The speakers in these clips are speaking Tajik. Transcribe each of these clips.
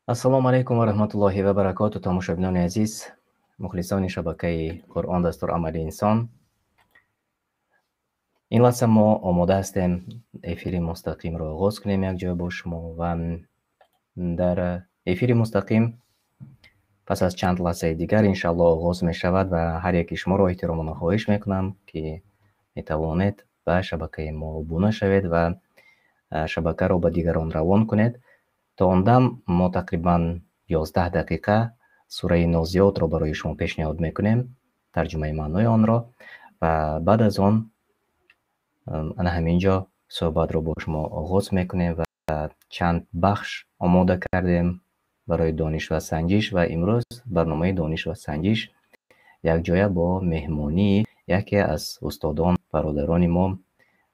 Ассалому алайкум ва раҳматуллоҳи ва баракоту, тамошобинони азиз, мухлисони шабакаи Қуръон дастурамали инсон. Ин лаҳза мо омода ҳастем эфири мустақимро оғоз кунем якҷоя бо шумо ва дар эфири мустақим пас аз чанд лаҳзаи дигар иншааллоҳ оғоз мешавад ва ҳар яки шуморо эҳтиромона хоҳиш мекунам, ки метавонед ба шабакаи мо обуна шавед ва шабакаро ба дигарон равон кунед. То он дам мо тақрибан 11 дақиқа сураи Нозиотро барои шумо пешниҳод мекунем, тарҷумаи маънои онро, ва баъд аз он ана ҳамин ҷо суҳбатро бо шумо оғоз мекунем ва чанд бахш омода кардем барои дониш ва санҷиш. Ва имрӯз барномаи дониш ва санҷиш якҷоя бо меҳмонии яке аз устодон, бародарони мо,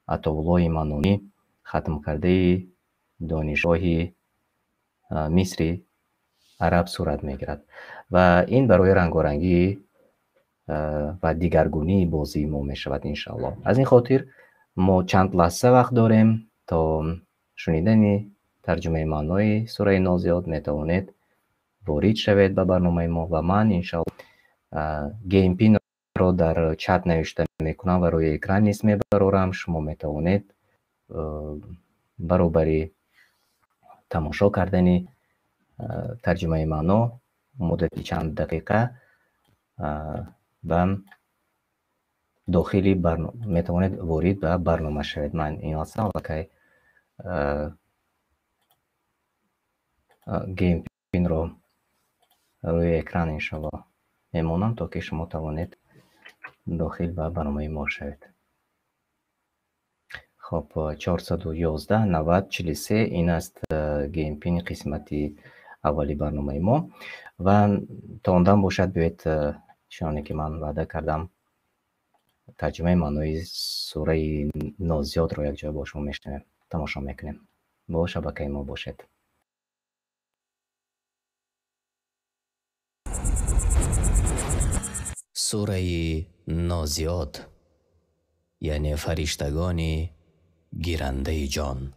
Атоуллои Манонӣ, хатмкардаи донишгоҳи Мисри Араб сурат мегирад. Ва ин барои рангорангӣ ва дигаргунии бозии мо мешавад иншааллоҳ. Аз ин хотир мо чанд лаҳза вақт дорем то шунидани тарҷумаи маънои сураи Нозиот. Метавонед ворид шавед ба барномаи мо ва ман иншааллоҳ геймпинро дар чат навишта мекунам ва рӯи экран низ мебарорам. Шумо метавонед баробари тамошо кардани тарҷумаи маъно муддати чанд дақиқа ба дохили метавонед ворид ба барнома шавед. Ман ин лаҳза аллакай геймпинро рӯи экран иншаллоҳ мемонам, то ки шумо тавонед дохил ба барномаи мо шавед. Хоб, 411 90 43 ин аст геймпини қисмати аввали барномаи мо. Ва то он дам бошад, биёед, чуноне ки ман ваъда кардам, тарҷумаи маънои сураи Нозиотро якҷоя бо шумо мешунавем, тамошо мекунем. Бо шабакаи мо бошед. Сураи Нозиот, яъне фариштагони гирандаи ҷон,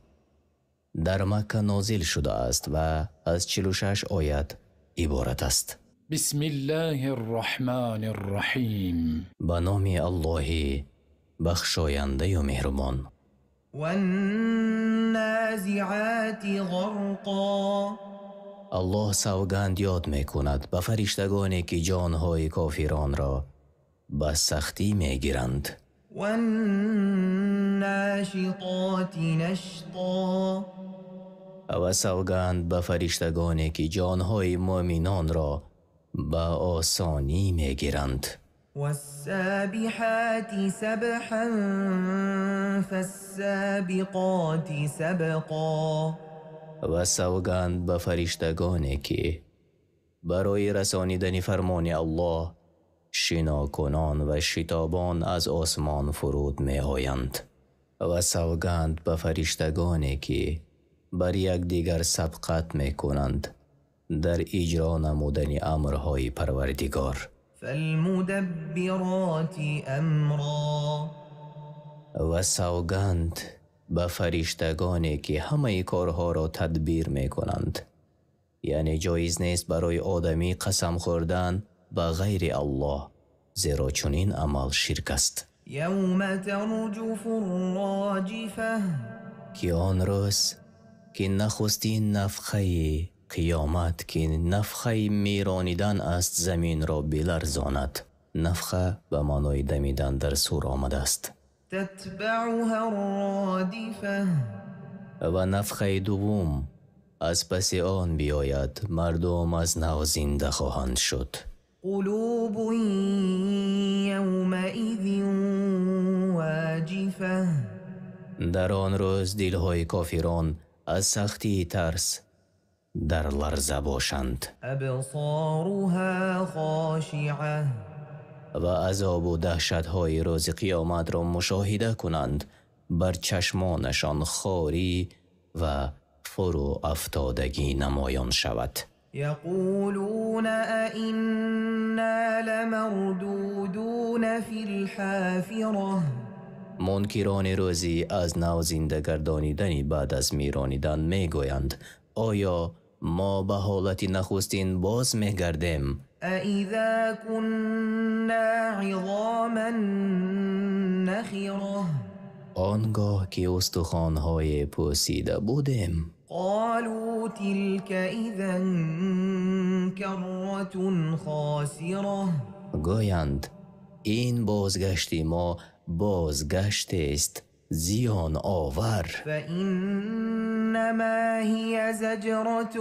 дар Макка нозил шудааст ва аз 46 оят иборат аст. Бисмиллаҳир-раҳмонир-раҳим. Ба номи Аллоҳи бахшояндаю меҳрубон. Ван-нозиати ғарқо. Аллоҳ савганд ёд мекунад ба фариштагоне, ки ҷонҳои кофиронро ба сахтӣ мегиранд. Ван-ношитоти нашто. Ва савганд ба фариштагоне, ки ҷонҳои муъминонро ба осонӣ мегиранд. Вассабиҳати сабҳан фассабиқоти сабқо. Ва савганд ба фариштагоне, ки барои расонидани фармони Аллоҳ шинокунон ва шитобон аз осмон фуруд меоянд. Ва савганд ба фариштагоне, ки бар якдигар сабқат мекунанд дар иҷро намудани амрҳои Парвардигор. Фалмудаббироти амро. Ва савганд ба фариштагоне, ки ҳамаи корҳоро тадбир мекунанд. Яъне ҷоиз нест барои одамӣ қасам хӯрдан ба ғайри Аллоҳ, зеро чунин амал ширк аст. Явма тарҷуфу рроҷифа. Ки он рӯз ки нахустин нафхаи қиёмат, ки нафхаи миронидан аст, заминро биларзонад. Нафха ба маънои дамидан дар сур омадааст. Татбауҳа рродифа. Ва нафхаи дуввум аз паси он биёяд, мардум аз нав зинда хоҳанд шуд. Қулубун явмаизин воҷифа. Дар он рӯз дилҳои кофирон аз сахтии тарс дар ларза бошанд. Абсоруҳа хошиа. Ва азобу даҳшатҳои рӯзи қиёматро мушоҳида кунанд, бар чашмонашон хорӣ ва фурӯ афтодагӣ намоён шавад. Яқулуна аинна ламардудуна фил ҳофира. Мункирони рӯзи аз нав зинда гардонидани баъд аз миронидан мегӯянд: оё Мо ба ҳолати нахустин боз мегардем? أإذا كنا عظاما نخرة Он гоҳ ки устухонҳое пӯсида будем. قالوا تلك إذا كرة خاسرة Гӯянд, ин бозгашти мо бозгаштест зиёновар. فإنما هي زجرة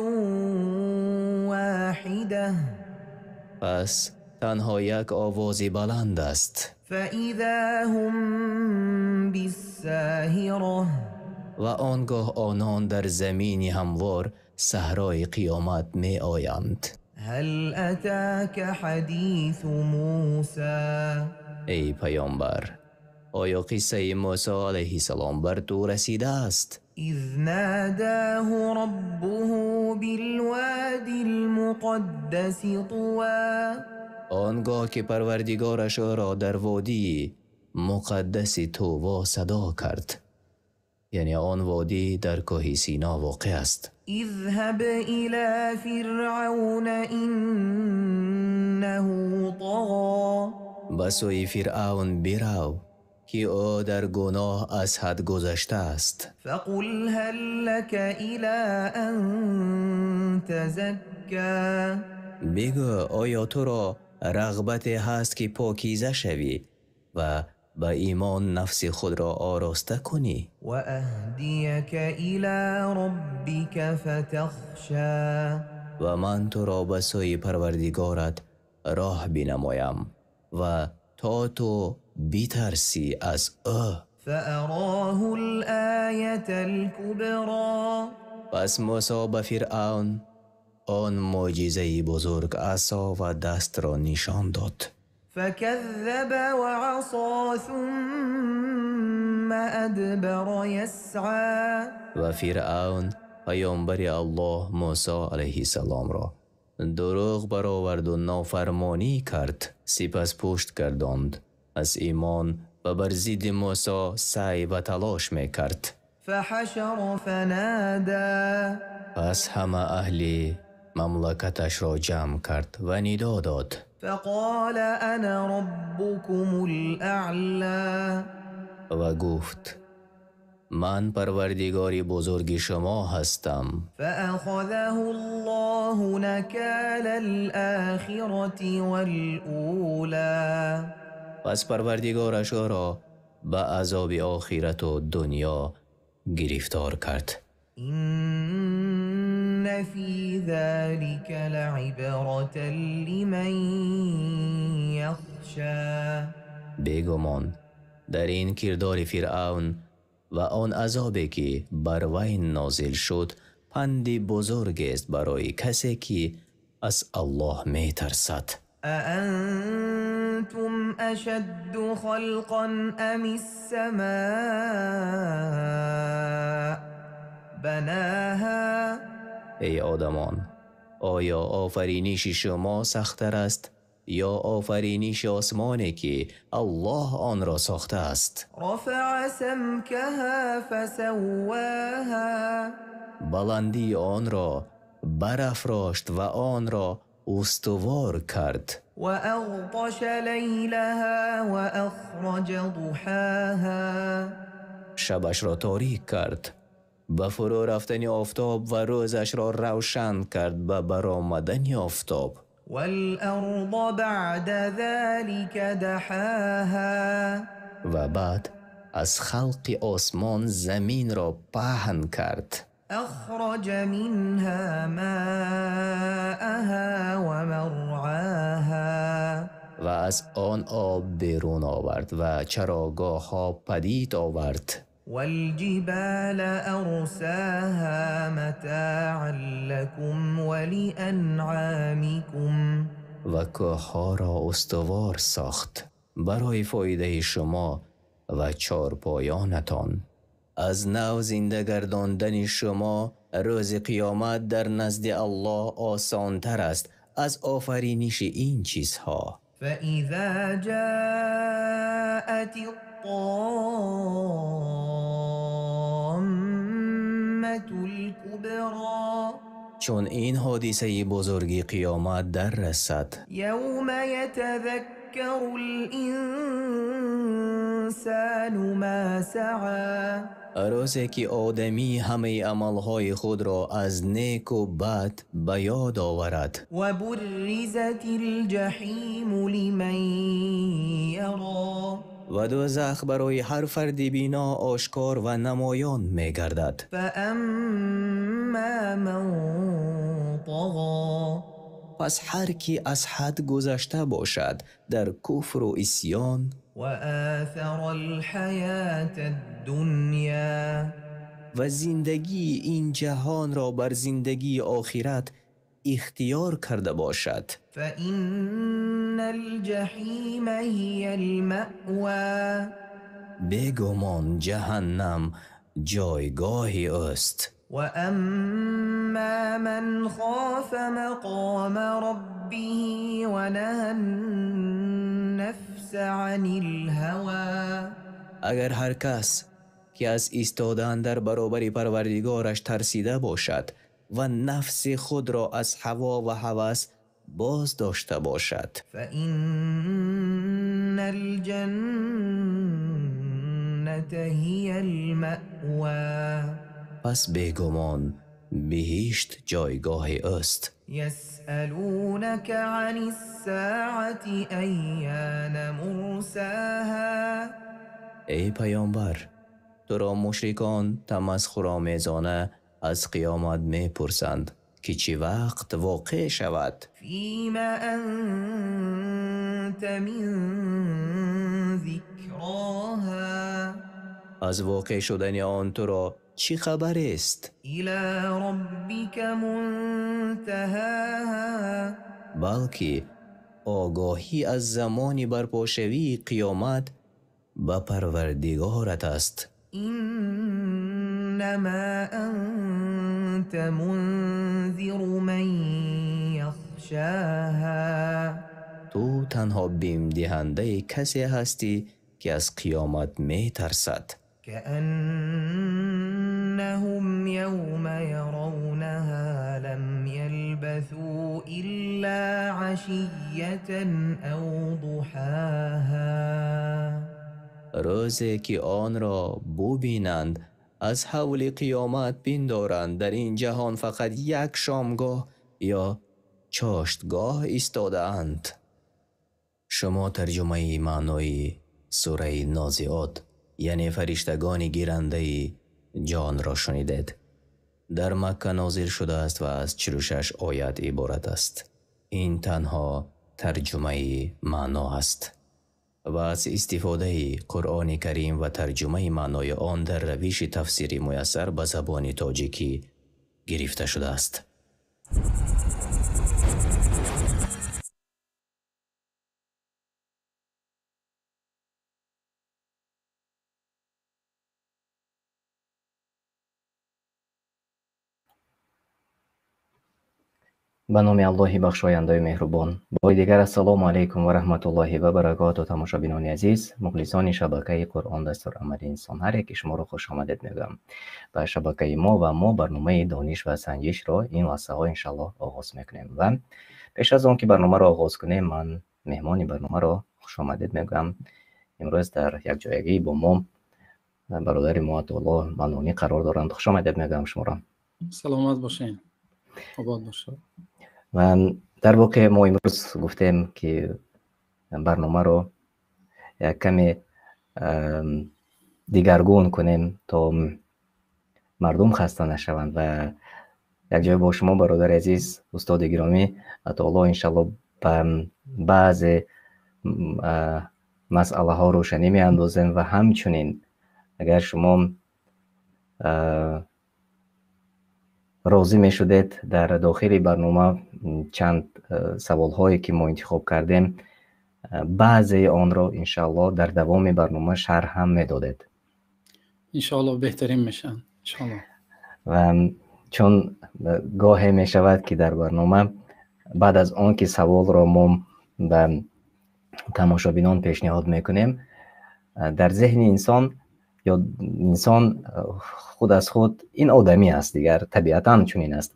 واحدة Пас танҳо як овози баланд аст. فإذا هم بالساهرة Ва он гоҳ онон дар замини ҳамвор саҳрои қиёмат меоянд. هل أتاك حديث موسى Эй паёмбар, оё қиссаи Мусо алайҳиссалом бар ту расидааст? إذ ناداه ربه بالواد المقدس طوى Он гоҳ ки Парвардигораш ӯро дар водии муқаддаси Тува садо кард. Яъне он водӣ дар кӯҳи Сино воқеъ аст. اذهب إلى فرعون إنه طغى Ба сӯи Фиръавн бирав, ки ӯ дар гуноҳ аз ҳад гузаштааст. فقل هل لك إلى أن تزكى Бигӯ, оё туро рағбате ҳаст, ки покиза шавӣ ва ба имон нафси худро ороста кунӣ? وأهديك إلى ربك فتخشى Ва ман туро ба сӯи Парвардигорат роҳ бинамоям ва то ту битарсӣ аз ӯ. فأراه الآية الكبرى Пас Мусо ба Фиръавн он мӯъҷизаи бузург асо ва дастро нишон дод. فكذب وعصى ثم أدبر يسعى Ва Фиръавн паёмбари Аллоҳ Мусо алайҳиссаломро дурӯғ бароварду нофармонӣ кард, сипас пушт гардонд аз имон ва бар зидди Мусо саъй ва талош мекард. فحشر فنادى Пас ҳама аҳли мамлакаташро ҷамъ кард ва нидо дод. فقال أنا ربكم الأعلى Ва гуфт: ман Парвардигори бузурги шумо ҳастам. فأخذه الله نكال الآخرة والأولى Пас Парвардигораш ӯро ба азоби охирату дунё гирифтор кард. إن في ذلك لعبرة لمن يخشى Бегумон, дар ин кирдори Фиръавн ва он азобе, ки бар вай нозил шуд, панди бузургест барои касе, ки аз Аллоҳ метарсад. أأنتم أشد خلقا أم السماء بناها Эй одамон, оё офариниши шумо сахттар аст ё офариниши осмоне, ки Аллоҳ онро сохтааст? رفع سمكها فسواها Баландии онро барафрошт ва онро устувор кард. وأغطش ليلها وأخرج ضحاها Шабашро торик кард ба фурӯ рафтани офтоб ва рӯзашро равшан кард ба баромадани офтоб. والأرض بعد ذلك دحاها Ва баъд аз халқи осмон заминро паҳн кард. أخرج منها ماءها ومرعاها Ва аз он об берун овард ва чарогоҳҳо падид овард. والجبال أرساها متاعا لكم ولأنعامكم Ва кӯҳҳоро устувор сохт барои фоидаи шумо ва чорпоёнатон. Аз нав зинда гардондани шумо рӯзи қиёмат дар назди Аллоҳ осонтар аст аз офариниши ин чизҳо. فإذا جاءت الطامة الكبرى Чун ин ҳодисаи бузурги қиёмат дар расад, يوم يتذكر الإنسان ما سعى. Рӯзе ки одамӣ ҳамаи амалҳои худро аз неку бад ба ёд оварад. وبرزت الجحيم لمن يرى. Ва дӯзах барои ҳар фарди бино ошкор ва намоён мегардад. فأما من طغى. Пас ҳар ки аз ҳад гузашта бошад дар куфру исьён, وآثر الحياة الدنيا. Ва зиндагии ин ҷаҳонро бар зиндагии охират ихтиёр карда бошад, فإن الجحيم هي المأوى. Бегумон ҷаҳаннам ҷойгоҳи ӯст. وأما من خاف مقام ربه ونهى النفس عن الهوى. Агар ҳар кас ки аз истодан дар баробари парвардигораш тарсида бошад ва нафси худро аз ҳаво ва ҳавас боз дошта бошад, فإن الجنة هي المأوى. Пас бегумон биҳишт ҷойгоҳи ӯст. يسألونك عن الساعة أيان مرساها. Эй паёмбар, туро мушрикон тамасхуромезона аз қиёмат мепурсанд, ки чӣ вақт воқеъ шавад. فيم أنت من ذكراها. Аз воқеъ шудани он туро чӣ хабарест? إلى ربك منتهاها. Балки огоҳӣ аз замони барпошавии қиёмат ба парвардигорат аст. إنما أنت منذر من يخشاها. Ту танҳо бимдиҳандаи касе ҳастӣ, ки аз қиёмат метарсад. كأنهم يوم يرونها لم يلبثوا إلا عشية أو ضحاها. Рӯзе ки онро бубинанд, аз ҳавли қиёмат пиндоранд дар ин ҷаҳон фақат як шомгоҳ ё чоштгоҳ истодаанд. Шумо тарҷумаи маънои сураи Нозиот, яъне фариштагони гирандаи ҷонро шунидед. Дар Макка нозил шудааст ва аз 46 оят иборат аст. Ин танҳо тарҷумаи маъно аст ва аз истифодаи Қуръони Карим ва тарҷумаи маънои он дар равиши тафсири муяссар ба забони тоҷикӣ гирифта шудааст. Ба номи Аллоҳи бахшояндаю меҳрубон. Бори дигар ассалому алайкум ва раҳматуллоҳи ва баракоту, тамошобинони азиз, мухлисони шабакаи Қуръон дастурамали инсон. Ҳар яке шуморо хушомадед мегӯям ба шабакаи мо ва мо барномаи дониш ва санҷишро ин лаҳзаҳо иншаллоҳ оғоз мекунем. Ва пеш аз он ки барномаро оғоз кунем, ман меҳмони барномаро хушомадед мегӯям. Имрӯз дар якҷоягӣ бо мо бародари мо Атоуллоҳ Манонӣ қарор доранд. Хушомадед мегӯям шуморо. Саломат бошед, обод бошед. Ва дар воқеъ мо имрӯз гуфтем, ки барномаро як каме дигаргун кунем, то мардум хаста нашаванд ва якҷоя бо шумо, бародари азиз, устоди гиромӣ Атоуллоҳ, иншаллоҳ ба баъзе масъалаҳо рӯшанӣ меандозем ва ҳамчунин агар шумо розӣ мешудед, дар дохили барнома чанд саволҳое ки мо интихоб кардем, баъзеи онро иншааллоҳ дар давоми барнома шарҳ ҳам медодед. Иншоаллоҳ беҳтарин мешаванд, иншоаллоҳ. Ва чун гоҳе мешавад, ки дар барнома баъд аз он ки саволро мо ба тамошобинон пешниҳод мекунем, дар зеҳни инсон ё инсон худ аз худ ин одамӣ аст, дигар табиатан чунин аст,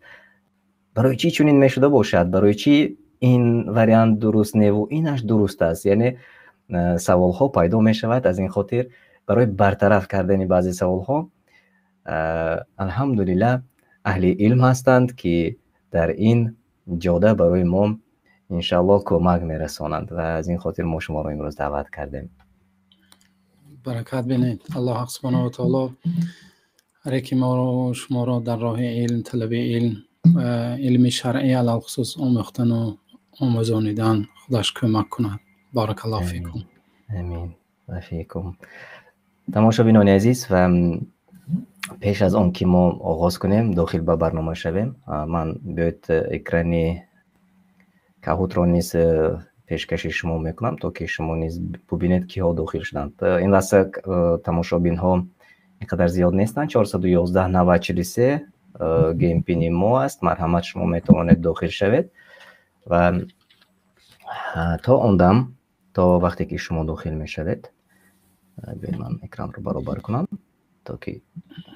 Барои чӣ чунин мешуда бошад? Барои чӣ ин вариант дуруст неву инаш дуруст аст? Яъне саволҳо пайдо мешавад. Аз ин хотир барои бартараф кардани баъзе саволҳо, алҳамдулиллаҳ, аҳли илм ҳастанд, ки дар ин ҷода барои мо иншааллоҳ кӯмак мерасонанд ва аз ин хотир мо шуморо имрӯз даъват кардем. Баракат бинед. Аллоҳ субҳонаҳу ва таоло ҳар яки моро, шуморо дар роҳи илм, талаби илм, илми шаръӣ алалхусус омӯхтану омӯзонидан худаш кӯмак кунад. Баракаллоҳу фикум. Амин ва фикум. Тамошобинони азиз, ва пеш аз он ки мо оғоз кунем, дохил ба барнома шавем, ман биёед экрани Kahoot-ро низ пешкаши шумо мекунам, то ки шумо низ бубинед, киҳо дохил шуданд. Ин лаҳза тамошобинҳо ин қадар зиёд нестанд. 411 943 game pin и мо аст. Марҳамат, шумо метавонед дохил шавед ва то он дам, то вақте ки шумо дохил мешавед, биёед ман экранро баробар кунам, то ки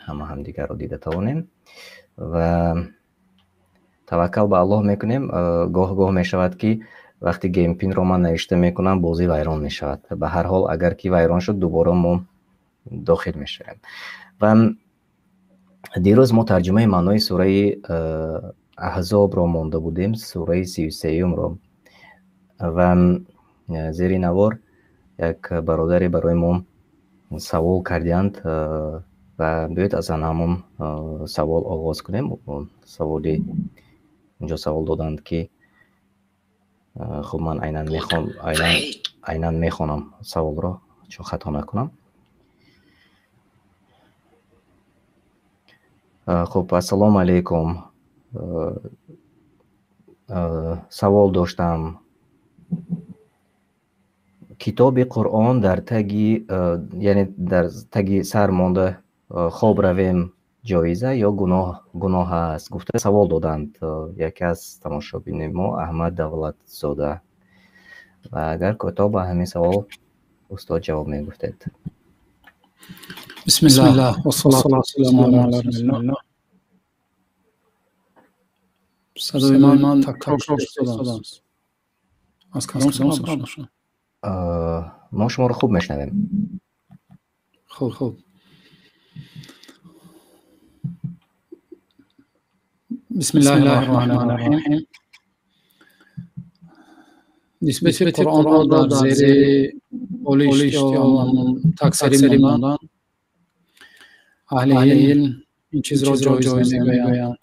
ҳама ҳамдигарро дида тавонем ва таваккал ба Аллоҳ мекунем. Гоҳ-гоҳ мешавад, ки вақти game pin ро ман навишта мекунам, бозӣ вайрон мешавад. Ба ҳар ҳол, агар ки вайрон шуд, дубора мо дохил мешавем. Ва дирӯз мо тарҷумаи маънои сураи Аҳзобро монда будем, сураи 33-умро, ва зери навор як бародаре барои мо савол кардиянд ва биёед аз ҳамон савол оғоз кунем. Саволи инҷо савол доданд, ки хуб, ман айнан мехонам саволро, чун хато накунам. Хуб, ассалому алайкум, савол доштам: китоби Қуръон дар таги, яъне дар таги сар монда хоб равем, ҷоиза ё гуноҳ аст, гуфта савол доданд яке аз тамошобини мо, Аҳмад Давлатзода. Ва агар кӯтоҳ ба ҳамин савол устод ҷавоб мегуфтед. Бисмиллаҳ вассалоту вассаламу ала расулиллаҳ. Садои ман такрор шудааст? Аз кадом сабаб бошад? Мо шуморо хуб мешнавем. Хуб. Бисмиллаҳи раҳмони раҳим. Нисбати Қуръонро дар зери болишт ё таксари мондан аҳли илм ин чизро ҷоиз мегӯянд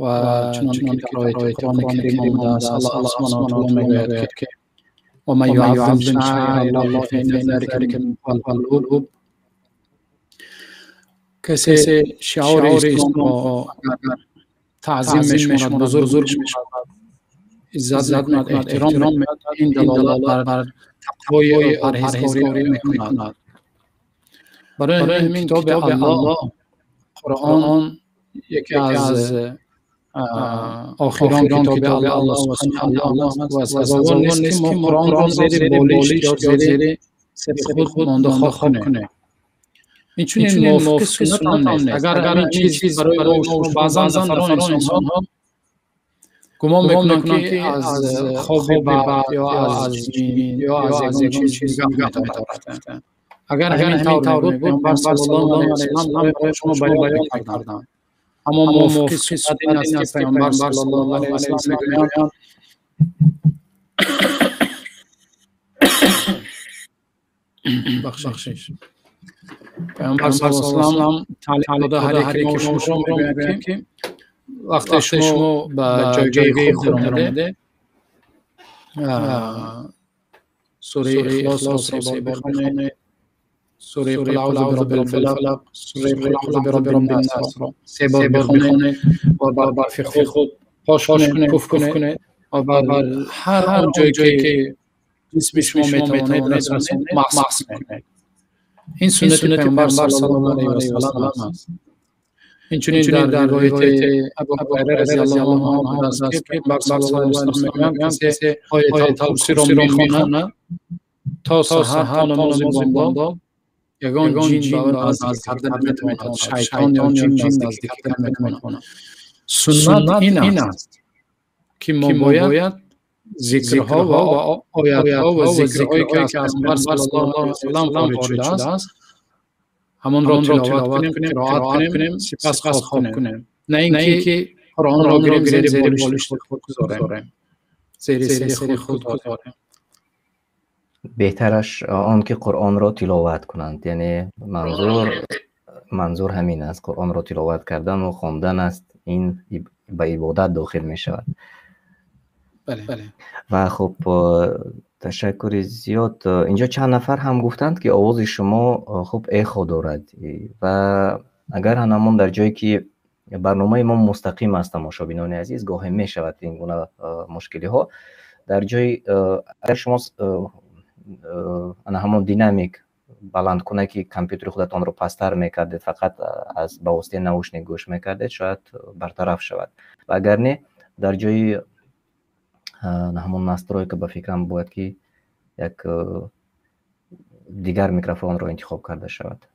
ва чунон ки дар ояти Қуръони Карим омадааст, Аллоҳ субҳонаҳу ва таоло мегӯяд, ки ومن يعظم شعائر الله فإن ذلك من تقوى القلوب. کسی شعار اسلام تعظیم میشمارد، بزرگ میشمارد، عزت میکند، احترام میکند، این دلالت بر تقوای پرهیزکاری میکند. برای همین کتاب الله قرآن یکی از آخران کتاب الله سبحانه و است و سزاوار نیست که ما قرآن را زیر بالش یا زیر سر خود مانده خواب کنیم. این چنین موافق سنت هم نیست. اگر این چیز برای ما بعضا نفران انسان‌ها گمان میکنند که از خواب بد یا از جن یا از یک چیز دیگر می‌دارند. اگر همین طور بود، پیامبر صلی الله علیه و سلم برای شما بیان می‌کردند. اما موافق سنت این است که پیامبر صلی الله علیه و سلم میگویند بخشش، پیامبر صلی الله علیه و سلم تعلیم داده هر یک ما شما میگویند که وقتی شما به جایگاه خود درآمده، سوره اخلاص را سه بار بخوانید، سوره قل اعوذ برب الفلق، سوره قل اعوذ برب الناس را سه بار بخوانید و بر برف خود پاش کنید، پف کنید و بر هر جایی که جسم شما میتوانید رسانید مسح کنید. این سنت پیامبر صلی الله علیه و سلم است. اینچنین در روایت ابو هریره رضی الله عنه است که پیامبر صلی الله علیه و سلم میگویند کسی آیت الکرسی را میخواند تا سحر تا نماز بامداد یگان جن به او نزدیک کرده نمیتواند، شیطان یا جن نزدیک کرده نمیتواند. Суннат ин аст, ки мо бояд зикрҳо ва оятҳо ва зикрҳое, ки аз Паёмбар саллаллоҳу алайҳи васаллам ворид шудааст, ҳамонро тиловат кунем, қироат кунем, сипас хоб кунем. На ин ки Қуръонро гирем, зери болишти худ гузорем, зери сари худ гузорем. Беҳтараш он ки Қуръонро тиловат кунанд, яъне манзур ҳамин аст, Қуръонро тиловат кардан ва хондан аст, ин ба ибодат дохил мешавад. Бале. Ва хуб, ташаккури зиёд. Инҷо чанд нафар ҳам гуфтанд, ки овози шумо хуб эхо дорад, ва агар ҳамон дар ҷое ки барномаи мо мустақим аст, тамошобинони азиз, гоҳе мешавад ин гуна мушкилиҳо. Дар ҷои агар шумо ана ҳамон динамик баландкунаки компютери худатонро пасттар мекардед, фақат аз ба воситаи наушник гӯш мекардед, шояд бартараф шавад. Ва агар не, дар ҷои ҳамон настройка ба фикрам бояд ки як дигар микрофонро интихоб карда шавад.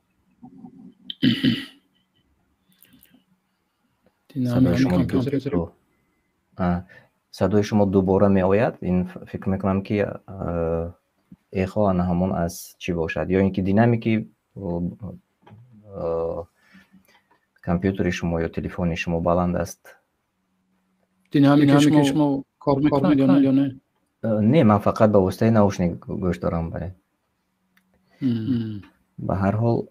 Садои шумо дубора меояд. Ин фикр мекунам, ки эхо ана ҳамон аз чӣ бошад, ё ин ки динамики компютери шумо ё телефони шумо баланд аст. Динамики шумо кор мекунад ё не? Не, ман фақат ба воситаи наушник гӯш дорам. Бале, ба ҳар ҳол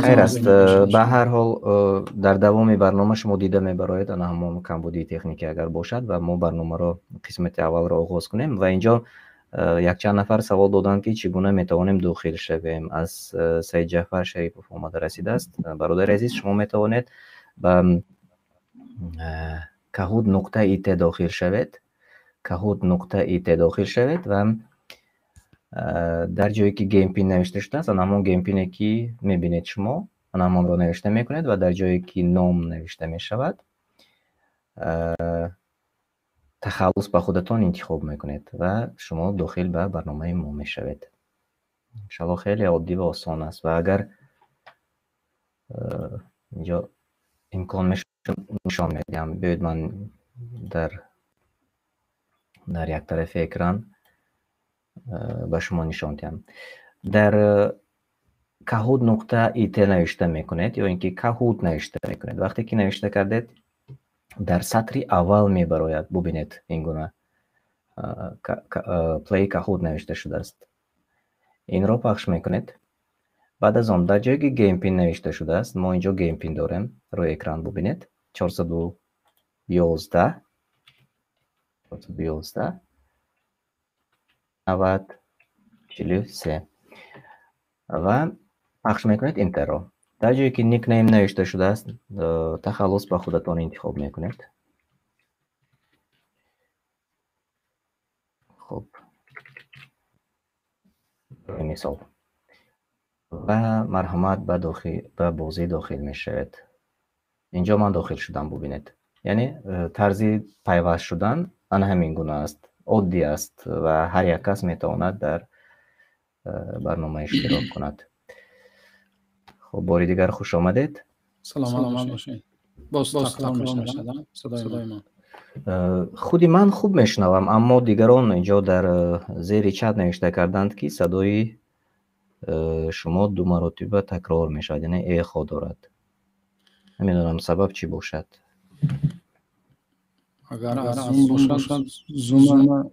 хайр аст. Ба ҳар ҳол дар давоми барнома шумо дида мебароед ана ҳамон камбудии техникӣ агар бошад, ва мо барномаро қисмати аввалро оғоз кунем. Ва инҷо якчанд нафар савол доданд, ки чӣ гуна метавонем дохил шавем. Аз Саид Ҷаъфар Шарипов омада расидааст. Бародари азиз, шумо метавонед ба kahoot.it дохил шавед, kahoot.it дохил шавед ва дар ҷое ки game pin навишта шудааст, ана ҳамон game pin ки мебинед шумо, ана ҳамонро навишта мекунед ва дар ҷое ки ном навишта мешавад, тахаллус ба худатон интихоб мекунед ва шумо дохил ба барномаи мо мешавед. Иншаллоҳ хеле оддӣ ва осон аст. Ва агар инҷо имкон мешавад, нишон медиҳам. Биёед, ман дар як тарафи экран ба шумо нишон диҳам. Дар kahoot.it навишта мекунед ё ин ки Kahoot навишта мекунед. Вақте ки навишта кардед, дар сатри аввал мебарояд. Бубинед, ин гуна Play Kahoot навишта шудааст. Инро пахш мекунед. Баъд аз он дар ҷое ки game pin навишта шудааст, мо инҷо game pin дорем, рӯи экран бубинед, 411 411 90 43 ва пахш мекунед Enter-ро. Дар ҷое ки nickname навишта шудааст, тахаллус ба худатон интихоб мекунед. Хуб, мисол, ва марҳамат, ба бозӣ дохил мешавед. Инҷо ман дохил шудам, бубинед. Яъне тарзи пайваст шудан ана ҳамин гуна аст, оддӣ аст ва ҳар як кас метавонад дар барнома иштирок кунад. Хуб, бори дигар хуш омадед. Саломат бошед. Боз такрор мешавад садои ман? Худи ман хуб мешунавам, аммо дигарон инҷо дар зери чат навишта карданд, ки садои шумо ду маротиба такрор мешавад, яъне эхо дорад. Намедонам, сабаб чӣ бошад. Агар аз Zoom бошад, Zoom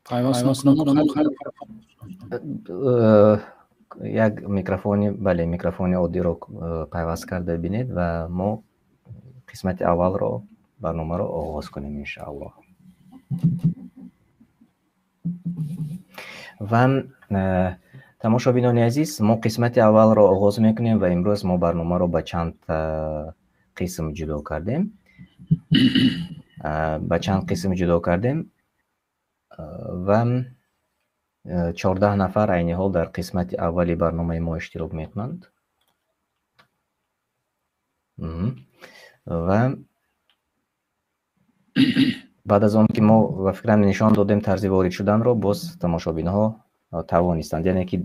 пайваст накунам. Як микрофони, бале, микрофони оддиро пайваст карда бинед ва мо қисмати аввалро, барномаро оғоз кунем, иншааллоҳ. Ва тамошобинони азиз, мо қисмати аввалро оғоз мекунем ва имрӯз мо барномаро ба чанд қисм ҷудо кардем, ба чанд қисм ҷудо кардем ва 14 нафар айни ҳол дар қисмати аввали барномаи мо иштирок мекунанд. Ва баъд аз он ки мо ба фикрам нишон додем тарзи ворид шуданро, боз тамошобинҳо тавонистанд, яъне ки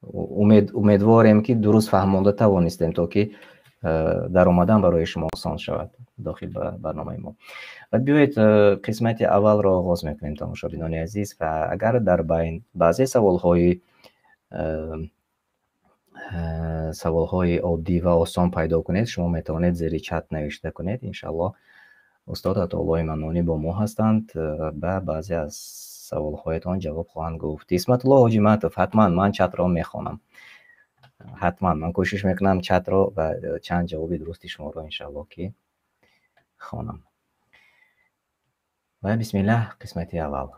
Умедворем, ки дуруст фаҳмонда тавонистем, то ки дар омадан барои шумо осон шавад дохил ба барномаи мо. Ва биёед, қисмати аввалро оғоз мекунем, тамошобинони азиз, ва агар дар байн баъзе саволҳои оддӣ ва осон пайдо кунед, шумо метавонед зери чат навишта кунед. Иншааллоҳ, устод Атоуллои Маннонӣ бо мо ҳастанд, ба баъзе аз саволҳоятон ҷавоб хоҳанд гуфт. Исматулло Ҳоҷиматов, ҳатман ман чатро мехонам. Ҳатман ман кӯшиш мекунам чатро ва чанд ҷавоби дурусти шуморо иншааллоҳ ки хонам. Ва бисмиллаҳ, қисмати аввал.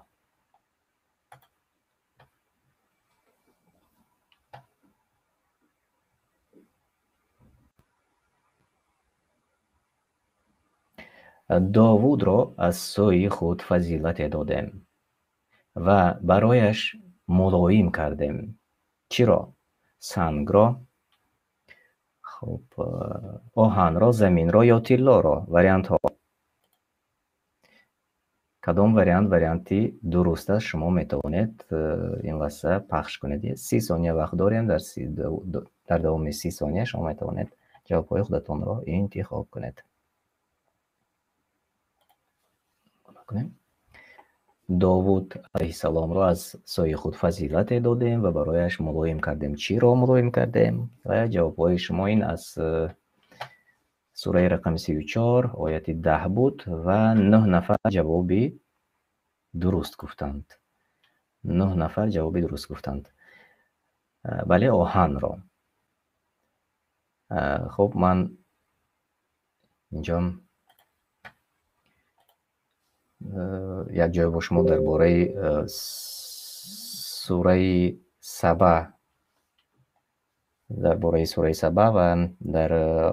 Довудро аз сӯи худ фазилате додем ва барояш мулоим кардем. Чиро? Сангро, хуб, оҳанро, заминро ё тиллоро? Вариантҳо. Кадом вариант варианти дуруст аст? Шумо метавонед ин лаҳза пахш кунед. 30 сония вақт дорем, дар давоми 30 сония шумо метавонед ҷавобҳои худатонро интихоб кунед. Довуд алайҳиссаломро аз сӯи худ фазилате додем ва барояш мулоим кардем. Чиро мулоим кардем? Ва ҷавобҳои шумо ин аз сураи рақами 34 ояти 10 буд ва 9 нафар ҷавоби дуруст гуфтанд. 9 нафар ҷавоби дуруст гуфтанд. Бале, оҳанро. Хуб, ман инҷо якҷоя бо шумо дар бораи сураи Саба, дар бораи сураи Саба ва дар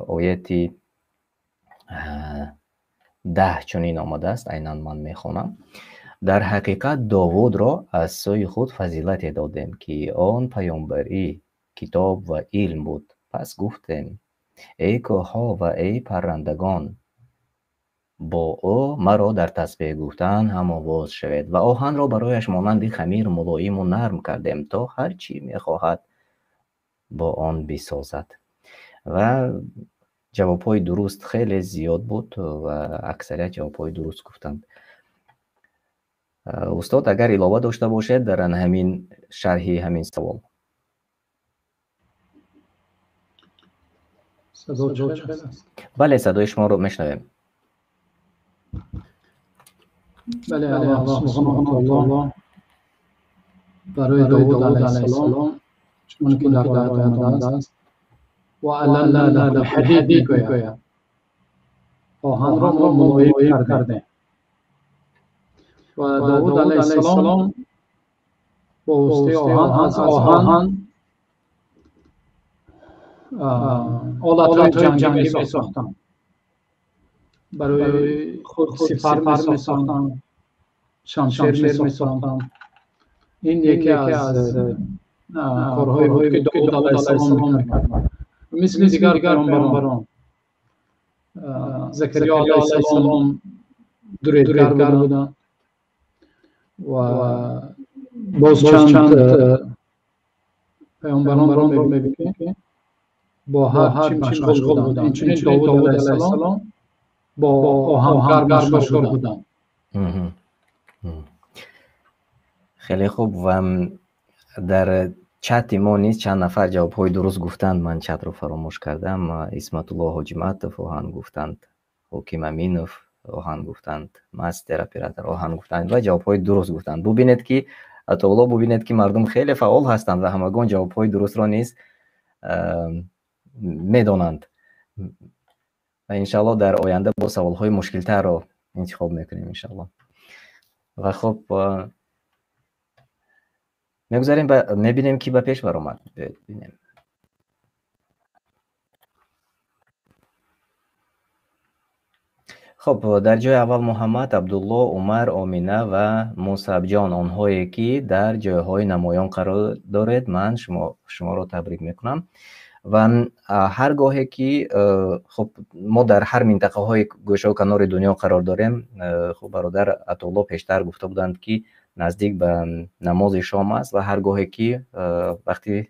ояти 10 чунин омадааст, айнан ман мехонам. Дар ҳақиқат Довудро аз сӯи худ фазилате додем, ки он паёмбарӣ, китоб ва илм буд. Пас гуфтем: эй кӯҳҳо ва эй паррандагон, бо ӯ маро дар тасбеҳ гуфтан ҳамовоз шавед. Ва оҳанро барояш монанди хамир мулоиму нарм кардем, то ҳар чӣ мехоҳад бо он бисозад. Ва ҷавобҳои дуруст хеле зиёд буд ва аксарият ҷавобҳои дуруст гуфтанд. Устод, агар илова дошта бошед дар ҳамин шарҳи ҳамин савол. Бале, садои шуморо мешнавем. Бале, Аллоҳ субҳонаҳу ва таъоло барои Довуд алайҳиссалом чунон ки дар оят омадааст, ва аланна лаҳул ҳадид мегӯяд, оҳанро мо мулоим кардем. Ва Довуд алайҳиссалом бо воситаи оҳан аз оҳан олатҳои ҷангӣ месохтанд, барои худ сипар месохтанд, шамшер месохтанд. Ин яке аз корҳое буд, ки Довуд алайҳиссалом мекард. Мисли дигар паёмбарон, Закариё алайҳиссалом дуредгар буданд ва боз чанд паёмбаронро мебинем, ки бо ҳар чӣ машғул буданд. Инчунин Довуд алайҳиссалом бо оҳангар машғул буданд. Хеле хуб. Ва дар чати мо низ чанд нафар ҷавобҳои дуруст гуфтанд. Ман чатро фаромӯш кардам. Исматулло Ҳоҷиматов оҳан гуфтанд, Ҳоким Аминов оҳан гуфтанд, мастер оператор оҳан гуфтанд ва ҷавобҳои дуруст гуфтанд. Бубинед ки Атоулло, бубинед ки мардум хеле фаъол ҳастанд ва ҳамагон ҷавобҳои дурустро низ медонанд. Ва иншааллоҳ дар оянда бо саволҳои мушкилтарро интихоб мекунем иншааллоҳ. Ва хуб, мегузарем, мебинем ки ба пеш баромад. Бинем. Хуб, дар ҷои аввал Муҳаммад, Абдулло, Умар, Омина ва Мусабҷон, онҳое ки дар ҷойҳои намоён қарор доред, ман шуморо табрик мекунам. Ва ҳар гоҳе ки хуб, мо дар ҳар минтақаҳои гӯшаву канори дунё қарор дорем, хуб, бародар Атоулло пештар гуфта буданд, ки наздик ба намози шом аст ва ҳар гоҳе ки вақти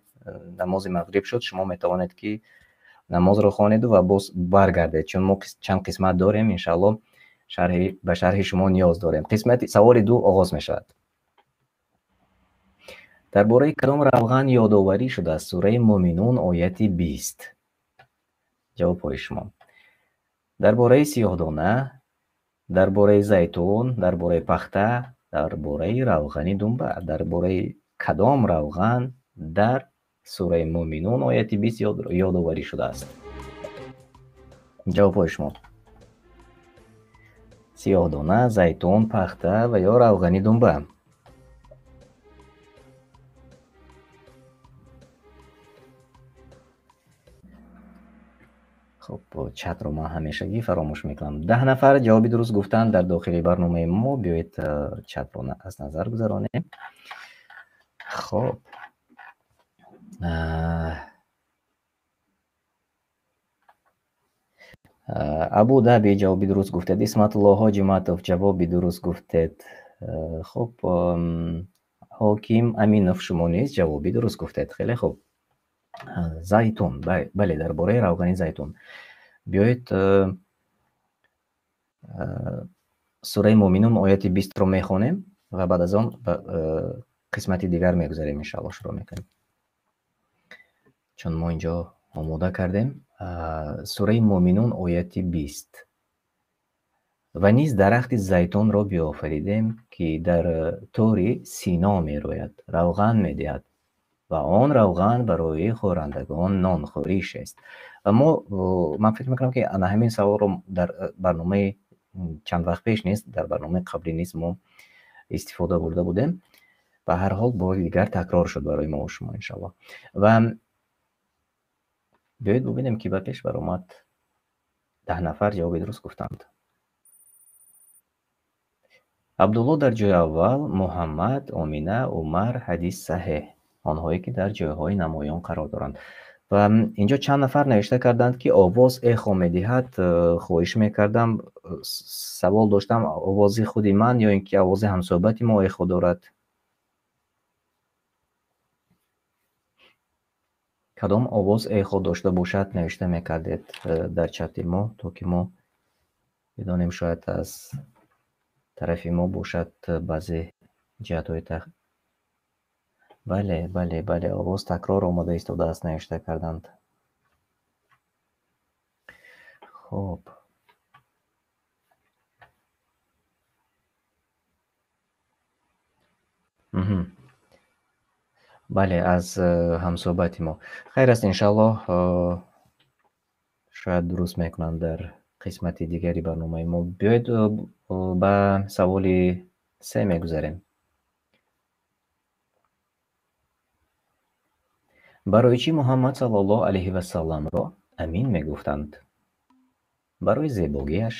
Намози мағриб шуд, шумо метавонед ки намозро хонед ва боз баргардед, чун мо чанд қисмат дорем, иншааллоҳ ба шарҳи шумо ниёз дорем. Қисмати саволи 2 оғоз мешавад. Дар бораи кадом равған ёдоварӣ шудааст? Сураи Муъминун ояти 20. Ҷавобҳои шумо. Дар бораи сиёҳдона, дар бораи зайтун, дар бораи пахта, дар бораи равғани думба. Дар бораи кадом равған дар сураи Муъминун ояти 20 ёдоварӣ шудааст? Ҷавобҳои шумо. Сиёҳдона, зайтун, пахта ва ё равғани думба. Хуб, чатро ман ҳамешагӣ фаромӯш мекунам. 10 нафар ҷавоби дуруст гуфтанд дар дохили барномаи мо. Биёед чатро аз назар гузаронем. Хуб, Абу Даби ҷавоби дуруст гуфтед. Исматулло Ҳоҷиматов ҷавоби дуруст гуфтед. Хуб, Ҳоким Аминов, шумо низ ҷавоби дуруст гуфтед. Хеле хуб. Зайтун, бале, дар бораи равғани зайтун. Биёед сураи Муъминун ояти 20-ро мехонем ва баъд аз он ба қисмати дигар мегузарем, иншааллоҳ шурӯъ мекунем. Чун мо инҷо омода кардем. Сураи Муъминун ояти 20. Ва низ дарахти зайтунро биёфаридем, ки дар тори Сино мерӯяд, равған медиҳад ва он равған барои хӯрандагон нонхӯриш аст. Ва ман фикр мекунам, ки ана ҳамин саволро дар барномаи чанд вақт пеш нест, дар барномаи қаблӣ низ мо истифода бурда будем. Ба ҳар ҳол бори дигар такрор шуд барои мо ва шумо, иншаллоҳ. Ва биёед бубинем, ки ба пеш баромад. 10 нафар ҷавоби дуруст гуфтанд. Абдулло дар ҷои аввал, Муҳаммад, Омина, Умар, ҳадис саҳеҳ. Онҳое ки дар ҷойҳои намоён қарор доранд. Ва инҷо чанд нафар навишта карданд, ки овоз эхо медиҳад. Хоҳиш мекардам, савол доштам, овози худи ман ё ин ки овози ҳамсӯҳбати мо эхо дорад? Кадом овоз эхо дошта бошад, навишта мекардед дар чати мо, то ки мо бидонем, шояд аз тарафи мо бошад баъзе ҷиҳатҳои Бале, бале, бале, овоз такрор омода истодааст, навишта карданд. Хуб. Бале, аз ҳамсӯҳбати мо. Хайр аст, иншааллоҳ, шояд дуруст мекунанд дар қисмати дигари барномаи мо. Биёед ба саволи 3 мегузарем. Барои чӣ Муҳаммад саллаллоҳу алайҳи васалламро амин мегуфтанд? Барои зебогиаш,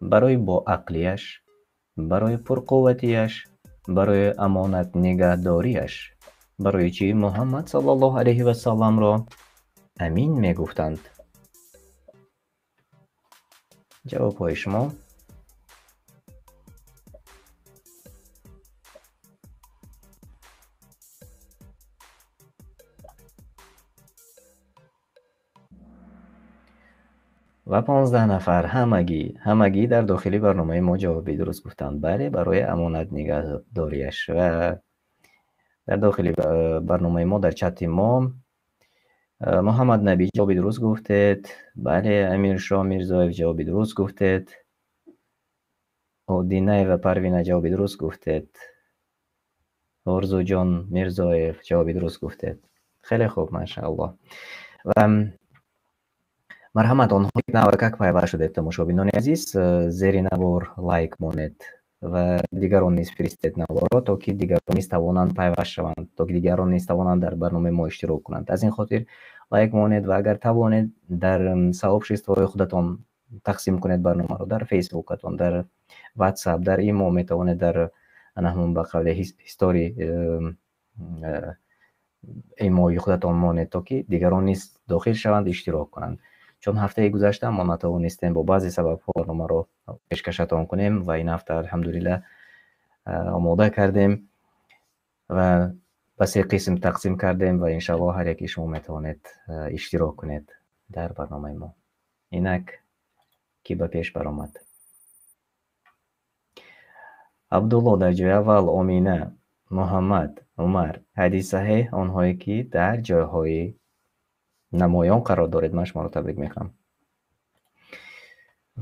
барои боақлиаш, барои пурқувватиаш, барои амонатнигаҳдориаш. Барои чӣ Муҳаммад саллаллоҳу алайҳи васалламро амин мегуфтанд? Ҷавобҳои шумо. Ва 15 нафар ҳамагӣ дар дохили барномаи мо ҷавоби дуруст гуфтанд. Бале, барои амонатнигаҳдориаш. Ва дар дохили барномаи мо, дар чати мо, Муҳаммад Набӣ ҷавоби дуруст гуфтед. Бале, Амиршоҳ Мирзоев ҷавоби дуруст гуфтед. Одинаева Парвина ҷавоби дуруст гуфтед. Орзуҷон Мирзоев ҷавоби дуруст гуфтед. Хеле хуб, машааллоҳ. Ва марҳамат, онҳое ки навакак пайваст шудед, тамошобинони азиз, зери навор лайк монед ва дигарон низ фиристед наворро, то ки дигарон низ тавонанд пайваст шаванд, то ки дигарон низ тавонанд дар барномаи мо иштирок кунанд. Аз ин хотир лайк монед ва агар тавонед дар сообществоҳои худатон тақсим кунед барномаро, дар фейсбукатон, дар ватсап, дар имо метавонед, дар ана ҳамон ба қавли ҳистори имои худатон монед, то ки дигарон низ дохил шаванд, иштирок кунанд. Чун ҳафтаи гузашта мо натавонистем бо баъзе сабабҳо барномаро пешкашатон кунем ва ин ҳафта алҳамдулиллаҳ омода кардем ва Ба се қисм тақсим кардем ва иншааллоҳ ҳар яки шумо метавонед иштирок кунед дар барномаи мо. Инак ки ба пеш баромад? Абдулло дар ҷои аввал, Омина, Муҳаммад, Умар, ҳадис саҳеҳ, онҳое ки дар ҷойҳои намоён қарор доред, ман шуморо табрик мекунам.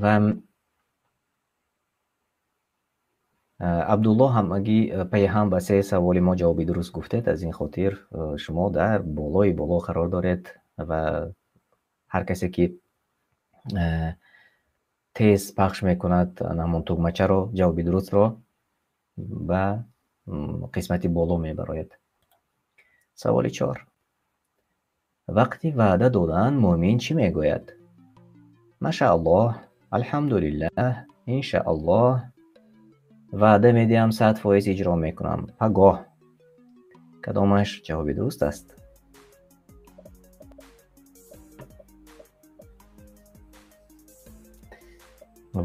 Ва Абдулло ҳамагӣ пайи ҳам ба се саволи мо ҷавоби дуруст гуфтед, аз ин хотир шумо дар болои боло қарор доред ва ҳар касе ки тез пахш мекунад ҳамон тугмачаро, ҷавоби дурустро ба қисмати боло мебарояд. Саволи 4. Вақти ваъда додан мӯмин чӣ мегӯяд? Машааллоҳ, алҳамдулиллаҳ, иншааллоҳ, ваъда медиҳам 100% иҷро мекунам. Пагоҳ. Кадомаш ҷавоби дуруст аст?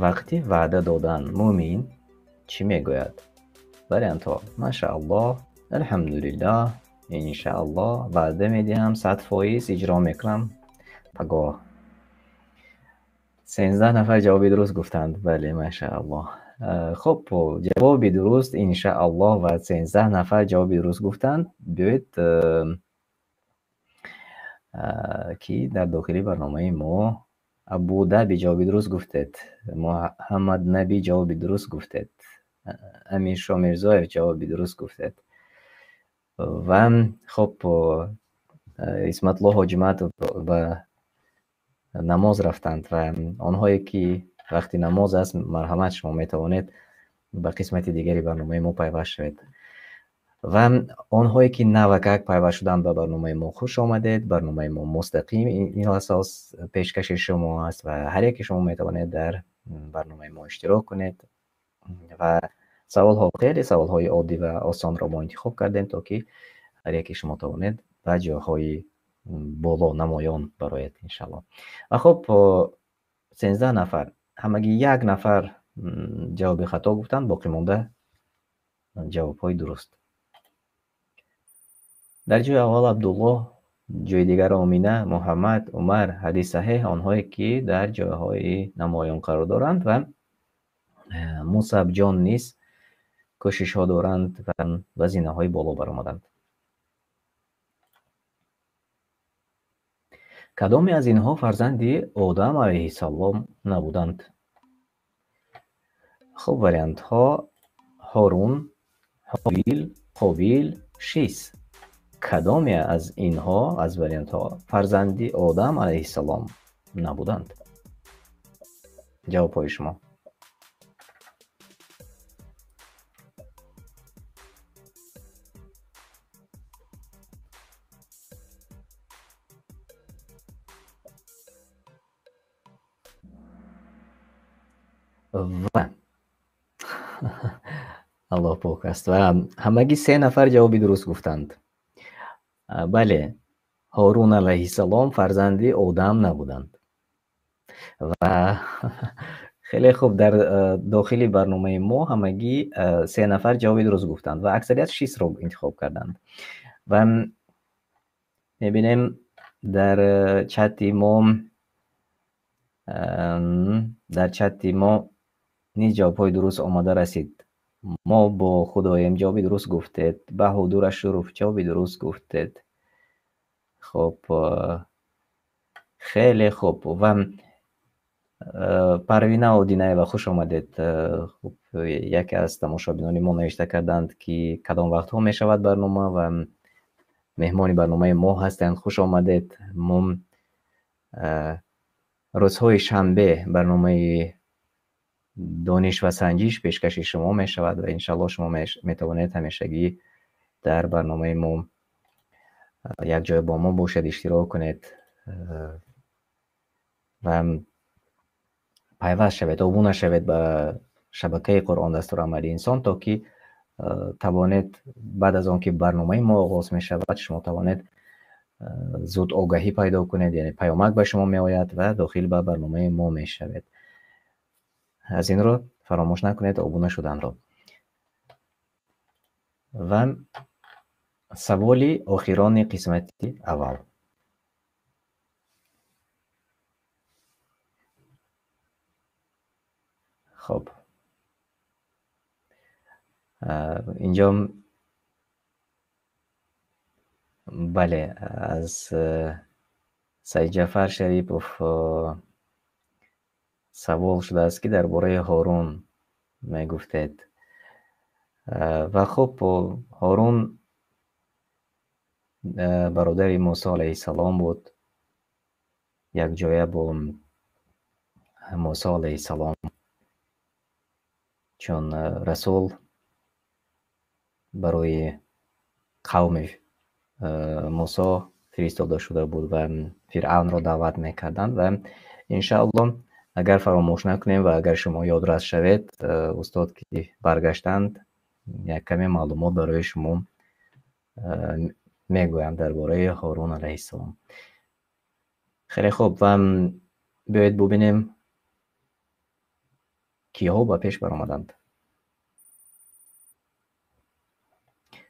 Вақти ваъда додан мӯмин чӣ мегӯяд? Вариантҳо: машааллоҳ, алҳамдулиллаҳ, иншааллоҳ, ваъда медиҳам 100% иҷро мекунам. Пагоҳ. 13 нафар ҷавоби дуруст гуфтанд. Бале, машааллоҳ. Хуб, ҷавоби дуруст иншааллоҳ ва 13 нафар ҷавоби дуруст гуфтанд. Биёед ки дар дохили барномаи мо Абудаби ҷавоби дуруст гуфтед, Муҳаммад Наби ҷавоби дуруст гуфтед, Амиршо Мирзоев ҷавоби дуруст гуфтед ва хуб, Исматлло Ҳоҷиматов ба намоз рафтанд ва онҳое ки вақти намоз аст, марҳамат, шумо метавонед ба қисмати дигари барномаи мо пайваст шавед. Ва онҳое ки навакак пайваст шуданд ба барномаи мо, хуш омадед. Барномаи мо мустақим ин асос пешкаши шумо аст ва ҳар яке шумо метавонед дар барномаи мо иштирок кунед ва саволҳо, хеле саволҳои оддӣ ва осонро мо интихоб кардем, то ки ҳар яке шумо тавонед ба ҷойҳои боло намоён бароед иншааллоҳ. Ва хуб, 13 нафар, ҳамагӣ як нафар ҷавоби хато гуфтанд, боқӣ монда ҷавобҳои дуруст. Дар ҷои аввал Абдулло, ҷои дигар Омина, Муҳаммад, Умар, ҳадис саҳеҳ, онҳое ки дар ҷойҳои намоён қарор доранд ва Мусабҷон низ кӯшишҳо доранд ва ба зинаҳои боло баромаданд. Кадоме аз инҳо фарзанди Одам алайҳиссалом набуданд? Хуб, вариантҳо: Ҳорун, Ҳобил, Қобил, Шис. Кадоме аз инҳо, аз вариантҳо, фарзанди Одам алайҳиссалом набуданд? Ҷавобҳои шумо. Ва Аллоҳ пок аст. Ва ҳамагӣ 3 нафар ҷавоби дуруст гуфтанд. Бале, Ҳорун алайҳиссалом фарзанди Одам набуданд. Ва хеле хуб, дар дохили барномаи мо ҳамагӣ 3 нафар ҷавоби дуруст гуфтанд ва аксарият 6-ро интихоб карданд. Ва мебинем дар чати мо, дар чати мо низ ҷавобҳои дуруст омада расид. Мо бо Худоем ҷавоби дуруст гуфтед, Баҳодур Ашуров ҷавоби дуруст гуфтед. Хуб, хеле хуб. Ва Парвина Одинаева, хуш омадед. Хуб, яке аз тамошобинони мо навишта карданд, ки кадом вақтҳо мешавад барнома ва меҳмони барномаи мо ҳастанд. Хуш омадед. Мо рӯзҳои шанбе барномаи дониш ва санҷиш пешкаши шумо мешавад ва иншааллоҳ шумо метавонед ҳамешагӣ дар барномаи мо якҷоя бо мо бошед, иштирок кунед ва пайваст шавед, обуна шавед ба шабакаи Қуръон дастурамали инсон, то ки тавонед баъд аз он ки барномаи мо оғоз мешавад, шумо тавонед зуд огаҳӣ пайдо кунед, яъне паёмак ба шумо меояд ва дохил ба барномаи мо мешавед. Аз ин рӯ фаромӯш накунед обуна шуданро. Ва Саволи охирони қисмати аввал. Хоб, инҷо, бале, аз Саидҷафар Шарипов савол шудааст, ки дар бораи Ҳорун мегуфтед. Ва хуб, Ҳорун бародари Мусо алайҳиссалом буд, якҷоя бо Мусо алайҳиссалом чун расул барои қавми Мусо фиристода шуда буд ва Фиръавнро даъват мекарданд. Ва иншааллоҳ, агар фаромӯш накунем ва агар шумо ёдрас шавед, устод ки баргаштанд, як каме маълумот барои шумо мегӯям дар бораи Ҳорун алайҳиссалом. Хеле хуб, ва биёед бубинем, киҳо ба пеш баромаданд.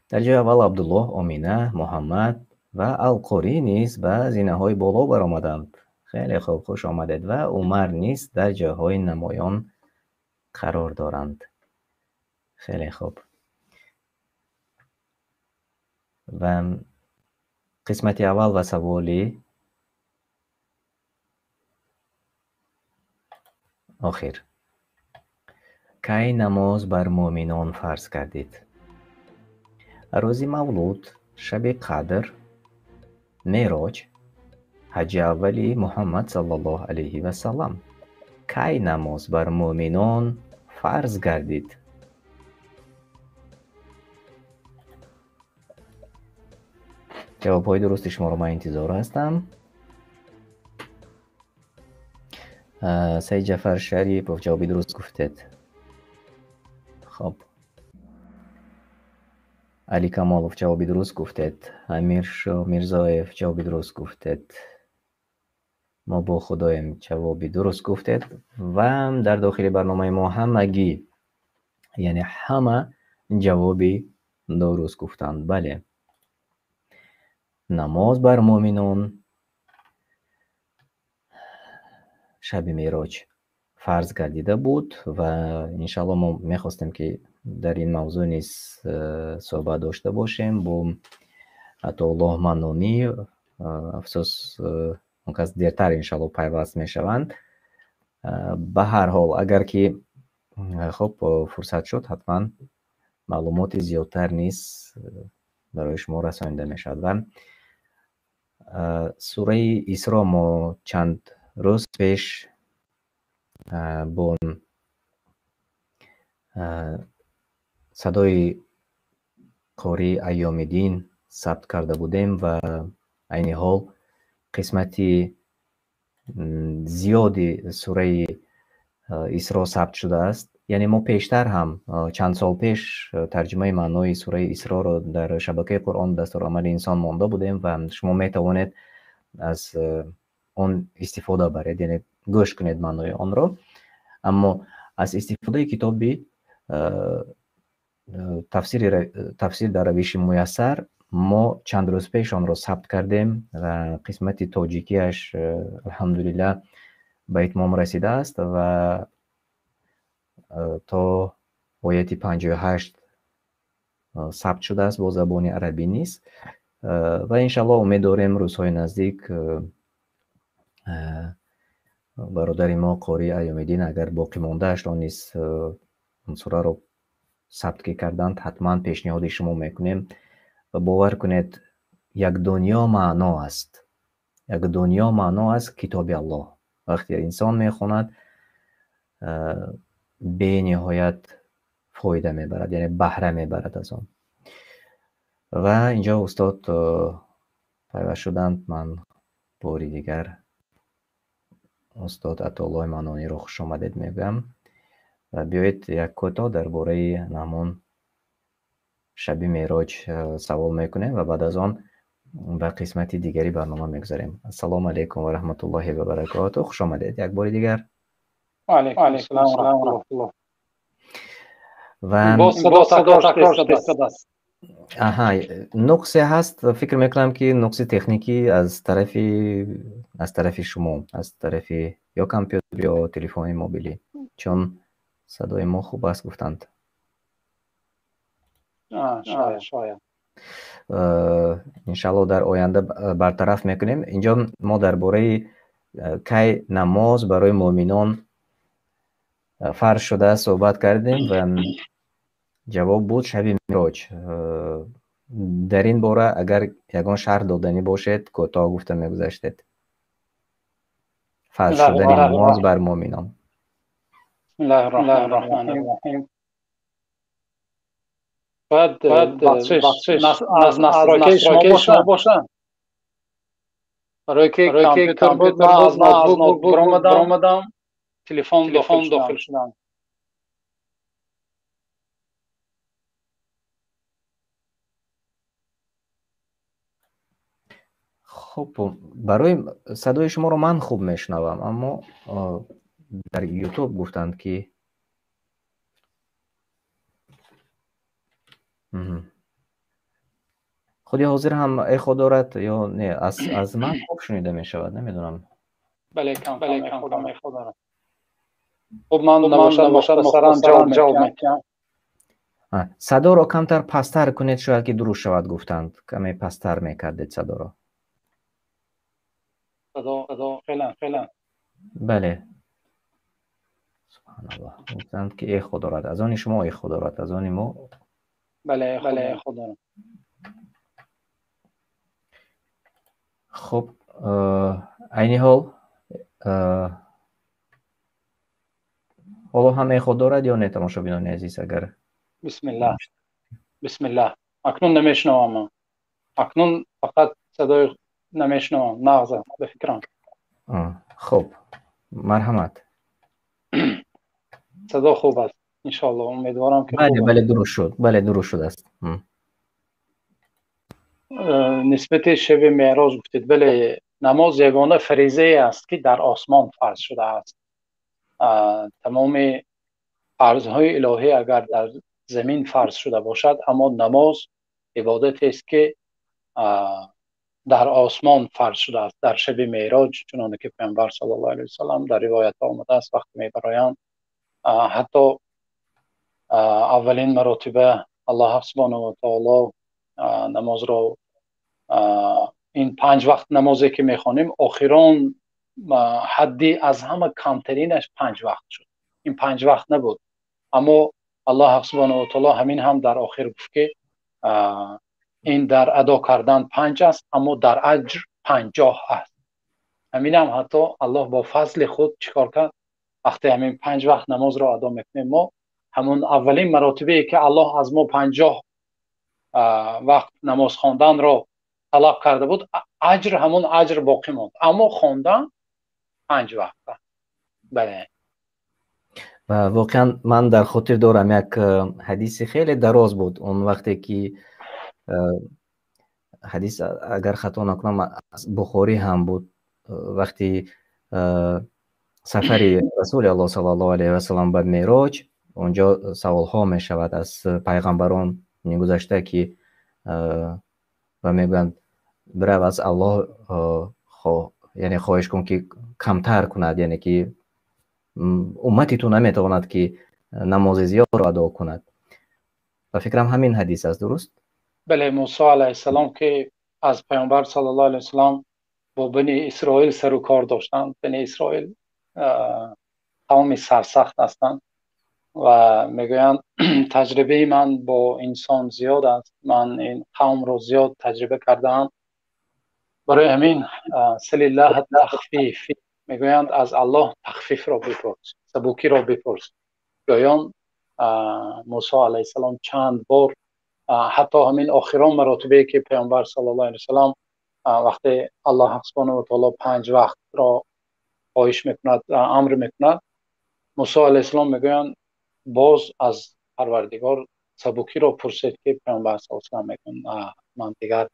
Дар ҷои аввал Абдуллоҳ, Омина, Муҳаммад ва Алқорӣ низ ба зинаҳои боло баромаданд. Хеле хуб, хуш омадед. Ва Умар низ дар ҷойҳои намоён қарор доранд. Хеле хуб. Ва қисмати аввал ва саволи охир. Кай намоз бар муъминон фарз гардид? Рӯзи мавлуд, шаби қадр, мероҷ, ҳаҷи аввали Муҳаммад саллаллоҳу алайҳи васаллам. Кай намоз бар муъминон фарз гардид? Ҷавобҳои дурусти шуморо ман интизор ҳастам. Саид Ҷафар Шарипов, ҷавоби дуруст гуфтед. Хоб, Али Камолов, ҷавоби дуруст гуфтед. Амиршо Мирзоев, ҷавоби дуруст гуфтед. Мо бо Худоем, ҷавоби дуруст гуфтед. Ва дар дохили барномаи мо ҳамагӣ, яъне ҳама ҷавоби дуруст гуфтанд. Бале, намоз бар муъминон шаби мероҷ фарз гардида буд ва иншааллоҳ мо мехостем, ки дар ин мавзӯъ низ суҳбат дошта бошем бо Атоуллоҳ Маннонӣ. Афсӯс, он кас дертар иншааллоҳ пайваст мешаванд. Ба ҳар ҳол, агар ки хуб фурсат шуд, ҳатман маълумоти зиёдтар низ барои шумо расонида мешавад. Ва сураи Исро мо чанд рӯз пеш бо садои қории Айёмиддин сабт карда будем ва айни ҳол қисмати зиёди сураи Исро сабт шудааст. Яъне мо пештар ҳам чанд сол пеш тарҷумаи маънои сураи Исроро дар шабакаи Қуръон дастурамали инсон монда будем ва шумо метавонед аз он истифода баред, яъне гӯш кунед маънои онро. Аммо аз истифодаи китоби тафсир дар равиши муяссар мо чанд рӯз пеш онро сабт кардем ва қисмати тоҷикиаш алҳамдулиллаҳ ба итмом расидааст ва то ояти 58 сабт шудааст бо забони арабӣ низ. Ва иншаллоҳ умед дорем, рӯзҳои наздик бародари мо қории Айёмиддин агар боқимондаашро низ он сураро сабт ки карданд, ҳатман пешниҳоди шумо мекунем. Ва бовар кунед, як дунё маъно аст, як дунё маъно аст китоби Аллоҳ. Вақте инсон мехонад, бениҳоят фоида мебарад, яъне баҳра мебарад аз он. Ва инҷо устод пайваст шуданд. Ман бори дигар устод Атоуллоҳи Маннониро хушомадед мегӯям. Ва биёед як кӯтоҳ дар бораи ҳамон шаби мероҷ савол мекунем ва баъд аз он ба қисмати дигари барнома мегузарем. Ассалому алайкум ва раҳматуллоҳи ва баракотуҳ. Хуш омадед як бори дигар. Алайкум ассалом ва раҳматуллоҳ. Ва боз садо такрор шудааст. Аҳа, нуқсе ҳаст, фикр мекунам, ки нуқси техникӣ аз тарафи шумо, аз тарафи ё компютер, ё телефони мобилӣ, чун садои мо хуб аст, гуфтанд. Шояд. Иншалло, дар оянда бартараф мекунем. Инҷо мо дар бораи кай намоз барои муъминон фарз шудааст суҳбат кардем ва ҷавоб буд шаби Меъроҷ. Дар ин бора агар ягон шарҳ доданӣ бошед, кӯтоҳ гуфта мегузаштед, фарз шудани намоз бар муъминон. Бисмиллаҳи. Бояд бахшиш аз настройкаи шумо бошад, барое ки компютер буд, ман аз ноутбук баромадам, телефон дохил шудам. Хуб, барои садои шуморо ман хуб мешунавам, аммо дар Ютуб гуфтанд, ки худи ҳозир ҳам эхо дорад ё не. Аз ман хуб шунида мешавад, намедонам. Бале, кам эхо дорад. Хуб, ман набошад, мухтасаран ҷавоб медиҳам. Садоро камтар пасттар кунед, шояд ки дуруст шавад, гуфтанд. Каме пасттар мекардед садоро. Садо феълан феълан. Бале, субҳаналлоҳ, гуфтанд, ки эхо дорад. Аз они шумо эхо дорад, аз они мо. Бале, эхо дорад. Хуб, айни ҳол ҳоло ҳам эхо дорад ё не, тамошобинони азиз, агар Бисмиллаҳ, бисмиллаҳ. Акнун намешунавам ман, акнун фақат садои намешунавам, нағз ба фикрам. Хуб, марҳамат. Садо хуб аст, иншоалло, умедворам, ки. Бале, бале, дуруст шуд, бале, дуруст шудааст. Нисбати шаби Меъроҷ гуфтед. Бале, намоз ягона фаризае аст, ки дар осмон фарз шудааст. Тамоми фарзҳои илоҳӣ агар дар замин фарз шуда бошад, аммо намоз ибодатест, ки дар осмон фарз шудааст, дар шаби Меъроҷ, чуноне ки Паёмбар саллаллоҳу алайҳи васаллам дар ривоятҳо омадааст, вақте мебароянд, ҳатто аввалин маротиба Аллоҳ субҳонаҳу ва таоло намозро, ин панҷ вақт намозе ки мехонем, охирон ҳадди аз ҳама камтаринаш панҷ вақт шуд. Ин панҷ вақт набуд, аммо Аллоҳ субҳонаҳу ва таоло ҳамин ҳам дар охир гуфт, ки ин дар адо кардан панҷ аст, аммо дар аҷр 50 аст. Ҳаминам ҳатто Аллоҳ бо фазли худ чӣ кор кард? Вақте ҳамин панҷ вақт намозро адо мекунем, мо ҳамон аввалин маротибае, ки Аллоҳ аз мо 50 вақт намоз хонданро талаб карда буд, аҷр, ҳамон аҷр боқӣ монд, аммо хондан панҷ вақт. Бале. Ва воқеан ман дар хотир дорам, як ҳадиси хеле дароз буд он вақте ки ҳадис, агар хато накунам, Бухорӣ ҳам буд, вақти сафари Расули Аллоҳ саллаллоҳу алайҳи васалам ба Мероҷ, онҷо саволҳо мешавад аз пайғамбарон гузашта, ки ва мегӯянд: бирав, аз Аллоҳ, яъне хоҳиш кун, ки камтар кунад, яъне ки уммати ту наметавонад, ки намози зиёдро адо кунад. Ба фикрам, ҳамин ҳадис аст, дуруст? Бале, Мусо алайҳиссалом, ки аз Паёмбар саллаллоҳу алайҳи васаллам бо Бани Исроил сару кор доштанд. Бани Исроил қавми сарсахт ҳастанд ва мегӯянд: таҷрибаи ман бо инсон зиёд аст, ман ин қавмро зиёд таҷриба кардаам, барои ҳамин салиллаҳ тахфиф, мегӯянд, аз Аллоҳ тахфифро бипурс, сабукиро бипурс. Гӯён Мусо алайҳиссалом чанд бор, ҳатто ҳамин охирон маротибае, ки Паёмбар саллаллоҳу алайҳи васаллам вақте Аллоҳ субҳонаҳу ва таоло панҷ вақтро хоҳиш мекунад, амр мекунад, Мусо алайҳиссалом мегӯянд: боз аз Парвардигор сабукиро пурсед, ки Паёмбар саллаллоҳу алайҳи васаллам мегӯянд: ман дигар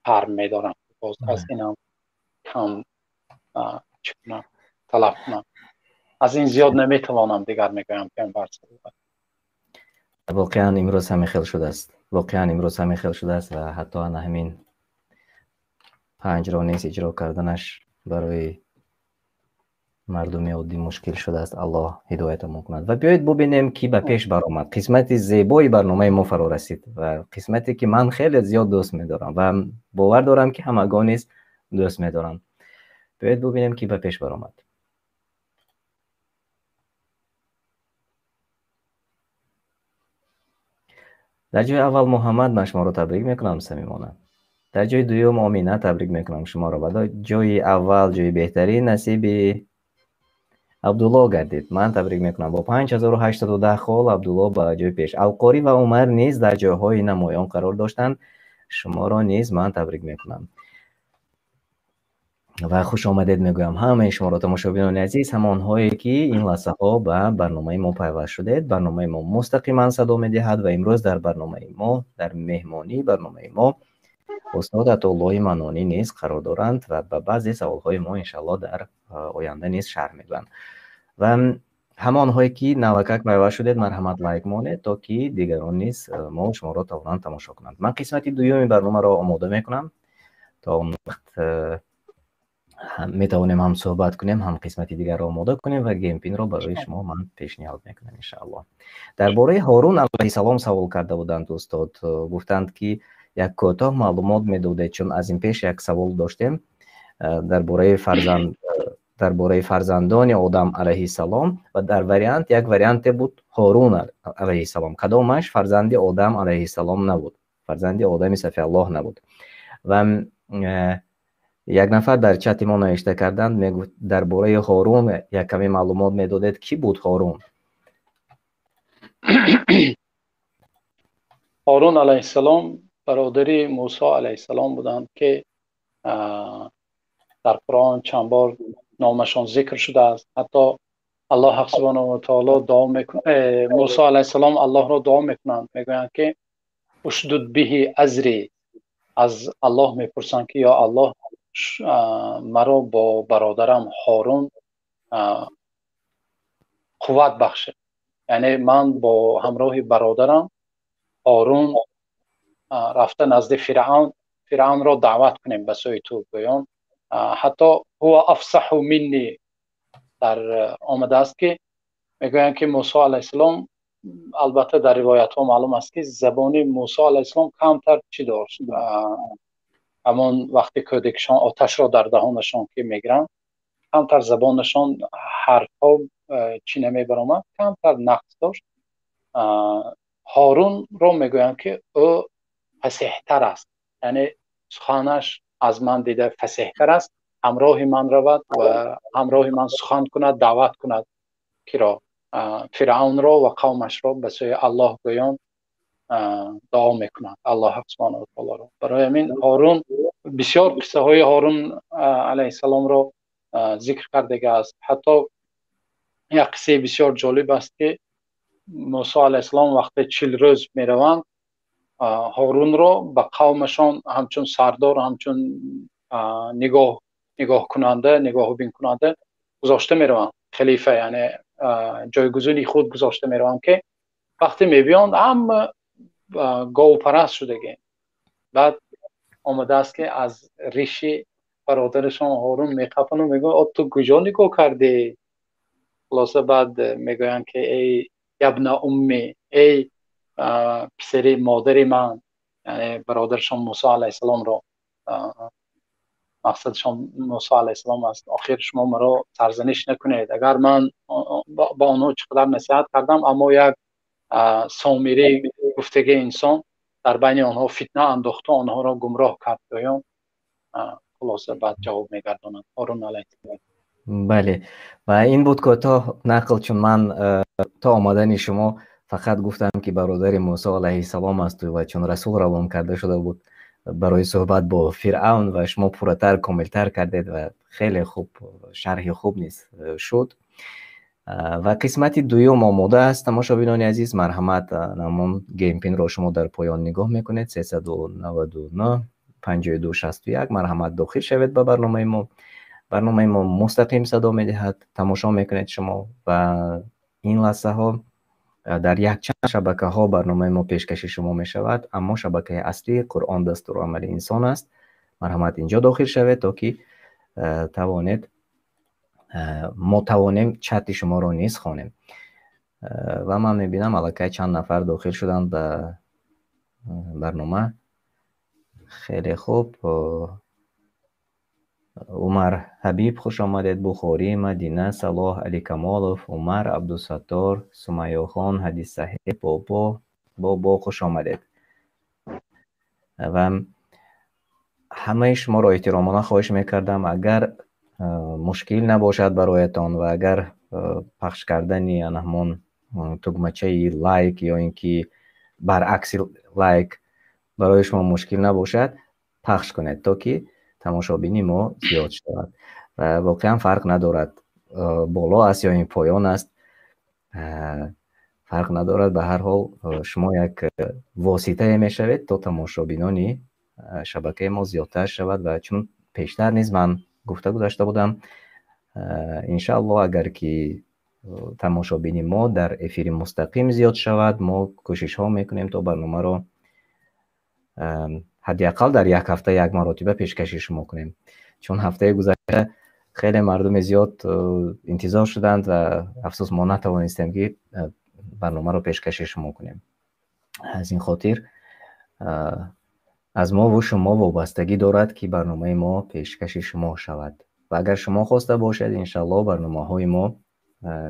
ҳарм медорам, боз аз инам кам чӣ кунам, талаб кунам, аз ин зиёд наметавонам дигар, мегӯям Паёмбар. Воқеан имрӯз ҳамин хел шудааст. Воқеан имрӯз ҳамин хел шудааст ва ҳатто ана ҳамин панҷро низ иҷро карданаш барои мардуми оддӣ мушкил шудааст. Аллоҳ ҳидоятамон кунад. Ва биёед бубинем, ки ба пеш баромад. Қисмати зебои барномаи мо фаро расид ва қисмате ки ман хеле зиёд дӯст медорам ва бовар дорам, ки ҳамагон низ дӯст медоранд. Биёед бубинем, ки ба пеш баромад. Дар ҷои аввал Муҳаммад, ман шуморо табрик мекунам самимона. Дар ҷои дуюм Омина, табрик мекунам шуморо. Ва ҷои аввал, ҷои беҳтарин насиби Абдулло гардид. Ман табрик мекунам бо 5810 хол Абдулло ба ҷои пеш. Алқорӣ ва Умар низ дар ҷойҳои намоён қарор доштанд. Шуморо низ ман табрик мекунам. Ва хуш омадед мегӯям ҳамаи шуморо, тамошобинони азиз, ҳамонҳое ки ин лаҳзаҳо ба барномаи мо пайваст шудед. Барномаи мо мустақиман садо медиҳад ва имрӯз дар барномаи мо, дар меҳмонии барномаи мо устод Атоуллоҳи Манонӣ низ қарор доранд ва ба баъзе саволҳои мо иншааллоҳ дар оянда низ шарҳ мегӯянд. Ва ҳамонҳое ки навакак пайваст шудед, марҳамат лайк монед, то ки дигарон низ мо шуморо тавонанд тамошо кунанд. Ман қисмати дуюми барномаро омода мекунам, то он вақт метавонем ҳам суҳбат кунем, ҳам қисмати дигарро омода кунем ва геймпинро барои шумо ман пешниҳод мекунам иншааллоҳ. Дар бораи Ҳорун алайҳиссалом савол карда буданд устод, гуфтанд ки як кӯтоҳ маълумот медодед, чун аз ин пеш як савол доштем дар бораи фарзанд, дар бораи фарзандони Одам алайҳиссалом ва дар вариант як варианте буд Ҳорун алайҳиссалом. Кадомаш фарзанди Одам алайҳиссалом набуд? Фарзанди Одами Сафиаллоҳ набуд. Ва як нафар дар чати мо навишта карданд, мегуфт дар бораи Ҳорун як каме маълумот медодед, кӣ буд Ҳорун? Ҳорун алайҳиссалом бародари Мусо алайҳиссалом буданд, ки дар Қуръон чанд бор номашон зикр шудааст. Ҳатто Аллоҳ субҳонаҳу ва таоло дуо мекунад, Мусо алайҳиссалом Аллоҳро дуо мекунанд, мегӯянд ки ушдуд биҳи азри, аз Аллоҳ мепурсанд ки ё Аллоҳ маро бо бародарам Ҳорун қувват бахшед, яъне ман бо ҳамроҳи бародарам Ҳорун рафта назди Фиръавн, Фиръавнро даъват кунем ба сӯи ту. Гӯён ҳатто ҳува афсаҳу минни дар омадааст ки мегӯянд ки Мусо алайҳиссалом, албатта дар ривоятҳо маълум аст ки забони Мусо алайҳиссалом камтар чӣ дошт, ҳамон вақте кӯдакшон оташро дар даҳонашон ки мегиранд, камтар забонашон ҳарфҳо чӣ намебаромад, камтар нақс дошт. Ҳорунро мегӯянд ки ӯ фасеҳтар аст, яъне суханаш аз ман дида фасеҳтар аст, ҳамроҳи ман равад ва ҳамроҳи ман сухан кунад, даъват кунад киро, Фиръавнро ва қавмашро ба сӯи Аллоҳ гӯён дуо мекунад Аллоҳ субҳонаҳу ва таолоро. Барои ҳамин Ҳорун бисёр қиссаҳои Ҳорун алайҳиссаломро зикр кардагааст. Ҳатто як қиссаи бисёр ҷолиб аст ки Мусо алайҳиссалом вақте 40 рӯз мераванд, Ҳорунро ба қавмашон ҳамчун сардор, ҳамчун нигоҳкунанда, нигоҳубинкунанда гузошта мераванд, халифа, яъне ҷойгузини худ гузошта мераванд, ки вақте мебиёнд ҳама говпараст шудагӣ. Баъд омадааст ки аз риши бародарашон Ҳорун меқапану мегӯянд ту куҷо нигоҳ кардӣ? Хулоса баъд мегӯянд ки эй ябна умми, эй писари модари ман, яъне бародарашон Мусо алайҳиссаломро, мақсадшон Мусо алайҳиссалом аст, охир шумо маро сарзаниш накунед, агар ман ба онҳо чӣ қадар насиҳат кардам, аммо як сомирӣ гуфтагии инсон дар байни онҳо фитна андохту онҳоро гумроҳ кард. Гӯён хулоса баъд ҷавоб мегардонанд Ҳорун алайҳиссалом. Бале, ва ин буд кӯтоҳ нақл, чун ман то омадани шумо фақат гуфтам ки бародари Мусо алайҳиссалом аст ва чун расул равон карда шуда буд барои суҳбат бо Фиръавн ва шумо пурратар, комилтар кардед ва хеле хуб, шарҳи хуб низ шуд. Ва қисмати дуюм омода аст, тамошобинони азиз, марҳамат, намон геймпинро шумо дар поён нигоҳ мекунед, 399 52 61, марҳамат дохил шавед ба барномаи мо. Барномаи мо мустақим садо медиҳад, тамошо мекунед шумо ва ин лаҳзаҳо Дар якчанд шабакаҳо барномаи мо пешкаши шумо мешавад, аммо шабакаи аслӣ Қуръон дастурамали инсон аст. Марҳамат, инҷо дохил шавед, то ки тавонед, мо тавонем чати шуморо низ хонем. Ва ман мебинам аллакай чанд нафар дохил шуданд ба барнома. Хеле хуб. Умар Ҳабиб, хуш омадед. Бухорӣ, Мадина, Салоҳ, Али Камолов, Умар, Абдусаттор, Сумайёхон, Ҳадис Саҳиб, Бобо, Бобо, хуш омадед. Ва ҳамаи шуморо эҳтиромона хоҳиш мекардам, агар мушкил набошад бароятон ва агар пахш кардани ҳамон тугмачаи лайк ё ин ки баръакси лайк барои шумо мушкил набошад, пахш кунед, то ки тамошобини мо зиёд шавад. Ва воқеан фарқ надорад, боло аст ё ин поён аст, фарқ надорад. Ба ҳар ҳол шумо як воситае мешавед, то тамошобинони шабакаи мо зиёдтар шавад. Ва чун пештар низ ман гуфта гузашта будам, иншааллоҳ агар ки тамошобини мо дар эфири мустақим зиёд шавад, мо кӯшишҳо мекунем то барномаро ҳадди ақал дар як ҳафта як маротиба пешкаши шумо кунем. Чун ҳафтаи гузашта хеле мардуми зиёд интизор шуданд ва афсӯс мо натавонистем ки барномаро пешкаши шумо кунем. Аз ин хотир аз мо ва шумо вобастагӣ дорад ки барномаи мо пешкаши шумо шавад. Ва агар шумо хоста бошед, иншааллоҳ барномаҳои мо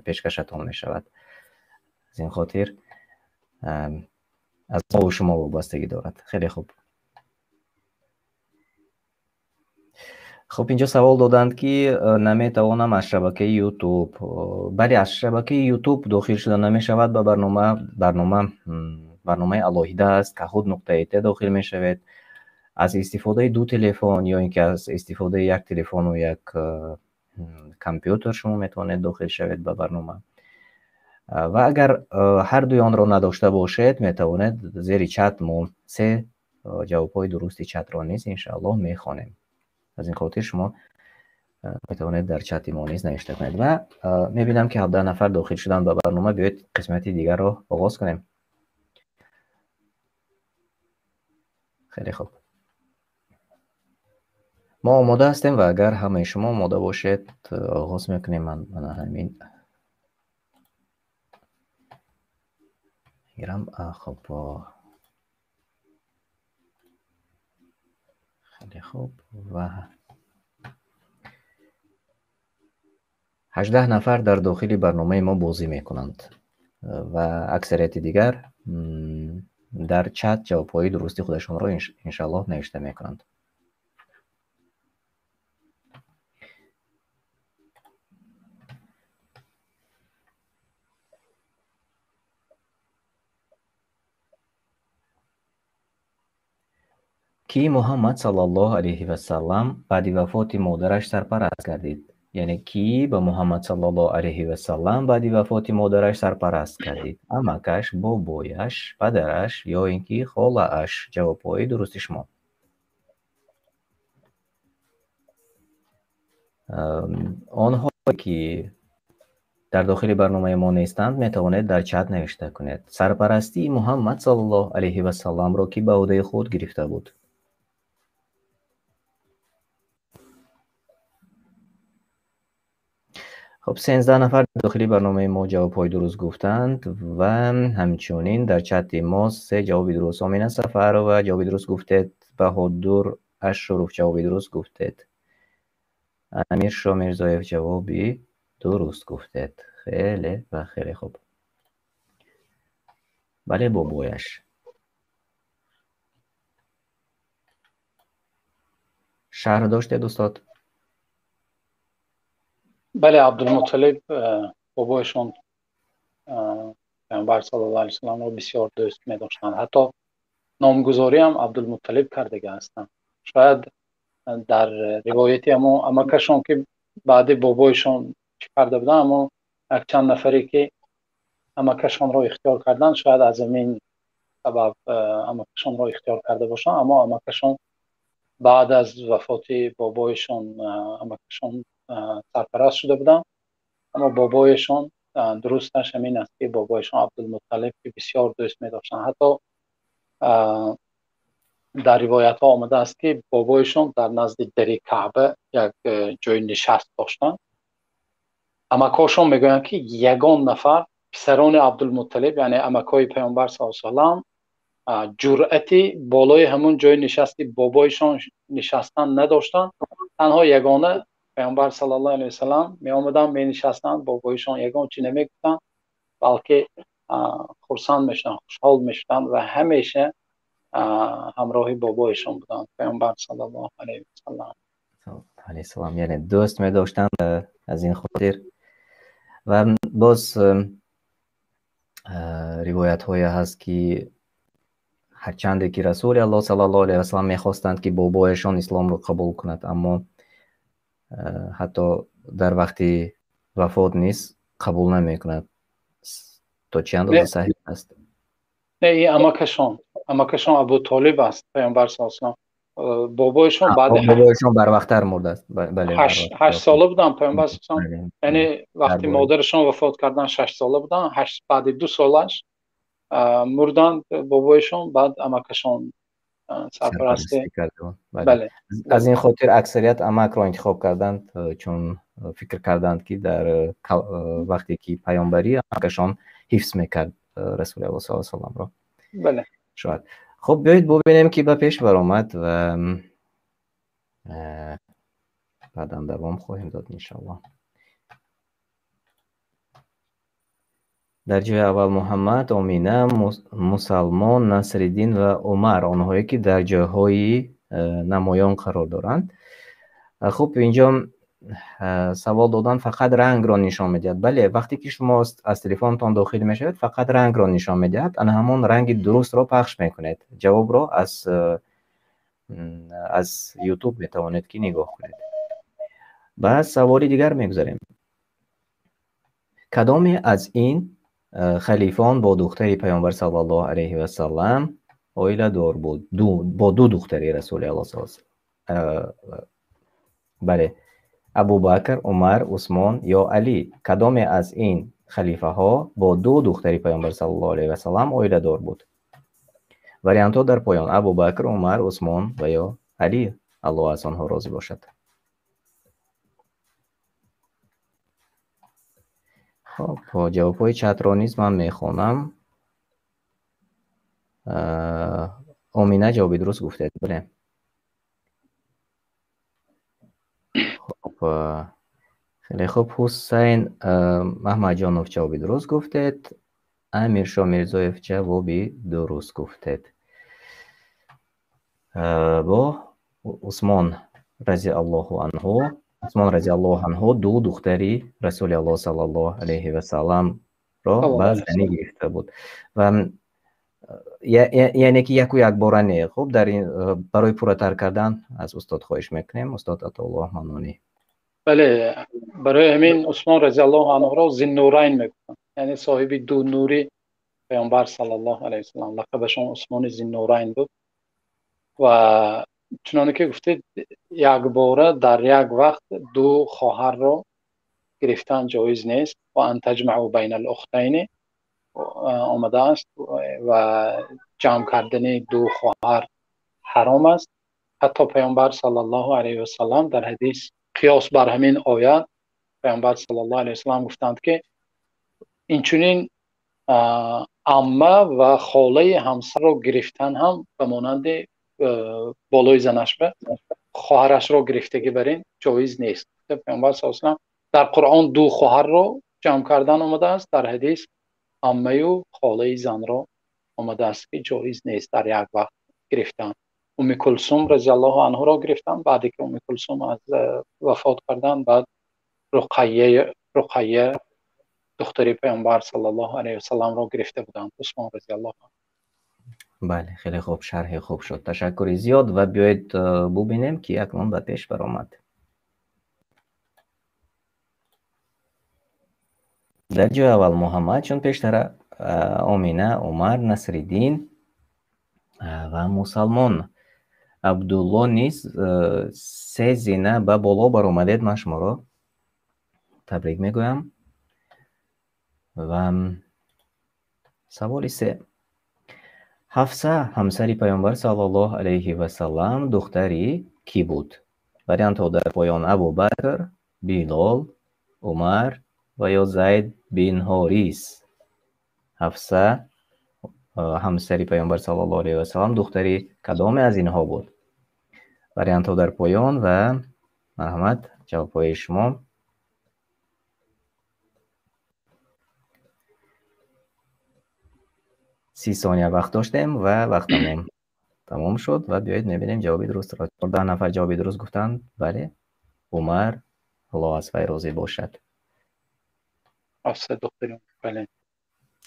пешкашатон мешавад. Аз ин хотир аз мо ва шумо вобастагӣ дорад. Хеле хуб. Хуб, инҷо савол доданд ки наметавонам аз шабакаи YouTube. Бале, аз шабакаи YouTube дохил шуда намешавад ба барнома. Барномаи алоҳида аст, kahoot.et дохил мешавед. Аз истифодаи ду телефон ё ин ки аз истифодаи як телефону як компютер шумо метавонед дохил шавед ба барнома. Ва агар ҳар дуи онро надошта бошед, метавонед зери чат мо се ҷавобҳои дурусти чатро низ иншааллоҳ мехонем. Аз ин хотир шумо метавонед дар чати мо низ навишта кунед. Ва мебинам ки 17 нафар дохил шуданд ба барнома. Биёед қисмати дигарро оғоз кунем. Хеле хуб. Мо омода ҳастем ва агар ҳамаи шумо омода бошед, оғоз мекунем. Ман ана ҳамин гирам. Хуб, хеле хуб. Ва 18 нафар дар дохили барномаи мо бозӣ мекунанд ва аксарияти дигар дар чат ҷавобҳои дурусти худашонро иншааллоҳ навишта мекунанд. Ки Муҳаммад саллаллоҳу алайҳи васаллам баъди вафоти модараш сарпараст гардид? Яъне ки ба Муҳаммад саллаллоҳу алайҳи васаллам баъди вафоти модараш сарпараст гардид? Амакаш, бобояш, падараш ё ин ки холааш? Ҷавобҳои дурусти шумо. Онҳое ки дар дохили барномаи мо нестанд, метавонед дар чат навишта кунед. Сарпарастии Муҳаммад саллаллоҳу алайҳи васалламро ки ба ӯҳдаи худ гирифта буд? Хуб, 13 нафар дохили барномаи мо ҷавобҳои дуруст гуфтанд ва ҳамчунин дар чати мо се ҷавоби дуруст. Омина Сафарова ҷавоби дуруст гуфтед, Баҳодур Ашуров ҷавоби дуруст гуфтед, Амиршо Мирзоев ҷавоби дуруст гуфтед. Хеле ва хеле хуб. Бале, бобояш. Шарҳ доштед, устод? Бале, Абдулмуталиб бобояшон Паёмбар саллаллоҳу алайҳи васалламро бисёр дӯст медоштанд. Ҳатто номгузориам Абдулмуталиб кардага ҳастанд. Шояд дар ривояти амакашон ки баъди бобояшон чӣ карда буданд, аммо якчанд нафаре ки амакашонро ихтиёр карданд, шояд аз ҳамин сабаб амакашонро ихтиёр карда бошанд, аммо амакашон баъд аз вафоти бобояшон амакашон сарпараст шуда буданд, аммо бобояшон Дурусташ ҳамин аст, ки бобояшон Абдулмутталиб, ки бисёр дӯст медоштанд. Ҳатто дар ривоятҳо омадааст, ки бобояшон дар назди дари Каъба як ҷои нишаст доштанд. Амакҳошон мегӯянд, ки ягон нафар писарони Абдулмутталиб, яъне амакҳои Паёмбар саллаллоҳу алайҳи васаллам, ҷуръати болои ҳамун ҷои нишасти бобояшон нишастан надоштанд. Танҳо ягона Паёмбар саллаллоҳу алайҳи васаллам меомаданд, менишастанд, бобояшон ягон чиз намегуфтанд, балки хурсанд мешуданд, хушҳол мешуданд ва ҳамеша ҳамроҳи бобояшон буданд Паёмбар саллаллоҳу алайҳи васаллам. Алайҳиссалом, яъне дӯст медоштанд аз ин хотир. Ва боз ривоятҳое ҳаст, ки ҳарчанде ки Расули Аллоҳ саллаллоҳу алайҳи васаллам мехостанд, ки бобояшон исломро қабул кунад, аммо ҳатто дар вақти вафот низ қабул намекунад. То чӣ андоза саҳеҳ аст? Не, ин амакашон Абу Толиб аст, Паёмбар саллаллоҳу алайҳи васаллам. Бобояшон баъд бобояшон барвақттар мурдааст. Бале, 8 сола буданд Паёмбар саллаллоҳу алайҳи васаллам. Яъне вақти модарашон вафот кардан 6 сола буданд, баъди 2 солаш мурданд бобояшон, баъд амакашон сарпарастӣ карданд. Бале, аз ин хотир аксарият амакро интихоб карданд, чун фикр карданд, ки дар вақте ки паёмбарӣ амакашон ҳифз мекард Расули Аллоҳ саллаллоҳу алайҳи васалламро. Бале, шояд. Хуб, биёед бубинем, ки ба пеш баромад ва баъдан давом хоҳем дод иншоаллоҳ. Дар ҷои аввал Муҳаммад, Омина, Мусалмон, Насриддин ва Умар, онҳое ки дар ҷойҳои намоён қарор доранд. Хуб, инҷо савол додан фақат рангро нишон медиҳад. Бале, вақте ки шумо аз телефонтон дохил мешавед, фақат рангро нишон медиҳад, ана ҳамон ранги дурустро пахш мекунед. Ҷавобро аз YouTube метавонед ки нигоҳ кунед. Ба саволи дигар мегузарем. Кадоме аз ин халифон бо духтари Паёмбар саллаллоҳу алайҳи васаллам оиладор буд? Бо ду духтари Расули Аллоҳ саллаллоҳу алайҳи васаллам. Бале, Абубакр, Умар, Усмон ё Алӣ. Кадоме аз ин халифаҳо бо ду духтари Паёмбар саллаллоҳу алайҳи васаллам оиладор буд? Вариантҳо дар поён: Абубакр, Умар, Усмон ва ё Алӣ. Аллоҳ аз онҳо розӣ бошад. Хуб, ҷавобҳои чатро низ ман мехонам. Омина ҷавоби дуруст гуфтед. Бале. Хуб, хеле хуб. Ҳусайн Маҳмадҷонов ҷавоби дуруст гуфтед. Амиршо Мирзоев ҷавоби дуруст гуфтед. Бо Усмон разиаллоҳу анҳу, Усмон разиаллоҳу анҳу ду духтари Расули Аллоҳ саллаллоҳу алайҳи васалламро ба занӣ гирифта буд. Ва яъне ки яку якбора не. Хуб, дар ин барои пурратар кардан аз устод хоҳиш мекунем, устод Атоуллоҳ Манонӣ. Бале, барои ҳамин Усмон разиаллоҳу анҳуро Зиннурайн мегуфтанд, яъне соҳиби ду нури Паёмбар саллаллоҳу алайҳи васаллам. Лақабашон Усмони Зиннурайн буд. Ва чуноне ки гуфтед, якбора дар як вақт ду хоҳарро гирифтан ҷоиз нест. Ва ан таҷмаъу байна ал-ухтайни омадааст ва ҷамъ кардани ду хоҳар ҳаром аст. Ҳатто Паёмбар саллаллоҳу алайҳи васаллам дар ҳадис қиёс бар ҳамин оят Паёмбар саллаллоҳу алайҳи васаллам гуфтанд, ки инчунин амма ва холаи ҳамсарро гирифтан ҳам ба монанди болои занаш ба хоҳарашро гирифтагӣ бар ин ҷоиз нест. Паёмбар саллаллоҳу алайҳи васаллам дар Қуръон ду хоҳарро ҷамъ кардан омадааст, дар ҳадис аммаю холаи занро омадааст, ки ҷоиз нест дар як вақт гирифтан. Умми Кулсум разиаллоҳу анҳуро гирифтан, баъде ки Умми Кулсум аз вафот кардан, баъд Руқайя духтари Паёмбар саллаллоҳу алайҳи васалламро гирифта буданд Усмон разиаллоҳу анҳу. Бале, хеле хуб, шарҳи хуб шуд. Ташаккури зиёд ва биёед бубинем, ки акнун ба пеш баромад. Дар ҷои аввал Муҳаммад, чун пештара Омина, Умар, Насриддин ва Мусалмон. Абдулло низ се зина ба боло баромадед. Ман шуморо табрик мегӯям. Ва саволи се. Ҳафса, ҳамсари Паёмбар саллаллоҳу алайҳи васаллам, духтари кӣ буд? Вариантҳо дар поён: Абубакр, Билол, Умар ва ё Зайд бин Ҳорис. Ҳафса, ҳамсари Паёмбар саллаллоҳу алайҳи васаллам, духтари кадоме аз инҳо буд? Вариантҳо дар поён ва марҳамат, ҷавобҳои шумо. 30 сония вақт доштем ва вақтамон тамом шуд ва биёед мебинем ҷавоби дурустро. 14 нафар ҷавоби дуруст гуфтанд. Бале, Умар, Аллоҳ аз вай розӣ бошад. Ҳафса духтари, бале.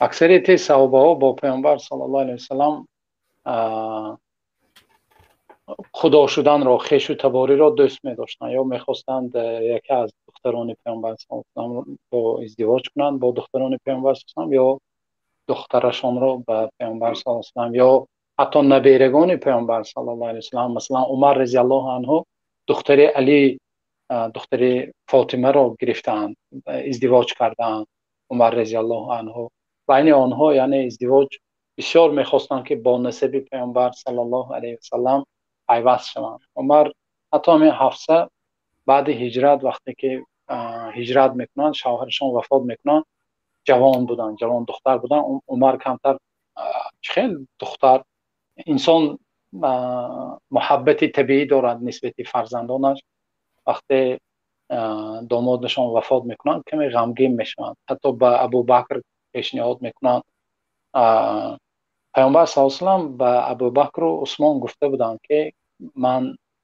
Аксарияти саҳобаҳо бо Паёмбар саллаллоҳу алайҳи васаллам худо шуданро, хешу табориро дӯст медоштанд ё мехостанд яке аз духтарони Паёмбар саллаллоҳу алайҳи васаллам бо издивоҷ кунанд, бо духтарони Паёмбар саллаллоҳу алайҳи васаллам ё духтарашонро ба Паёмбар саллаллоҳу алайҳи васаллам ё ҳатто наберагони Паёмбар саллаллоҳу алайҳи васаллам, масалан Умар разияллоҳу анҳу духтари Алӣ, духтари Фотимаро гирифтаанд, издивоҷ кардаанд. Умар разияллоҳу анҳу байни онҳо, яъне издивоҷ бисёр мехостанд, ки бо насаби Паёмбар саллаллоҳу алайҳи васаллам пайваст шаванд. Умар ҳатто ҳамин Ҳафса баъди ҳиҷрат, вақте ки ҳиҷрат мекунанд, шавҳарашон вафот мекунанд, ҷавон буданд, ҷавон духтар буданд. Умар камтар хел духтар, инсон муҳаббати табиӣ дорад нисбати фарзандонаш. Вақте домодашон вафот мекунанд, каме ғамгин мешаванд. Ҳатто ба Абубакр пешниҳод мекунанд. Паёмбар саллаллоҳу алайҳи васаллам ба Абубакру Усмон гуфта буданд, ки ман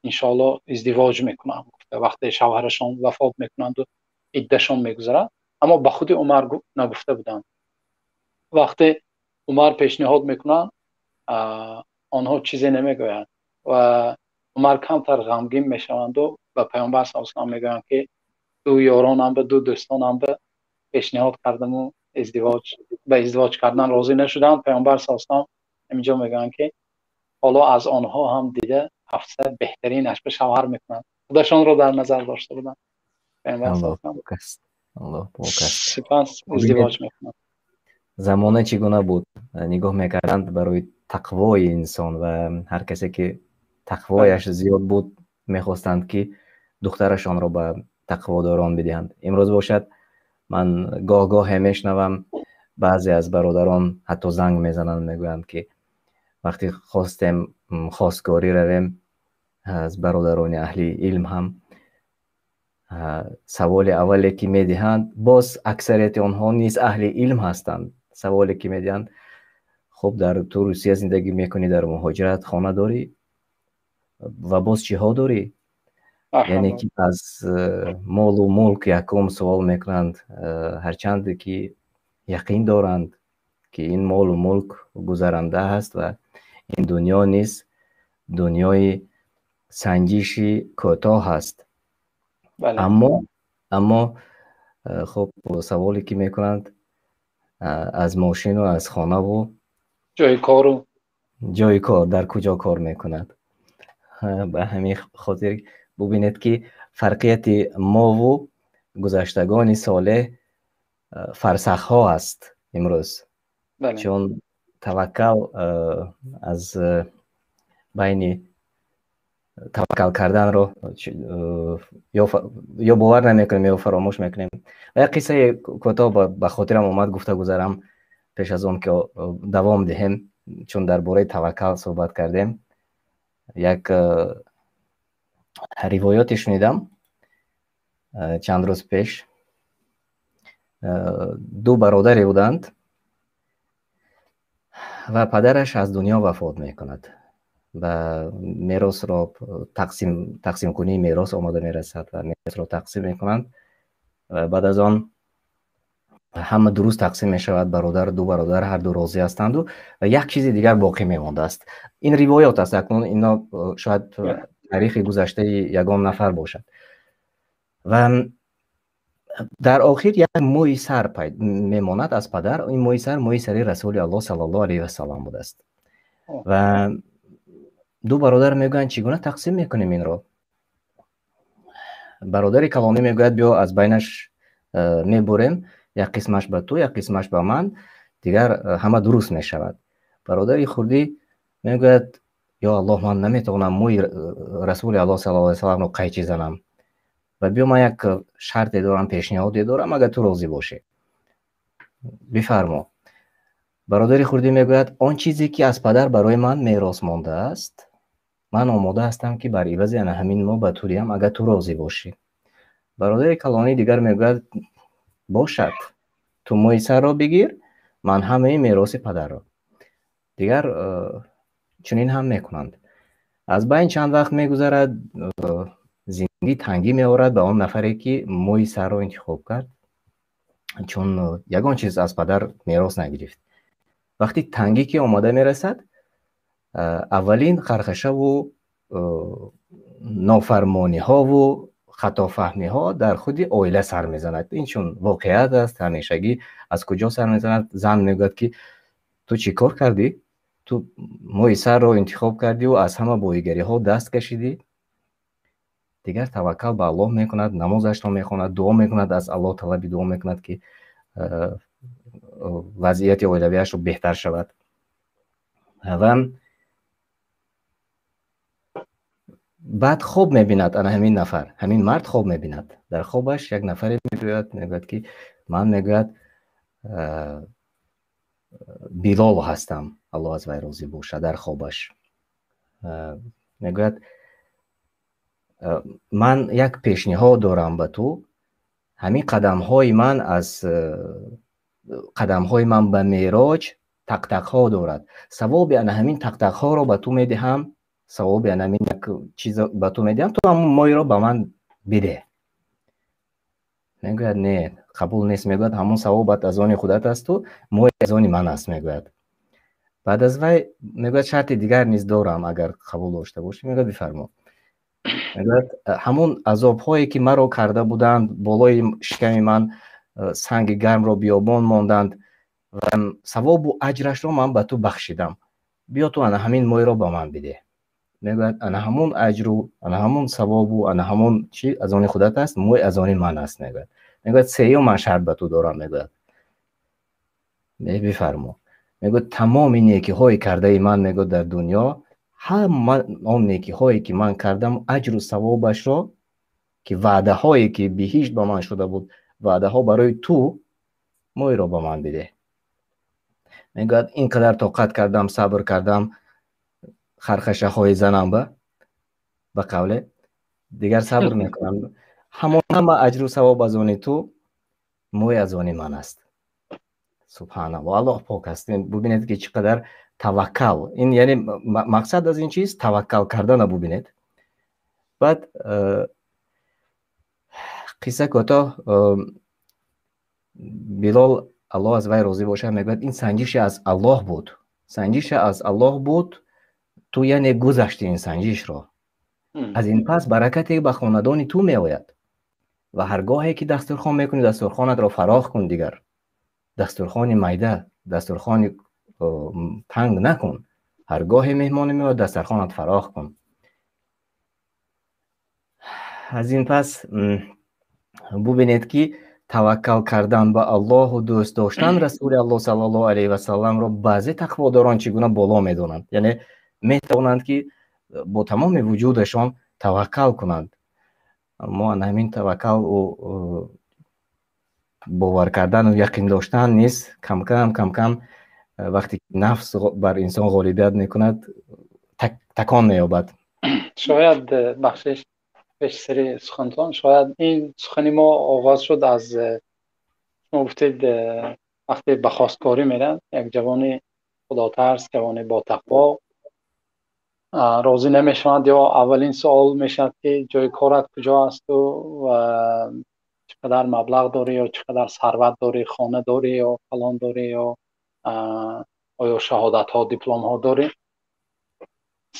иншоаллоҳ издивоҷ мекунам. Гуфта вақте шавҳарашон вафот мекунанду иддашон мегузарад, аммо ба худи Умар нагуфта буданд. Вақте Умар пешниҳод мекунанд, онҳо чизе намегӯянд ва Умар камтар ғамгин мешаванду ба Паёмбар саллаллоҳу алайҳи васаллам мегӯянд, ки ду ёронам ба ду дӯстонам ба пешниҳод кардаму ба издивоҷ кардан розӣ нашуданд. Паёмбар саллаллоҳу алайҳи васаллам ҳаминҷо мегӯянд, ки ҳоло аз онҳо ҳам дида Ҳафса беҳтаринаш ба шавҳар мекунанд. Худашонро дар назар дошта буданд. Паёмбар саллаллоҳу алайҳи васаллам Аллоҳ пок аст. Сипас издивоҷ мекунанд. Замона чӣ гуна буд? Нигоҳ мекарданд барои тақвои инсон ва ҳар касе ки тақвояш зиёд буд, мехостанд ки духтарашонро ба тақводорон бидиҳанд. Имрӯз бошад, ман гоҳ-гоҳе мешнавам, баъзе аз бародарон ҳатто занг мезананд, мегӯянд ки вақте хостем хостгорӣ равем аз бародарони аҳли илм ҳам саволи аввале ки медиҳанд, боз аксарияти онҳо низ аҳли илм ҳастанд. Саволе ки медиҳанд: хуб, дар ту Русия зиндагӣ мекунӣ, дар муҳоҷират хона дорӣ ва боз чиҳо дорӣ? Яъне ки аз молу мулк якум суол мекунанд, ҳарчанд ки яқин доранд ки ин молу мулк гузаранда аст ва ин дунё низ дунёи санҷиши кӯтоҳ аст. Аммо хуб, саволе ки мекунанд аз мошину аз хонаву ҷои кору ҷои кор, дар куҷо кор мекунад. Ба ҳамин хотир бубинед ки фарқияти мову гузаштагони солеҳ фарсахҳо аст имрӯз. Чун таваккал аз байни таваккал карданро ё бовар намекунем ё фаромӯш мекунем. Ва як қиссаи кӯтоҳ ба хотирам омад, гуфта гузарам пеш аз он ки давом диҳем, чун дар бораи таваккал суҳбат кардем. Як ривоёте шунидам чанд рӯз пеш. Ду бародаре буданд ва падараш аз дунё вафот мекунад ва меросро тақсимкунии мерос омода мерасад ва меросро тақсим мекунанд. Баъд аз он ҳама дуруст тақсим мешавад, бародар, ду бародар ҳар ду розӣ ҳастанду ва як чизи дигар боқӣ мемондааст. Ин ривоят аст, акнун ино шояд таърихи гузаштаи ягон нафар бошад. Ва дар охир як мӯи сар мемонад аз падар. Ин мӯи сар мӯи сари Расули Аллоҳ саллаллоҳу алайҳи васаллам будааст. Ва ду бародар мегӯянд, чӣ гуна тақсим мекунем инро? Бародари калонӣ мегӯяд, биё аз байнаш мебурем, Як қисмаш ба ту, як қисмаш ба ман, дигар ҳама дуруст мешавад. Бародари хурдӣ мегӯяд: ё Аллоҳ, ман наметавонам мӯи Расули Аллоҳ саллаллоҳу алайҳи васалламро қайчи занам ва биё, ман як шарте дорам, пешниҳоде дорам, агар ту розӣ бошӣ. Бифармо. Бародари хурдӣ мегӯяд: он чизе ки аз падар барои ман мерос мондааст, ман омода ҳастам, ки бар ивази ана ҳамин мо ба ту диҳам, агар ту розӣ бошӣ. Бародари калонӣ дигар мегӯяд: бошад, ту мӯи сарро бигир, ман ҳамаи мероси падарро. Дигар чунин ҳам мекунанд. Аз байн чанд вақт мегузарад, зиндагӣ тангӣ меорад ба он нафаре, ки мӯи сарро интихоб кард, чун ягон чиз аз падар мерос нагирифт. Вақти тангӣ ки омода мерасад, аввалин хархашаву нофармониҳову хатофаҳмиҳо дар худи оила сар мезанад. Ин чун воқеият аст, ҳамешагӣ. Аз куҷо сар мезанад? Зан мегӯяд, ки ту чӣ кор кардӣ? Ту мӯи сарро интихоб кардиву аз ҳама боигариҳо даст кашидӣ. Дигар таваккал ба Аллоҳ мекунад, намозашро мехонад, дуо мекунад, аз Аллоҳ талаби дуо мекунад, ки вазъияти оилавиашро беҳтар шавад. Ва баъд хоб мебинад ана ҳамин нафар, ҳамин мард хоб мебинад. Дар хобаш як нафаре мегӯяд, мегӯяд, ки ман, мегӯяд, Билол ҳастам, Аллоҳ аз вай розӣ бошад. Дар хобаш мегӯяд: ман як пешниҳод дорам ба ту, ҳамин қадамҳои ман аз қадамҳои ман ба мероҷ тақтақҳо дорад, савоби ана ҳамин тақтақҳоро ба ту медиҳам, савоби ана ҳамин як чиз ба ту медиҳам, ту ҳамон мӯйро ба ман бидеҳ. Мегӯяд: не, қабул нест. Мегӯяд: ҳамон савобат аз они худат асту мӯй аз они ман аст, мегӯяд. Баъд аз вай мегӯяд: шарти дигар низ дорам, агар қабул дошта бошӣ. Мегӯяд: бифармо. Мегӯяд: ҳамон азобҳое ки маро карда буданд, болои шиками ман санги гармро биёбон монданд ва савобу аҷрашро ман ба ту бахшидам, биё ту ана ҳамин мӯйро ба ман бидеҳ. Мегӯяд: ана ҳамон аҷру ана ҳамон савобу ана ҳамон чи аз они худат аст, мӯй аз они ман аст, мегӯяд. Мегӯяд: сеюм ман шарт ба ту дорам, мегӯяд. Бифармо. Мегӯяд: тамоми некиҳои кардаи ман, мегӯяд, дар дунё ҳама он некиҳое ки ман кардам, аҷру савобашро, ки ваъдаҳое ки биҳишт ба ман шуда буд, ваъдаҳо барои ту, мӯйро ба ман бидеҳ. Мегӯяд: ин қадар тоқат кардам, сабр кардам, хархашаҳои занам ба қавле дигар сабр мекунам, ҳамон ҳама аҷру савоб аз они ту, мӯй аз они ман аст. Субҳаналлоҳ, Аллоҳ пок аст. Бубинед, ки чӣ қадар таваккал. Ин яъне мақсад аз ин чиз таваккал кардана бубинед. Баъд қисса кӯтоҳ, Билол, Аллоҳ аз вай розӣ бошад, мегӯяд: ин санҷише аз Аллоҳ буд, санҷише аз Аллоҳ буд, ту яъне гузашти ин санҷишро, аз ин пас баракате ба хонадони ту меояд ва ҳар гоҳе ки дастурхон мекунӣ, дастурхонатро фарох кун, дигар дастурхони майда, дастурхони танг накун, ҳар гоҳе меҳмоне меояд, дастархонат фарох кун. Аз ин пас бубинед, ки таваккал кардан ба Аллоҳу дӯст доштан Расули Аллоҳ саллаллоҳу алайҳи васалламро баъзе тақводорон чӣ гуна боло медонанд, яъне метавонанд, ки бо тамоми вуҷудашон таваккал кунанд. Мо ана ҳамин таваккал бовар кардану яқин доштан низ камкам камкам вақте нафс бар инсон ғолибият мекунад, такон меёбад. Шояд, бахшиш пеш сари сухантон, шояд ин сухани мо оғоз шуд аз шумо гуфтед, вақте ба хосткорӣ мерад як ҷавони худотарс, ҷавони ботақво розӣ намешавад ё аввалин суол мешавад, ки ҷои корат куҷо асту ва чӣ қадар маблағ дорӣ ё чӣ қадар сарват дорӣ, хона дорӣ ё фалон дорӣ ё оё шаҳодатҳо, дипломҳо дорӣ.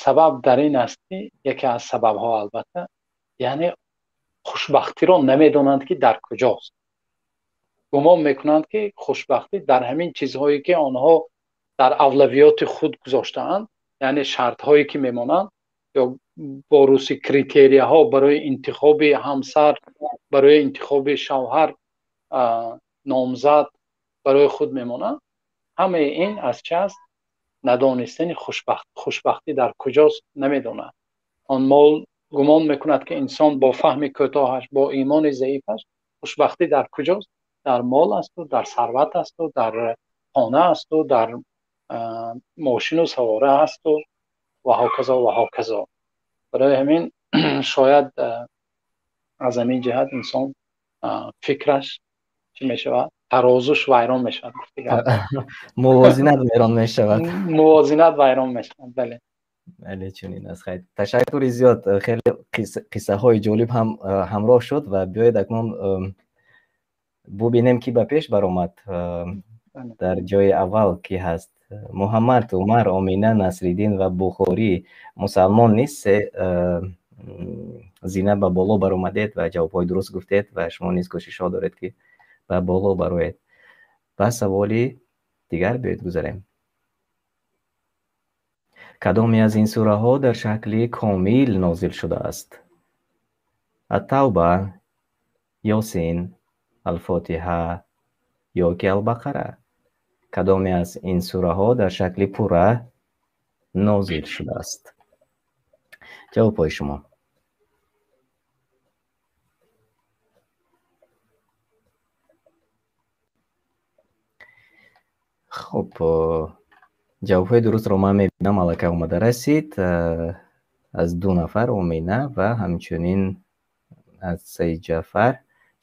Сабаб дар ин аст, ки яке аз сабабҳо албатта, яъне хушбахтиро намедонанд, ки дар куҷост. Гумон мекунанд, ки хушбахтӣ дар ҳамин чизҳое, ки онҳо дар авлавиёти худ гузоштаанд, яъне шартҳое, ки мемонанд ё бо рӯси критерияҳо барои интихоби ҳамсар, барои интихоби шавҳар. Номзад барои худ мемонад. Ҳамаи ин аз чи аст? Надонистани хушбахтӣ дар куҷост намедонад. Он мол гумон мекунад, ки инсон бо фаҳми кӯтоҳаш, бо имони заифаш хушбахтӣ дар куҷост? Дар мол асту, дар сарват асту, дар хона асту, дар мошину савора асту ва ҳоказо ва ҳоказо. Барои ҳамин шояд аз ҳамин ҷиҳат инсон фикраш чӣ мешавад? Тарозуш вайрон мешавад, гуфтигар. Мувозинат вайрон мешавад. Мувозинат вайрон мешавад, бале. Бале, чунин аст. Хайр, ташаккури зиёд. Хеле қиссаҳои ҷолиб ҳам ҳамроҳ шуд ва биёед акнун бубинем, ки ба пеш баромад. Дар ҷои аввал ки ҳаст? Муҳаммад, Умар, Омина, Насриддин ва Бухорӣ. Мусалмон низ се зина ба боло баромадед ва ҷавобҳои дуруст гуфтед ва шумо низ кӯшишҳо доред, ки ба боло бароед. Ба саволи дигар биёед гузарем. Кадоме аз ин сураҳо дар шакли комил нозил шудааст? Ат-Тавба, Ёсин, Алфотиҳа ё ки Албақара? Кадоме аз ин сураҳо дар шакли пурра нозил шудааст? Ҷавобҳои шумо. Хуб, ҷавобҳои дурустро ман мебинам, аллакай омада расид аз ду нафар, Омина ва ҳамчунин аз Саид Ҷаъфар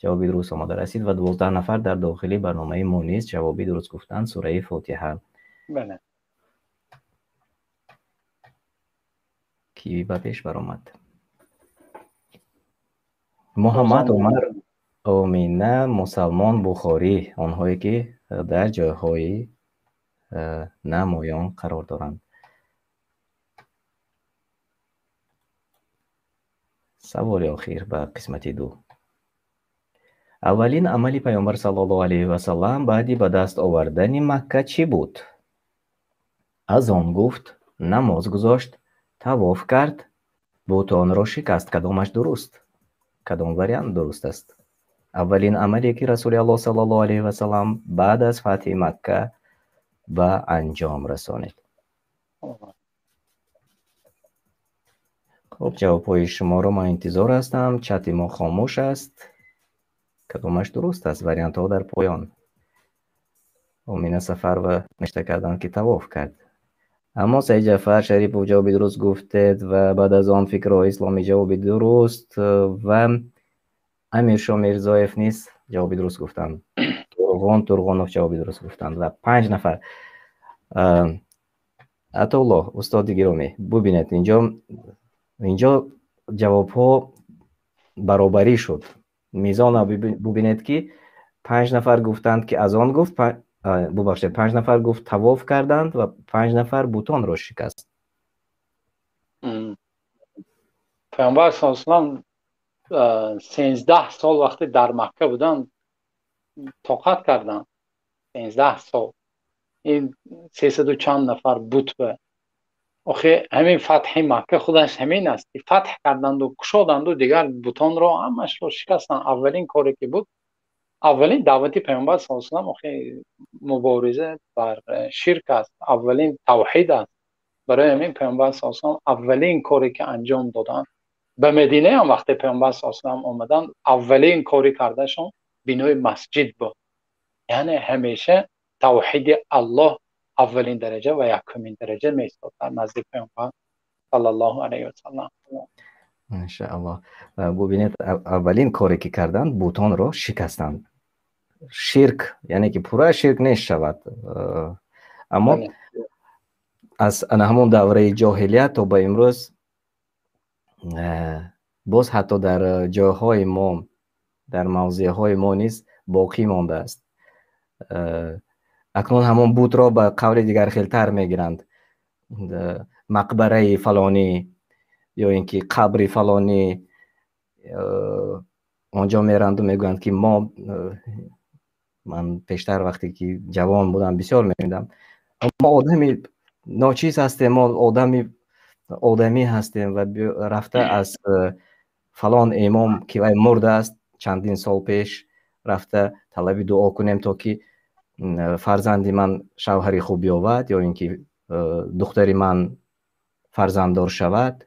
ҷавоби дуруст омада расид ва 12 нафар дар дохили барномаи мо низ ҷавоби дуруст гуфтанд, сураи Фотиҳа. Бале. Ки ба пеш баромад? Муҳаммад, Умар, Омина, Мусалмон, Бухорӣ, онҳое ки дар ҷойҳои намоён қарор доранд. Саволи охир ба қисмати ду. Аввалин амали Пайғамбар саллаллоҳу алайҳи васаллам баъди ба даст овардани Макка чӣ буд? Азон гуфт, намоз гузошт, тавоф кард, бутонро шикаст. Кадомаш дуруст? Кадом вариант дуруст аст? Аввалин амале ки Расули Аллоҳ саллаллоҳу алайҳи васаллам баъд аз фатҳи Макка ба анҷом расонид. Хуб, ҷавобҳои шуморо ман интизор ҳастам. Чати мо хомӯш аст. Кадомаш дуруст аст? Вариантҳо дар поён. Омина Сафарова навишта карданд, ки тавоф кард. Аммо Саид Ҷаъфар Шарипов ҷавоби дуруст гуфтед ва баъд аз он Фикрҳои исломӣ ҷавоби дуруст ва Амиршо Мирзоев низ ҷавоби дуруст гуфтанд. Турғон Турғонов ҷавоби дуруст гуфтанд ва 5 нафар. Атоуллоҳ, устоди гиромӣ, бубинед, инҷо ҷавобҳо баробарӣ шуд. Мизона бубинед, ки 5 нафар гуфтанд, ки азон гуфт, бубахшед, 5 нафар гуфт тавоф карданд ва 5 нафар бутонро шикаст. Пайғамбар саллаллоҳу алайҳи васаллам 13 сол вақте дар Макка буданд тоқат карданд. 13 сол. Ин 300 чанд нафар бут ба. Охе ҳамин фатҳи Макка худаш ҳамин аст, ки фатҳ карданду кушоданду дигар бутонро ҳамашро шикастанд. Аввалин коре ки буд, аввалин даъвати Пайғамбар саллаллоҳу алайҳи васаллам охе мубориза бар ширк аст, аввалин тавҳид аст. Барои ҳамин Пайғамбар саллаллоҳу алайҳи васаллам аввалин коре ки анҷом доданд, ба Медина ҳам вақте Пайғамбар саллаллоҳу алайҳи васаллам омаданд, аввалин кори кардашон бинои масҷид буд. Яъне ҳамеша тавҳиди Аллоҳ аввалин дараҷа ва якумин дараҷа меистод дар назди Пайғамбар саллаллоҳу алайҳи васаллам. Иншааллоҳ. Бубинед, аввалин коре ки карданд, бутонро шикастанд. Ширк, яъне ки пурра ширк нешавад. Аммо аз ана ҳамон давраи ҷоҳилият то ба имрӯз боз ҳатто дар ҷойҳои мо, дар мавзеъҳои мо низ боқӣ мондааст. Акнун ҳамон бутро ба қавли дигар хелтар мегиранд. Мақбараи фалонӣ ё ин ки қабри фалонӣ, онҷо меранду мегӯянд, ки мо, ман пештар вақте ки ҷавон будам бисёр мешунидам, мо одами ночиз ҳастем, мо одамӣ ҳастем ва рафта аз фалон имом ки вай мурдааст чандин сол пеш, Рафта талаби дуо кунем, то ки фарзанди ман шавҳари хуб ёбад ё ин ки духтари ман фарзанддор шавад.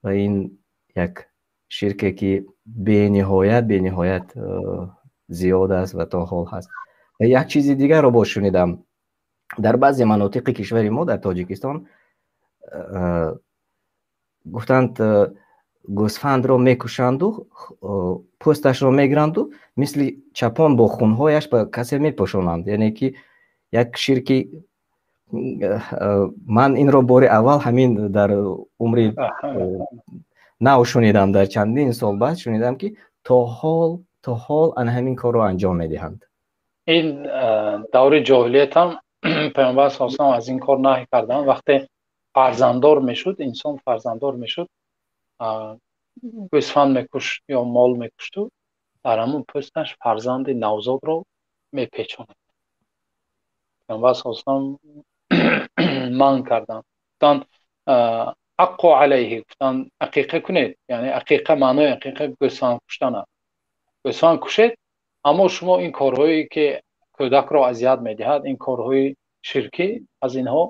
Ва ин як ширке, ки бениҳоят, бениҳоят зиёд аст ва то ҳол ҳаст. Ва як чизи дигарро боз шунидам. Дар баъзе манотиқи кишвари мо, дар Тоҷикистон, гуфтанд, гӯсфандро мекушанду пӯсташро мегиранду мисли чапон бо хунҳояш ба касе мепӯшонанд. Яъне ки як ширки, ман инро бори аввал ҳамин дар умри нав шунидам, дар чандин сол баъд шунидам, ки то ҳол ана ҳамин корро анҷом медиҳанд. Ин даври ҷоҳилият ҳам Паёмбар с аз ин кор наҳй карданд. Вақте фарзанддор мешуд инсон, фарзанддор мешуд, гӯсфанд мекушт ё мол мекушту дар ҳамун пӯсташ фарзанди навзодро мепечонад. Паёмбар с манъ карданд, гуфтанд: عقوا عليه, гуфтанд, ақиқа кунед. Яъне ақиқа, маънои ақиқа гӯсфанд куштан аст. Гӯсфанд кушед, аммо шумо ин корҳое ки кӯдакро азият медиҳад, ин корҳои ширкӣ, аз инҳо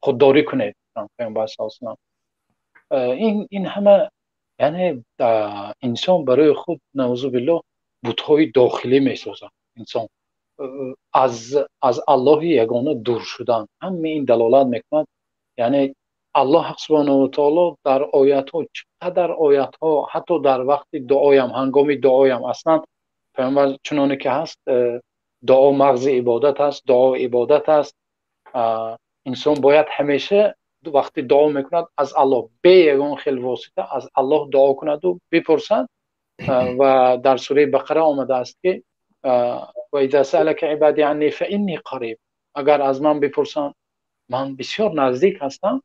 худдорӣ кунед. Паёмбар с ин ҳама, яъне инсон барои худ, наъузу биллоҳ, бутҳои дохилӣ месозад. Инсон аз Аллоҳи ягона дур шудан, ҳама ин далолат мекунад. Яъне Аллоҳ субҳанаҳу ва таоло дар оятҳо, чӣ қадар оятҳо, ҳатто дар вақти дуоям, ҳангоми дуоям, аслан Паёмбар чуноне ки ҳаст, дуо мағзи ибодат аст, дуо ибодат аст. Инсон бояд ҳамеша вақти дуо мекунад, аз Аллоҳ бе ягон хел восита аз Аллоҳ дуо кунаду бипурсад. Ва дар сураи Бақара омадааст, ки وإذا سألك عبادي عني فإني قريب, агар аз ман бипурсанд, ман бисёр наздик ҳастам.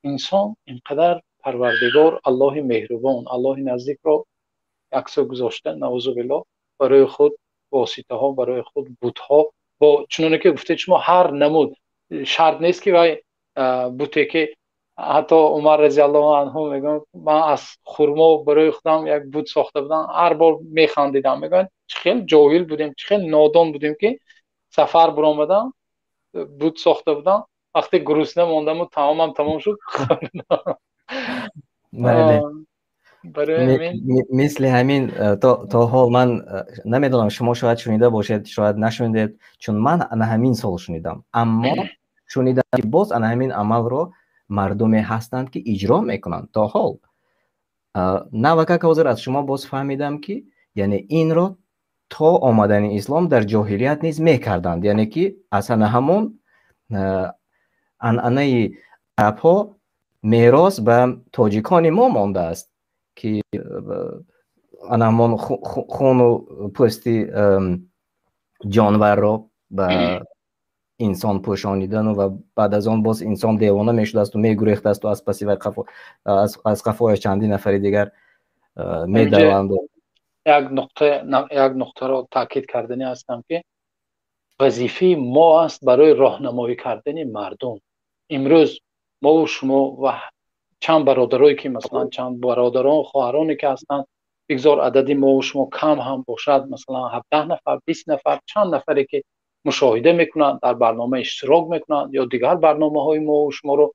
Инсон инқадар Парвардигор, Аллоҳи меҳрубон, Аллоҳи наздикро яксӯ гузошта, наъузу биллоҳ, барои худ воситаҳо, барои худ бутҳо, бо чуноне ки гуфтед шумо, ҳар намуд, шарт нест ки вай буте ки ҳатто Умар разиаллоҳу анҳу мегӯянд: ман аз хурмо барои худам як бут сохта будам, ҳар бор механдидам. Мегӯянд, чӣ хел ҷоҳил будем, чӣ хел нодон будем, ки сафар биромадам, бут сохта будам, вақте гурусна мондаму таомам тамом шуд. Мисли ҳамин то ҳол ман намедонам, шумо шояд шунида бошед, шояд нашунидед, чун ман ана ҳамин сол шунидам. Аммо шунидам, ки боз ана ҳамин амалро мардуме ҳастанд, ки иҷро мекунанд то ҳол. Навакак ҳозир аз шумо боз фаҳмидам, ки яъне инро то омадани ислом дар ҷоҳилият низ мекарданд. Яъне ки аз ана ҳамон анъанаи арабҳо мерос ба тоҷикони мо мондааст, ки ана ҳамон хуну пӯсти ҷонварро ба инсон пӯшонидану ва баъд аз он боз инсон девона мешудасту мегурехтасту аз паси вай, аз қафояш чандин нафари дигар медаванду. Як нуқта, як нуқтаро таъкид карданӣ ҳастам, ки вазифаи мо аст барои роҳнамоӣ кардани мардум. Имрӯз мову шумо ва чанд бародарое ки, масалан, чанд бародарон, хоҳароне ки ҳастанд, бигзор адади мову шумо кам ҳам бошад, масалан, 17 нафар, 20 нафар, чанд нафаре ки мушоҳида мекунанд, дар барнома иштирок мекунанд ё дигар барномаҳои мову шуморо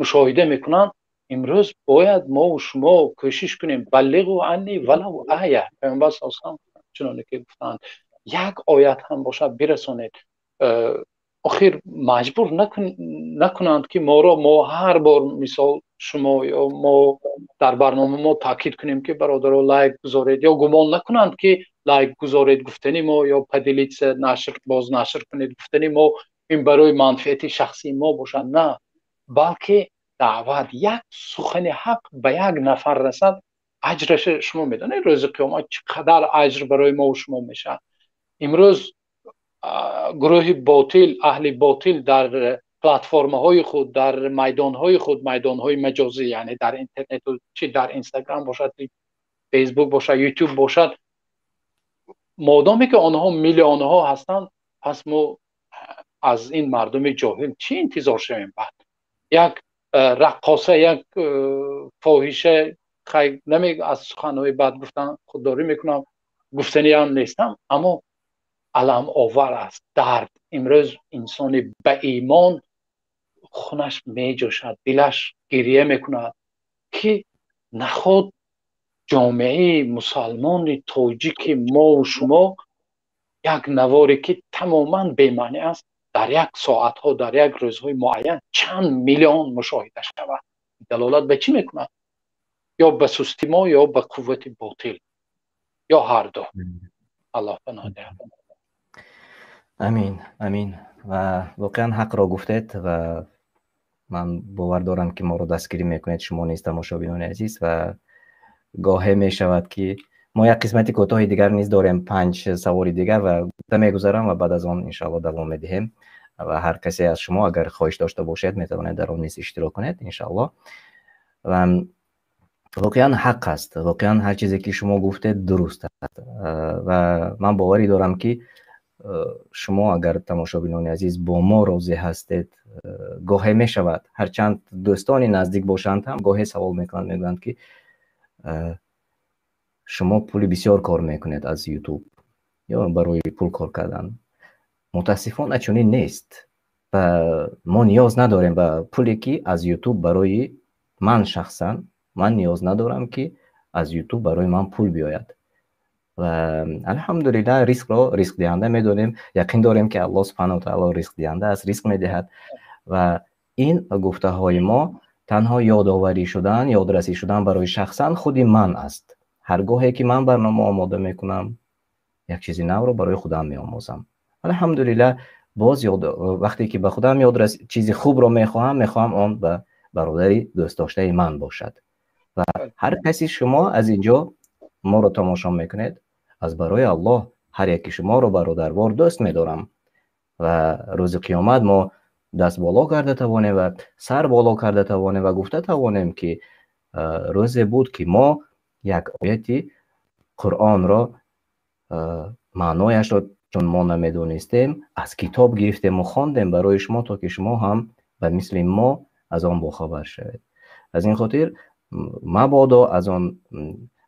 мушоҳида мекунанд, имрӯз бояд мову шумо кӯшиш кунем. بلغوا عني ولو آية, Паёмбар с чуноне ки гуфтанд, як оят ҳам бошад, бирасонед. Охир маҷбур накунанд, ки моро мо ҳар бор, мисол, шумо ё мо дар барнома мо таъкид кунем, ки бародаро, лайк гузоред, ё гумон накунанд, ки лайк гузоред гуфтани мо ё поделиться, нашр, боз нашр кунед гуфтани мо ин барои манфиати шахсии мо бошад. На, балки даъват, як сухани ҳақ ба як нафар расад, аҷраша шумо медонед, рӯзи қиёмат чӣ қадар аҷр барои мову шумо мешавад. Имрӯз гурӯҳи ботил, аҳли ботил дар платформаҳои худ, дар майдонҳои худ, майдонҳои маҷозӣ, яъне дар интернету чи дар Инстаграм бошад, Фейсбук бошад, Ютуб бошад, модоме ки онҳо миллионҳо ҳастанд, пас мо аз ин мардуми ҷоҳил чӣ интизор шавем? Баъд як раққоса, як фоҳиша, наме, аз суханҳои бад гуфтан худдорӣ мекунам, Гуфтаниам нестам, аммо аламовар аст, дард. Имрӯз инсони ба имон хунаш меҷӯшад, дилаш гирия мекунад, ки наход ҷомеаи мусалмони тоҷики мову шумо як наворе ки тамоман бемаънӣ аст, дар як соатҳо, дар як рӯзҳои муайян чанд миллион мушоҳида шавад. Далолат ба чӣ мекунад? Ё ба сусти мо, ё ба қуввати ботил, ё ҳар ду. Аллоҳ паноҳ диҳад. Амин, амин. Ва воқеан ҳақро гуфтед ва ман бовар дорам, ки моро дастгирӣ мекунед шумо низ, тамошобинони азиз. Ва гоҳе мешавад, ки мо як қисмати кӯтоҳи дигар низ дорем, 5 саволи дигар, ва гуфта мегузарам ва баъд аз он иншоаллоҳ давом медиҳем. Ва ҳар касе аз шумо агар хоҳиш дошта бошед, метавонед дар он низ иштирок кунед иншоаллоҳ. Ва воқеан ҳақ аст, воқеан ҳар чизе ки шумо гуфтед дуруст аст. Ва ман боварӣ дорам, ки шумо агар тамошобинони азиз бо мо розӣ ҳастед, гоҳе мешавад, ҳарчанд дӯстони наздик бошанд ҳам гоҳе савол мекунанд, мегӯянд ки шумо пули бисёр кор мекунед аз YouTube ё барои пул кор кардан. Мутаассифона чунин нест ва мо ниёз надорем ба пуле ки аз YouTube барои ман шахсан, ман ниёз надорам ки аз YouTube барои ман пул биёяд. Ва алҳамдулиллаҳ ризқро ризқдиҳанда медонем, яқин дорем ки Аллоҳ субҳанаҳу ва таъоло ризқдиҳанда аст, ризқ медиҳад. Ва ин гуфтаҳои мо танҳо ёдоварӣ шудан, ёдрасӣ шудан барои шахсан худи ман аст. Ҳар гоҳе ки ман барнома омода мекунам, як чизи навро барои худам меомӯзам. Алҳамдулиллаҳ боз вақте ки ба худам ёдрас чизи хубро мехоҳам, мехоҳам он ба бародари дӯстдоштаи ман бошад. Ва ҳар каси шумо аз инҷо моро тамошо мекунед, аз барои Аллоҳ ҳар яки шуморо бародарвор дӯст медорам. Ва рӯзи қиёмат мо даст боло карда тавонем ва сар боло карда тавонем ва гуфта тавонем, ки рӯзе буд, ки мо як ояти Қуръонро маънояшро чун мо намедонистем, аз китоб гирифтем ва хондем барои шумо, то ки шумо ҳам ба мисли мо аз он бохабар шавед. Аз ин хотир мабодо аз он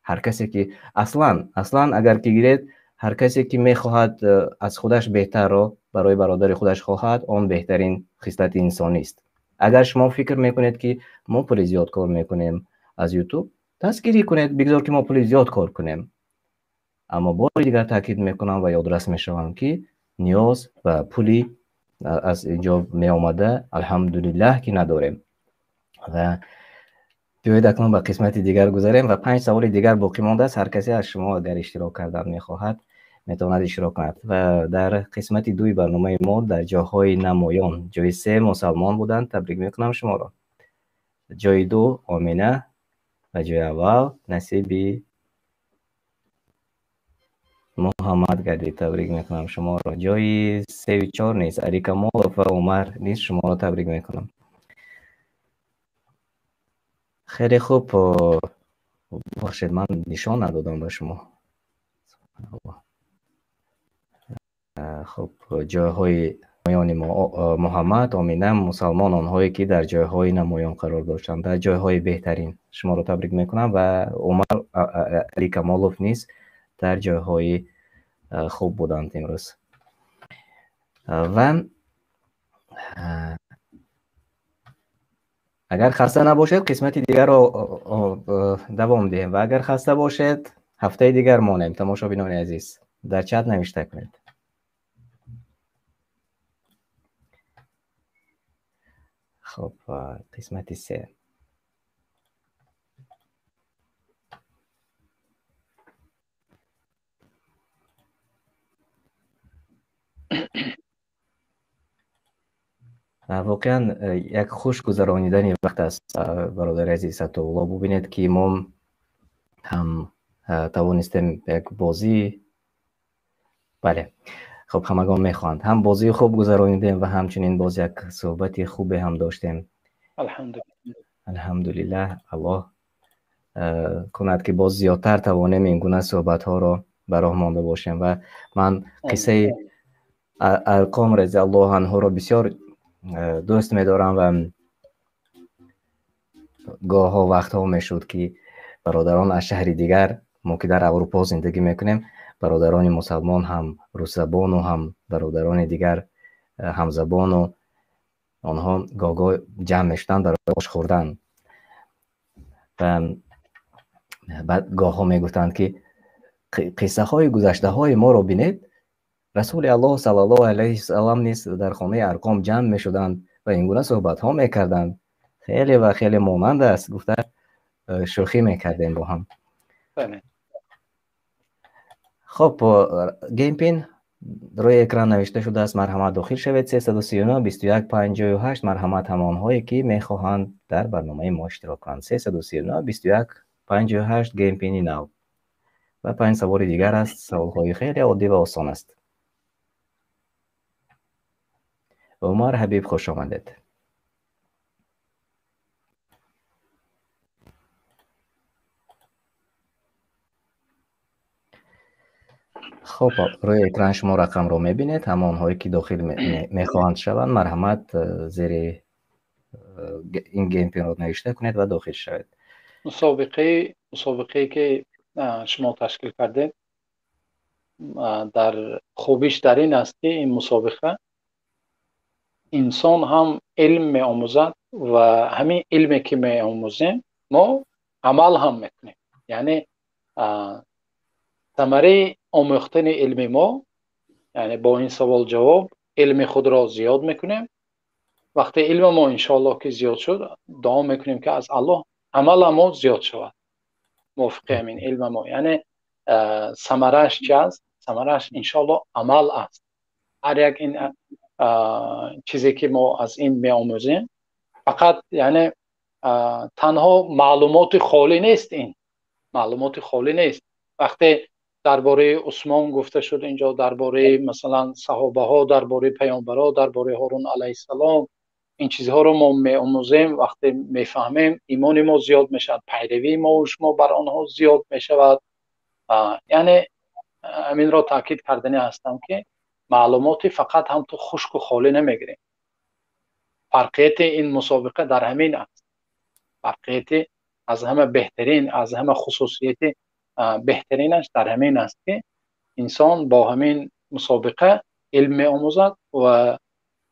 ҳар касе ки аслан агар ки гиред, ҳар касе ки мехоҳад аз худаш беҳтарро барои бародари худаш хоҳад, он беҳтарин хислати инсонист. Агар шумо фикр мекунед, ки мо пули зиёд кор мекунем аз YouTube, дастгирӣ кунед, бигзор ки мо пули зиёд кор кунем. Аммо бори дигар таъкид мекунам ва ёдрас мешавам, ки ниёз ба пули аз инҷо меомада алҳамдулиллаҳ ки надорем. Ва биёед акнун ба қисмати дигар гузарем ва 5 саволи дигар боқӣ мондааст. Ҳар касе аз шумо агар иштирок кардан мехоҳад, метавонад иштирок кунад. Ва дар қисмати 2 барномаи мо дар ҷойҳои намоён, ҷои 3 мусалмон буданд, табрик мекунам шуморо. Ҷои 2 Омина ва ҷои аввал насиби Муҳаммад гардид, табрик мекунам шуморо. Ҷои 3 ва 4 низ Али Камолов ва Умар низ шуморо табрик мекунам. Хеле хуб, бахшед, ман нишон надодам ба шумо. Хуб, ҷойҳои намоёни Муҳаммад, Омина, мусалмон, онҳое ки дар ҷойҳои намоён қарор доштанд, дар ҷойҳои беҳтарин. Шуморо табрик мекунам ва Умар Али Камолов низ дар ҷойҳои хуб буданд имрӯз. Ва агар хаста набошед, қисмати дигарро давом диҳем ва агар хаста бошед, ҳафтаи дигар монем. Тамошобинони азиз, дар чат навишта кунед. Хуб, қисмати 3. Воқеан як хуш гузаронидани вақт аст, бародари азиз Атоулло. Бубинед, ки мо ҳам тавонистем як бозӣ, бале, хуб, ҳамагон мехоҳанд, ҳам бозии хуб гузаронидем ва ҳамчунин боз як суҳбати хубе ҳам доштем. Алҳамдулиллаҳ, Аллоҳ кунад, ки боз зиёдтар тавонем ин гуна суҳбатҳоро ба роҳ монда бошем. Ва ман қиссаи Арқом разиаллоҳу анҳуро бисёр дӯст медорам ва гоҳҳо вақтҳо мешуд, ки бародарон аз шаҳри дигар, мо ки дар Аврупо зиндагӣ мекунем, Бародарони мусалмон ҳам русзабону ҳам бародарони дигар ҳамзабону онҳо гоҳ-гоҳ ҷамъ мешуданд барои ош хӯрдан. Ва баъд гоҳҳо мегуфтанд, ки қиссаҳои гузаштаҳои моро бинед, Расули Аллоҳ саллаллоҳу алайҳи васаллам низ дар хонаи Арқом ҷамъ мешуданд ва ин гуна суҳбатҳо мекарданд. Хеле ва хеле монанд аст, гуфта шӯхӣ мекардем бо ҳам. Хоб, game pin рӯи экран навишта шудааст, марҳамат дохил шавед. 339 21 58. Марҳамат ҳамонҳое ки мехоҳанд дар барномаи мо иштирок кунанд. 339 21 58 game pin и нав. Ва 5 саволи дигар аст, саволҳои хеле оддӣ ва осон аст. Умар Ҳабиб, хуш омадед. Хоб, рӯи экран шумо рақамро мебинед. Ҳамонҳое ки дохил мехоҳанд шаванд, марҳамат зери ин game pin ро навишта кунед ва дохил шавед. Мусобиқае ки шумо ташкил кардед, дар хубиш дар ин аст, ки ин мусобиқа инсон ҳам илм меомӯзад ва ҳамин илме ки меомӯзем мо амал ҳам мекунем. Яъне самараи омӯхтани илми мо, яъне бо ин савол ҷавоб илми худро зиёд мекунем. Вақте илми мо иншоаллоҳ ки зиёд шуд, дуо мекунем ки аз Аллоҳ амали мо зиёд шавад мувофиқи ҳамин илми мо. Яъне самарааш чи аст? Самарааш иншоаллоҳ амал аст. Ҳар як ин чизе ки мо аз ин меомӯзем, фақат яъне танҳо маълумоти холӣ нест. Ин маълумоти холӣ нест. Вақте дар бораи Усмон гуфта шуд инҷо, дар бораи масалан саҳобаҳо, дар бораи паёмбарҳо, дар бораи Ҳорун алайҳиссалом, ин чизҳоро мо меомӯзем. Вақте мефаҳмем, имони мо зиёд мешавад, пайравии мо ва шумо бар онҳо зиёд мешавад. Яъне ҳаминро таъкид кардани ҳастам, ки маълумоти фақат ҳам ту хушку холӣ намегирем. Фарқияти ин мусобиқа дар ҳамин аст. Фарқияти аз ҳама беҳтарин, аз ҳама хусусияти беҳтаринаш дар ҳамин аст, ки инсон бо ҳамин мусобиқа илм меомӯзад ва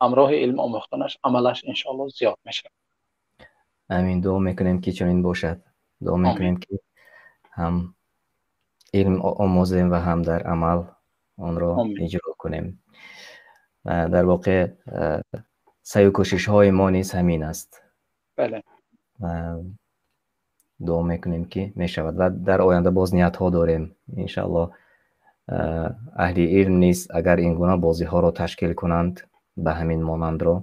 ҳамроҳи илм омӯхтанаш амалаш иншоаллоҳ зиёд мешавад. Амин. Дуо мекунем, ки чунин бошад. Дуо мекунем, ки ҳам илм омӯзем ва ҳам дар амал онро иҷро кунем. Дар воқеъ саъю кӯшишҳои мо низ ҳамин аст. Бале. Дуо мекунем, ки мешавад ва дар оянда боз ниятҳо дорем иншааллоҳ. Аҳли илм низ агар ин гуна бозиҳоро ташкил кунанд ба ҳамин монандро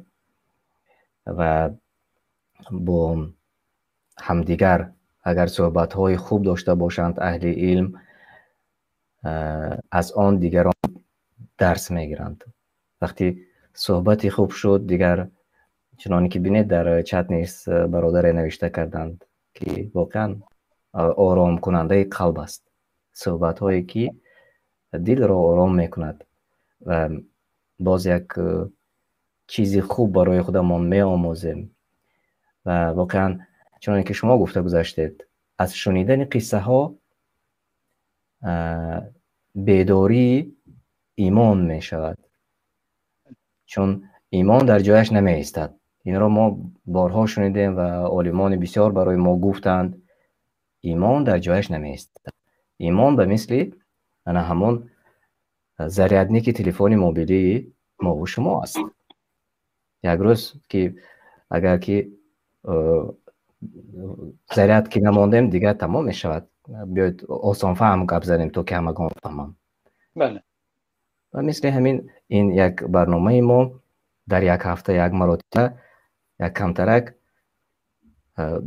ва бо ҳамдигар агар суҳбатҳои хуб дошта бошанд аҳли илм, аз он дигарон дарс мегиранд. Вақти суҳбати хуб шуд, дигар чуноне ки бинед дар чат низ бародаре навишта карданд, ки воқеан оромкунандаи қалб аст, суҳбатҳое ки дилро ором мекунад ва боз як чизи хуб барои худамон меомӯзем. Ва воқеан чуноне ки шумо гуфта гузаштед, аз шунидани қиссаҳо бедории имон мешавад, чун имон дар ҷояш намеистад. Инро мо борҳо шунидем ва олимони бисёр барои мо гуфтанд, имон дар ҷояш намеистад. Имон ба мисли ана ҳамон зарядники телефони мобилии мову шумо аст. Як рӯз ки агар ки заряд ки намондем, дигар тамом мешавад. Биёед осонфаҳм гап занем, то ки ҳамагон фаҳманд. Бале. Ва мисли ҳамин ин як барномаи мо дар як ҳафта як маротиба як камтарак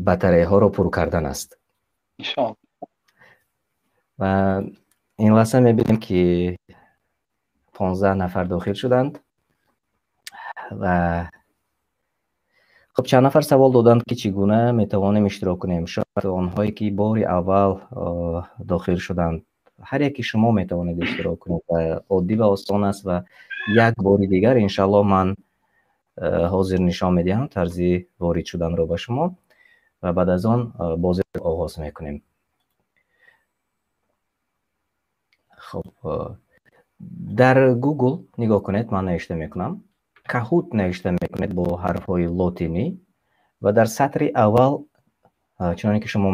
батареяҳоро пур кардан аст. Иншоаллоҳ. Ва ин лаҳза мебинем, ки 15 нафар дохил шуданд ва хуб, чанд нафар савол доданд, ки чӣ гуна метавонем иштирок кунем. Шояд онҳое ки бори аввал дохил шуданд, ҳар яки шумо метавонед иштирок кунед ва оддӣ ва осон аст. Ва як бори дигар иншааллоҳ ман ҳозир нишон медиҳам тарзи ворид шуданро ба шумо ва баъд аз он бозиро оғоз мекунем. Хуб, дар Google нигоҳ кунед, ман навишта мекунам. Kahoot навишта мекунед бо ҳарфҳои лотинӣ ва дар сатри аввал чуноне ки шумо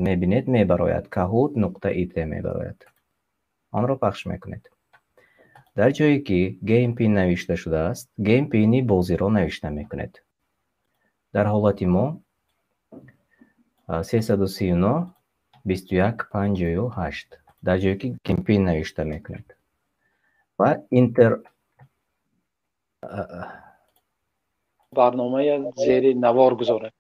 мебинед мебарояд kahoot.it мебарояд. Онро пахш мекунед. Дар ҷое ки Game Pin навишта шудааст, Game Pin-и бозиро навишта мекунед. Дар ҳолати мо 339 21 58 дар ҷое ки Game Pin навишта мекунед ва Enter. Барномаи зери навор гузоред.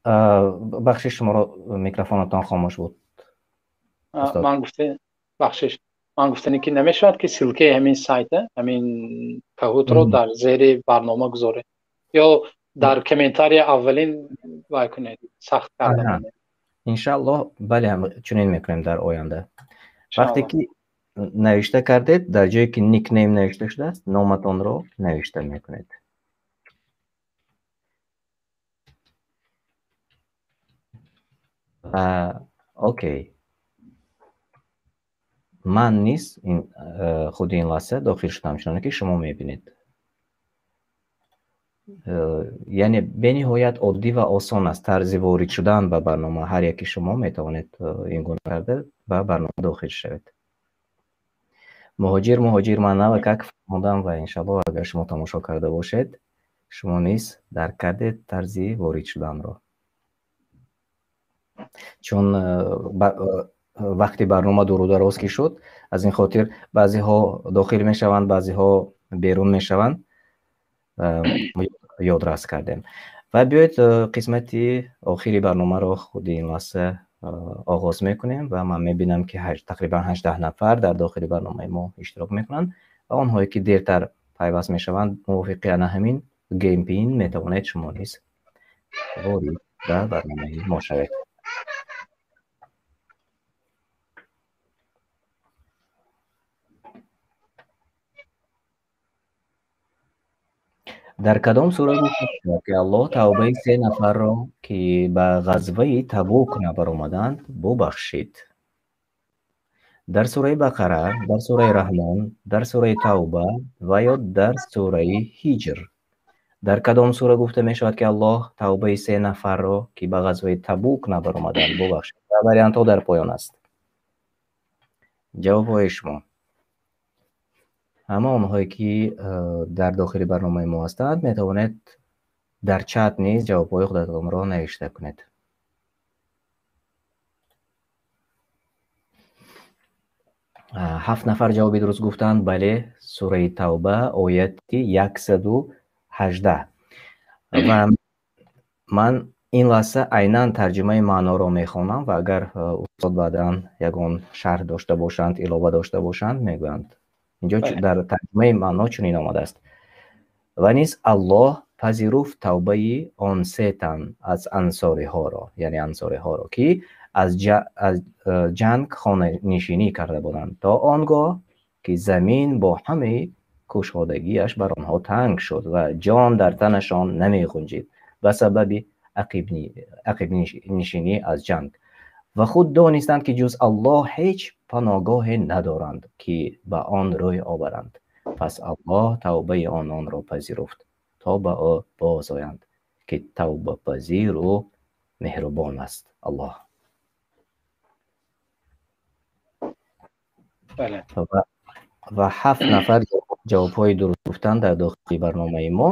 Бахшиш, шуморо микрофонатон хомӯш буд. Ман гуфте, бахшиш, ман гуфтани ки намешавад ки ссылкаи ҳамин сайта, ҳамин Kahoot-ро дар зери барнома гузоред ё дар комментария аввалин вай кунед, сахт карда. Иншааллоҳ, бале, чунин мекунем дар оянда. Вақте ки навишта кардед, дар ҷое ки никнейм навишта шудааст, номатонро навишта мекунед. Окей. Ман низ худи ин лаҳза дохил шудам, чуноне ки шумо мебинед. Яъне бениҳоят оддӣ ва осон аст тарзи ворид шудан ба барнома. Ҳар яки шумо метавонед ин гуна карда ба барнома дохил шавед. Муҳоҷир ман навакак фаҳмодам ва иншаллоҳ агар шумо тамошо карда бошед, шумо низ дарк кардед тарзи ворид шуданро. Чун вақти барнома дуру дароз ки шуд, аз ин хотир баъзеҳо дохил мешаванд, баъзеҳо берун мешаванд. Ёдрас кардем. Ва биёед қисмати охири барномаро худи ин лаҳза оғоз мекунем ва ман мебинам ки тақрибан 18 нафар дар дохили барномаи мо иштирок мекунанд ва онҳое ки дертар пайваст мешаванд, мувофиқи ана ҳамин Game Pin метавонед шумо низ ворид ба барномаи мо шавед. Дар кадом сура гуфта шудааст ки Аллоҳ тавбаи се нафарро ки ба ғазваи Табук набаромаданд бубахшид? Дар сураи Бақара, дар сураи Раҳмон, дар сураи Тавба ва ё дар сураи Ҳиҷр? Дар кадом сура гуфта мешавад ки Аллоҳ тавбаи се нафарро ки ба ғазваи Табук набаромаданд бубахшид? Ва вариантҳо дар поён аст. Ҷавобҳои шумо. Ҳама онҳое ки дар дохили барномаи мо ҳастанд, метавонед дар чат низ ҷавобҳои худатонро навишта кунед. 7 нафар ҷавоби дуруст гуфтанд. Бале, сураи Тавба ояти 118. Ва ман ин лаҳза айнан тарҷумаи маъноро мехонам ва агар устод баъдан ягон шарҳ дошта бошанд, илова дошта бошанд, мегӯянд. Инҷо дар тарҷумаи маъно чунин омадааст. Ва низ Аллоҳ пазируфт тавбаи он се тан аз ансориҳоро, яъне ансориҳоро, ки аз ҷанг хонанишинӣ карда буданд, то он гоҳ ки замин бо ҳамаи кушодагиаш бар онҳо танг шуд ва ҷон дар танашон намеғунҷид ба сабаби ақибнишинӣ аз ҷанг. Ва худ донистанд ки ҷуз Аллоҳ ҳеҷ паноҳгоҳе надоранд ки ба он рӯй оваранд. Пас Аллоҳ тавбаи ононро пазируфт то ба ӯ бозоянд ки тавбапазиру меҳрубон аст Аллоҳ. Ва 7 нафар ҷавобҳои дуруст гуфтанд дар дохили барномаи мо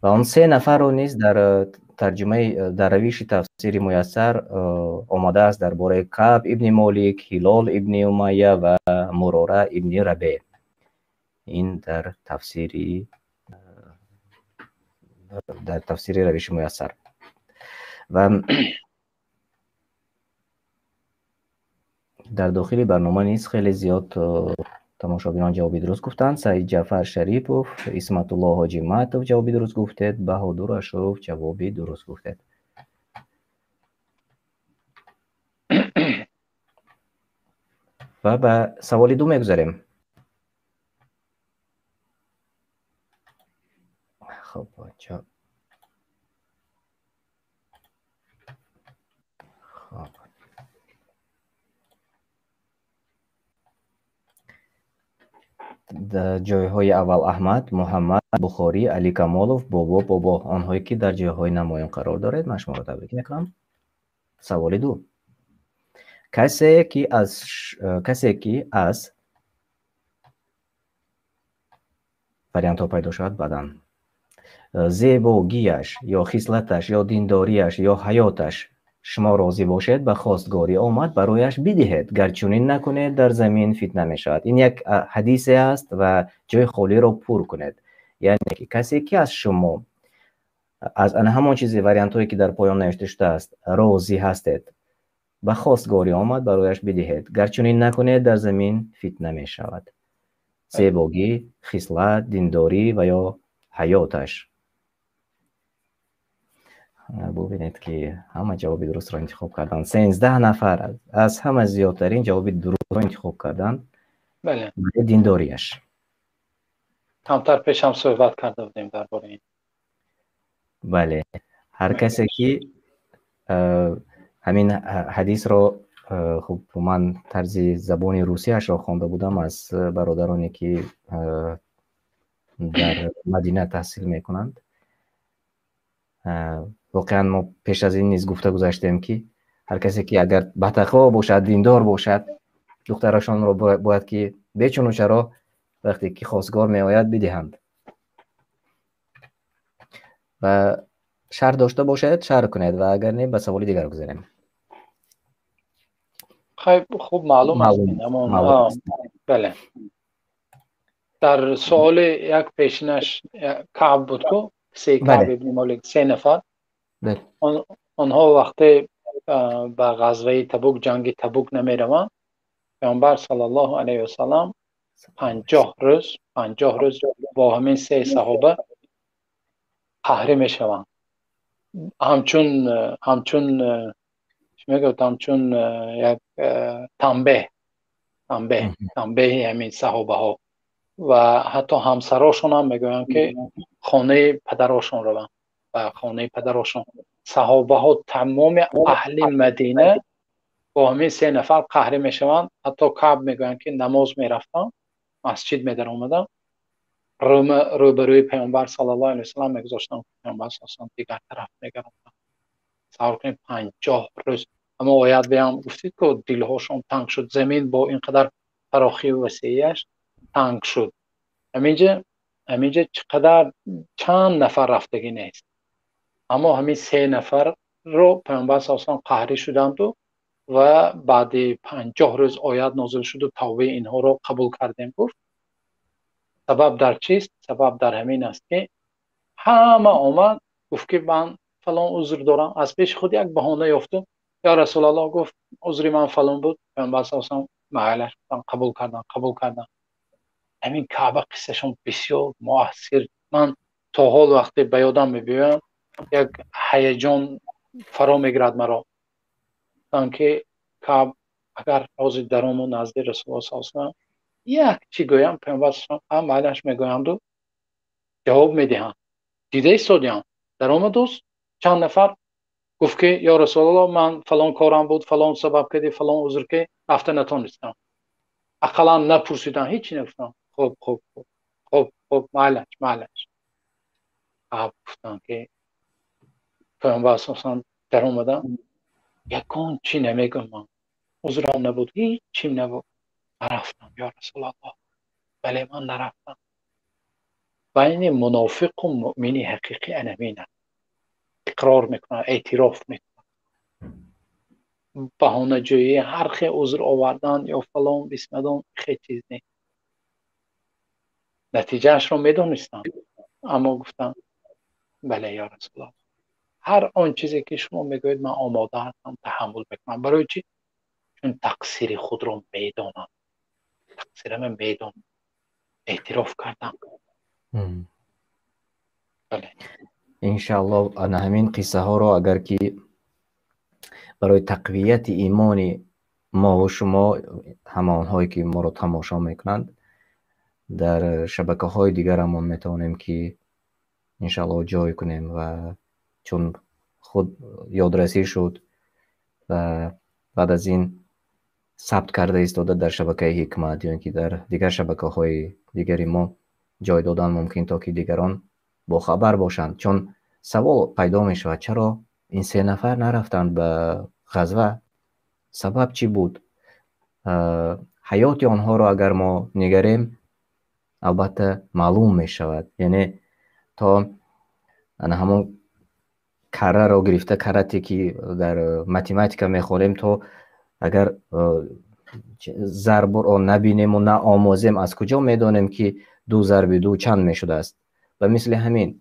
ва он се нафарро низ дар тарҷумаи дар равиши тафсири муяссар омадааст дар бораи Каъб ибни Молик, Ҳилол ибни Умайя ва Мурора ибни Рабе. Ин дар тафсири равиши муяссар. Ва дар дохили барнома низ хеле зиёд тамошобинон ҷавоби дуруст гуфтанд. Саид Ҷаъфар Шарипов, Исматулло Ҳоҷиматов ҷавоби дуруст гуфтед, Баҳодур Ашуров ҷавоби дуруст гуфтед. Ва ба саволи ду мегузарем. Хуб, хуб. Ҷойҳои аввал Аҳмад, Муҳаммад, Бухорӣ, Али Камолов, Бобо, Бобо. Онҳое ки дар ҷойҳои намоён қарор доред, ман шуморо табрик мекунам. Саволи ду. Касе ки аз вариантҳо пайдо шавад баъдан. Зебогиаш ё хислаташ ё диндориаш ё ҳаёташ шумо розӣ бошед, ба хостгорӣ омад, барояш бидиҳед. Гар чунин накунед, дар замин фитна мешавад. Ин як ҳадисе аст ва ҷои холиро пур кунед. Яъне ки касе ки аз шумо аз ана ҳамон чизи вариантҳое ки дар поён навишта шудааст розӣ ҳастед, ба хостгорӣ омад, барояш бидиҳед. Гар чунин накунед, дар замин фитна мешавад. Зебогӣ, хислат, диндорӣ ва ё ҳаёташ. Бубинед ки ҳама ҷавоби дурустро интихоб карданд. 13 нафар аз ҳама зиёдтарин ҷавоби дурустро интихоб карданд. Бале. Диндориаш. Камтар пеш ҳам суҳбат карда будем дар бораи ин. Бале, ҳар касе ки ҳамин ҳадисро, хуб, ман тарзи забони русияшро хонда будам аз бародароне ки дар Мадина таҳсил мекунанд. Воқеан мо пеш аз ин низ гуфта гузаштем, ки ҳар касе ки агар батақво бошад, диндор бошад, духтарашонро бояд ки бечуну чаро вақте ки хостгор меояд, бидиҳанд. Ва шарҳ дошта бошед, шарҳ кунед ва агар не, ба саволи дигар гузарем. Хуб, маълум аст. Бале, дар суоли як пешинаш Каъб буд ку, се Каъб ибни Молик, се нафар. Онҳо вақте ба ғазваи Табук, ҷанги Табук намераванд, Паёмбар саллаллоҳу алайҳи васаллам 50 рӯз, 50 рӯз бо ҳамин се саҳоба қаҳрӣ мешаванд. Ҳамчун чӣ мегӯяд, ҳамчун як танбеҳи ҳамин саҳобаҳо ва ҳатто ҳамсарошон ҳам мегӯянд, ки хонаи падарошон раванд, ба хонаи падарошон. Саҳобаҳо, тамоми аҳли Мадина бо ҳамин се нафар қаҳрӣ мешаванд. Ҳатто Каъб мегӯянд, ки намоз мерафтам, масҷид медаромадам, рӯбарӯи Паёмбар саллаллоҳу алайҳи васаллам мегузоштам, Паёмбар саллаллоҳу дигар тараф мегарондам. Тасаввур кунед, 50 рӯз. Аммо оят биям гуфтед ку, дилҳошон танг шуд, замин бо ин қадар фарохию васеияш танг шуд. Ҳаминҷа чӣ қадар, чанд нафар рафтагӣ нест, аммо ҳамин се нафарро Паёмбар саллаллоҳу қаҳрӣ шуданду ва баъди 50 рӯз оят нозил шуду тавбаи инҳоро қабул кардем гуфт. Сабаб дар чист? Сабаб дар ҳамин аст, ки ҳама омад, гуфт, ки ман фалон узр дорам, аз пеши худ як баҳона ёфту, ё Расулаллоҳ, гуфт, узри ман фалон буд. Паёмбар саллаллоҳу майлаш, қабул кардан, қабул кардан. Ҳамин Каъба қиссашон бисёр муассир. Ман то ҳол вақте ба ёдам мебиёям, як ҳаяҷон фаро мегирад маро, ки Каъб агар ҳозир дарому назди Расулуллоҳ саллаллоҳу алайҳи васаллам як чӣ гӯям, Паёмбар майлаш мегӯянду ҷавоб медиҳанд. Дида истодиям, даромадӯст чанд нафар, гуфт, ки ё Расулаллоҳ, ман фалон корам буд, фалон сабаб кардӣ, фалон узр, ки рафта натонистам. Ақаллан напурсидан, ҳечи нагуфтам. Хуб, хуб, хуб, хуб, хуб, майлаш, майлаш. Гуфтам, ки Паёмбар асосан даромадам, ягон чӣ намегӯям, ман узрам набуд, ҳечим набуд, нарафтам, ё Расулаллоҳ, бале, ман нарафтам. Байни мунофиқу муъмини ҳақиқӣ анамин аст: иқрор мекунад, эътироф мекунад. Баҳонаҷӯӣ, ҳар хел узр овардан ё фалон бисмадон хел чиз нест. Натиҷаашро медонистам, аммо гуфтам: бале, ё Расулаллоҳ, ҳар он чизе ки шумо мегӯед, ман омода ҳастам, таҳаммул мекунам. Барои чӣ? Чун тақсири худро медонам, тақсирама медонам, эътироф кардам. Бале. Иншааллоҳ, ана ҳамин қиссаҳоро агар ки барои тақвияти имони мову шумо, ҳама онҳое ки моро тамошо мекунанд, дар шабакаҳои дигарамон метавонем ки иншааллоҳ ҷой кунем ва чун худ ёдрасӣ шуд ва баъд аз ин сабт карда истода дар шабакаи Ҳикмат ё ин ки дар дигар шабакаҳои дигари мо ҷой додан мумкин, то ки дигарон бохабар бошанд. Чун савол пайдо мешавад, чаро ин се нафар нарафтанд ба ғазва? Сабаб чӣ буд? Ҳаёти онҳоро агар мо нигарем, албатта маълум мешавад. Яъне то ана ҳамон карраро гирифта, карате ки дар математика мехонем, то агар зарбро набинему наомӯзем, аз куҷо медонем ки 2 зарби 2 чанд мешудааст? Ба мисли ҳамин,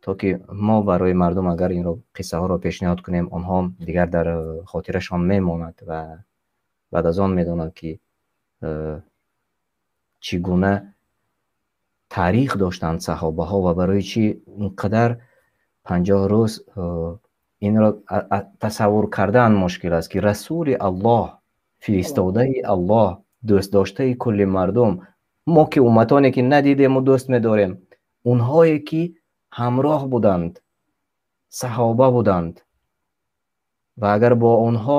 то ки мо барои мардум агар инро қиссаҳоро пешниҳод кунем, онҳо дигар дар хотирашон мемонад ва баъд аз он медонанд ки чӣ гуна таърих доштанд саҳобаҳо ва барои чӣ ин қадар 50 рӯз инро тасаввур кардан мушкил аст, ки Расули Аллоҳ, фиристодаи Аллоҳ, дӯстдоштаи кулли мардум, мо ки умматоне ки надидему дӯст медорем, онҳое ки ҳамроҳ буданд, саҳоба буданд ва агар бо онҳо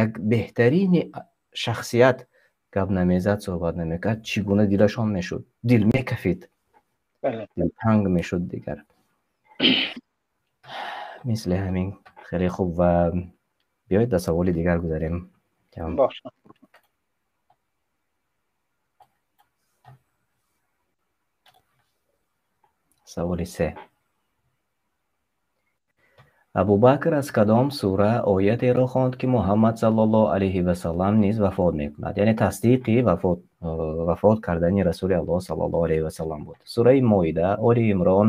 як беҳтарини шахсият гап намезад, суҳбат намекард, чӣ гуна дилашон мешуд? Дил мекафид, дилтанг мешуд дигар. Мисли ҳамин. Хеле хуб, ва биёед ба саволи дигар гузарем. Саволи 3. Абубакр аз кадом сура оятеро хонд, ки Муҳаммад саллаллоҳу алайҳи васаллам низ вафот мекунад? Яъне тасдиқи вафот кардани Расули Аллоҳ саллаллоҳу алайҳи васаллам буд. Сураи Моида, Оли Имрон,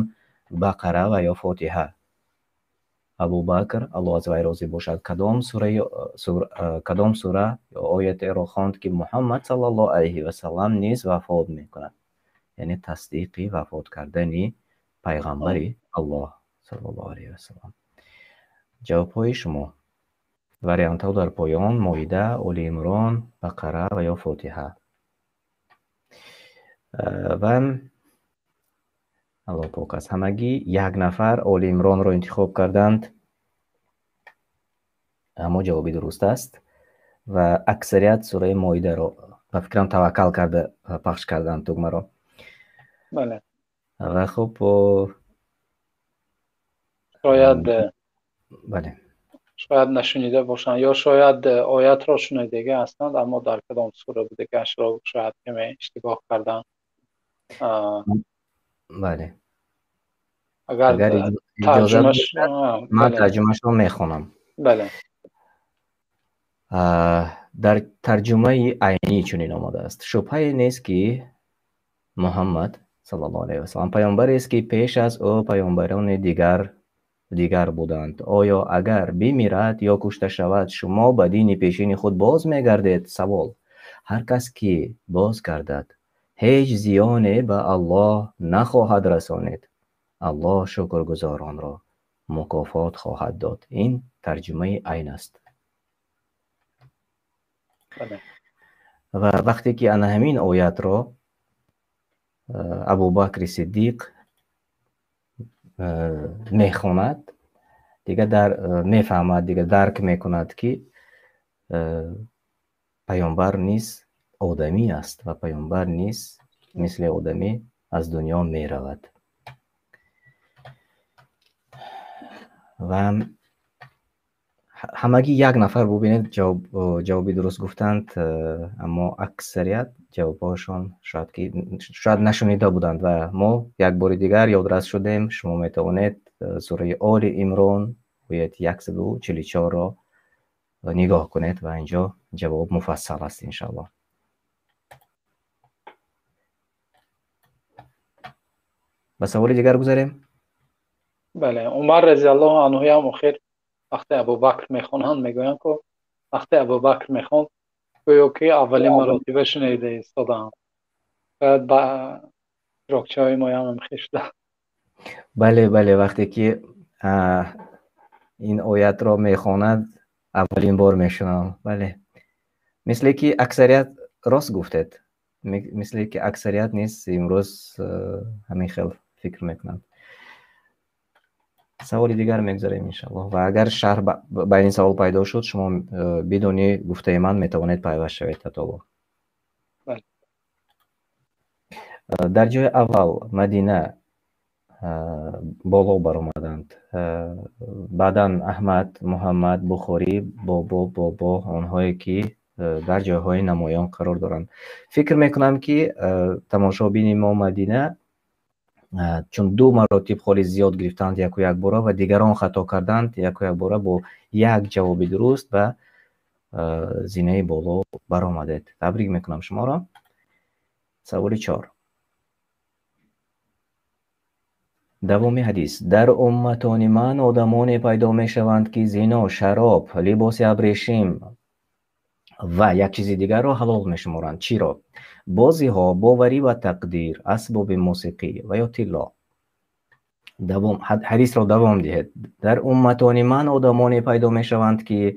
Бақара ва ё Фотиҳа. Абубакр, Аллоҳ аз вай розӣ бошад, кадом сура ё оятеро хонд, ки Муҳаммад саллаллоҳу алайҳи васаллам низ вафот мекунад? Яъне тасдиқи вафот кардани пайғамбари Аллоҳ саллаллоҳу алайҳи васаллам. Ҷавобҳои шумо. Вариантҳо дар поён: Моида, Оли Имрон, Бақара ва ё Фотиҳа. Ва Аллоҳ пок аст. Ҳамагӣ як нафар Оли Имронро интихоб карданд, аммо ҷавоби дуруст аст ва аксарият сураи Моидаро ба фикрам таваккал карда пахш карданд тугмаро. Бале. Ва хуб, шояд бале, шояд нашунида бошанд ё шояд оятро шунидага ҳастанд, аммо дар кадом сура будагашро шояд каме иштибоҳ карданд. Бале. Агар иҷозат ман тарҷумаашро мехонам. Бале. Дар тарҷумаи айнӣ чунин омадааст: шубҳае нест, ки Муҳаммад саллаллоҳу алайҳи васаллам паёмбарест, ки пеш аз ӯ паёмбарони дигар буданд. Оё агар бимирад ё кушта шавад, шумо ба дини пешини худ боз мегардед? Савол: ҳар кас ки боз гардад, ҳеҷ зиёне ба Аллоҳ нахоҳад расонид. Аллоҳ шукргузоронро мукофот хоҳад дод. Ин тарҷумаи айн аст. Ва вақте ки ана ҳамин оятро Абубакри Сиддиқ мехонад, дигар мефаҳмад, дигар дарк мекунад, ки паёмбар низ одамӣ аст ва паёмбар низ мисли одамӣ аз дунё меравад. Ва ҳамагӣ як нафар бубинед ҷавоби дуруст гуфтанд, аммо аксарият ҷавобҳояшон шояд нашунида буданд ва мо як бори дигар ёдрас шудем. Шумо метавонед сураи Оли Имрон ояти 144-ро нигоҳ кунед ва инҷо ҷавоб муфассал аст иншааллоҳ. Ба саволи дигар гузарем. Бале, Умар разияллоҳу анҳуям охир вақте Абубакр мехонанд, мегӯянд, ки вақте Абубакр мехонд, гӯё ки аввалин маротиба шунида истодаам. Шояд ба иштирокчиҳои моям ҳам хеш шуда. Бале, бале, вақте ки ин оятро мехонад, аввалин бор мешунавам. Бале, мисле ки аксарият рост гуфтед, мисле ки аксарият низ имрӯз ҳамин хел фикр мекунанд. Саволи дигар мегузарем иншаллоҳ. Ва агар шарҳ ба ин савол пайдо шуд, шумо бидуни гуфтаи ман метавонед пайваст шавед. Татоло. Дар ҷои аввал Мадина боло баромаданд. Баъдан Аҳмад, Муҳаммад, Бухорӣ, Бобо, Бобо, онҳое ки дар ҷойҳои намоён қарор доранд. Фикр мекунам, ки тамошобини мо Мадина чун ду маротиб холи зиёд гирифтанд яку якбора ва дигарон хато карданд, яку якбора бо як ҷавоби дуруст ба зинаи боло баромадед. Табрик мекунам шуморо. Саволи 4. Давоми ҳадис. Дар умматони ман одамоне пайдо мешаванд, ки зино, шароб, либоси абрешим ва як чизи дигарро ҳалол мешуморанд. Чиро? Бозиҳо, боварӣ ва тақдир, асбоби мусиқӣ ва ё тилло. Давом, ҳадисро давом диҳед. Дар умматони ман одамоне пайдо мешаванд, ки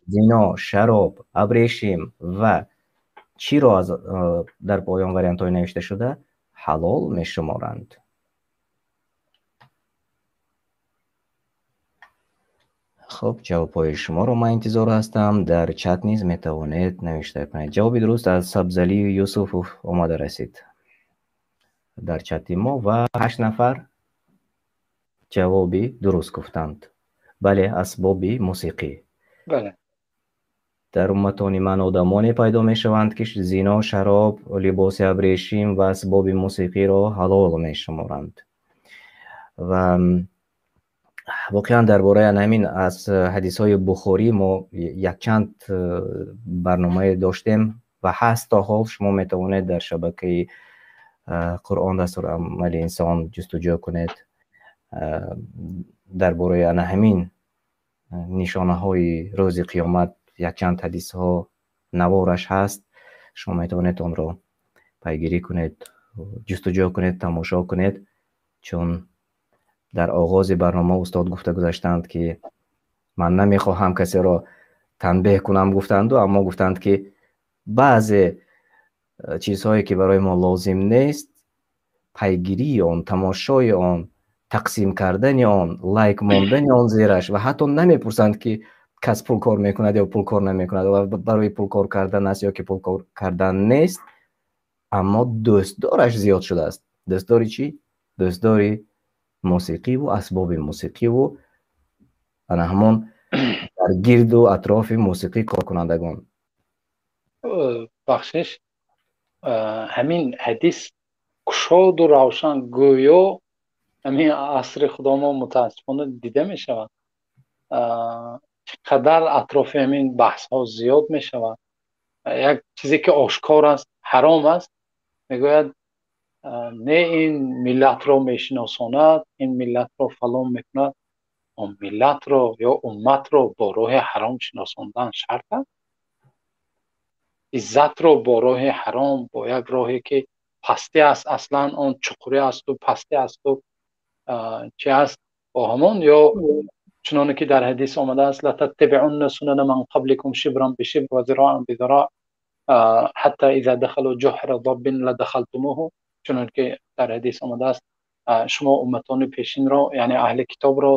зино, шароб, абрешим ва чиро аз дар поён вариантҳои навишта шуда ҳалол мешуморанд. Хуб, ҷавобҳои шуморо ман интизор ҳастам. Дар чат низ метавонед навишта кунед. Ҷавоби дуруст аз Сабзалию Юсуфов омада расид дар чати мо ва 8 нафар ҷавоби дуруст гуфтанд. Бале, асбоби мусиқӣ. Бале. Дар умматони ман одамоне пайдо мешаванд, ки зино, шароб, либоси абрешим ва асбоби мусиқиро ҳалол мешуморанд. Ва воқеан дар бораи ҳамин аз ҳадисҳои Бухорӣ мо якчанд барномае доштем ва ҳаст то ҳол. Шумо метавонед дар шабакаи Қуръон дастурамали инсон ҷустуҷӯ кунед дар бораи ана ҳамин нишонаҳои рӯзи қиёмат якчанд ҳадисҳо навораш ҳаст. Шумо метавонед онро пайгирӣ кунед, ҷустуҷӯ кунед, тамошо кунед, чун дар оғози барнома устод гуфта гузаштанд, ки ман намехоҳам касеро танбеҳ кунам гуфтанду, аммо гуфтанд, ки баъзе чизҳое ки барои мо лозим нест, пайгирии он, тамошои он, тақсим кардани он, лайк мондани он зераш ва ҳатто намепурсанд, ки кас пул кор мекунад ё пул кор намекунад ва барои пул кор кардан аст ё ки пул кор кардан нест, аммо дӯстдораш зиёд шудааст. Дӯстдори чӣ? Дӯстдори мусиқиву асбоби мусиқиву ана ҳамон дар гирду атрофи мусиқӣ коркунандагон. Бахшиш, ҳамин ҳадис кушоду равшан гӯё ҳамин асри худомо мутаассифона дида мешавад. Чӣ қадар атрофи ҳамин баҳсҳо зиёд мешавад. Як чизе ки ошкор аст, ҳаром аст, мегӯяд не ин миллатро мешиносонад, ин миллатро фалон мекунад. Он миллатро ё умматро бо роҳи ҳаром шиносондан шарт аст? Иззатро бо роҳи ҳаром, бо як роҳе ки пастӣ аст, аслан он чуқурӣ асту пастӣ асту чи аст, бо ҳамон ё чуноне ки дар ҳадис омадааст, лататтабиунна сунана ман қабликум шибран бишибр ва зироан бизироъ ҳатта иза дахалу ҷуҳра даббин ладахалтумуҳу. Чунон ки дар ҳадис омадааст, шумо умматони пешинро, яъне аҳли китобро,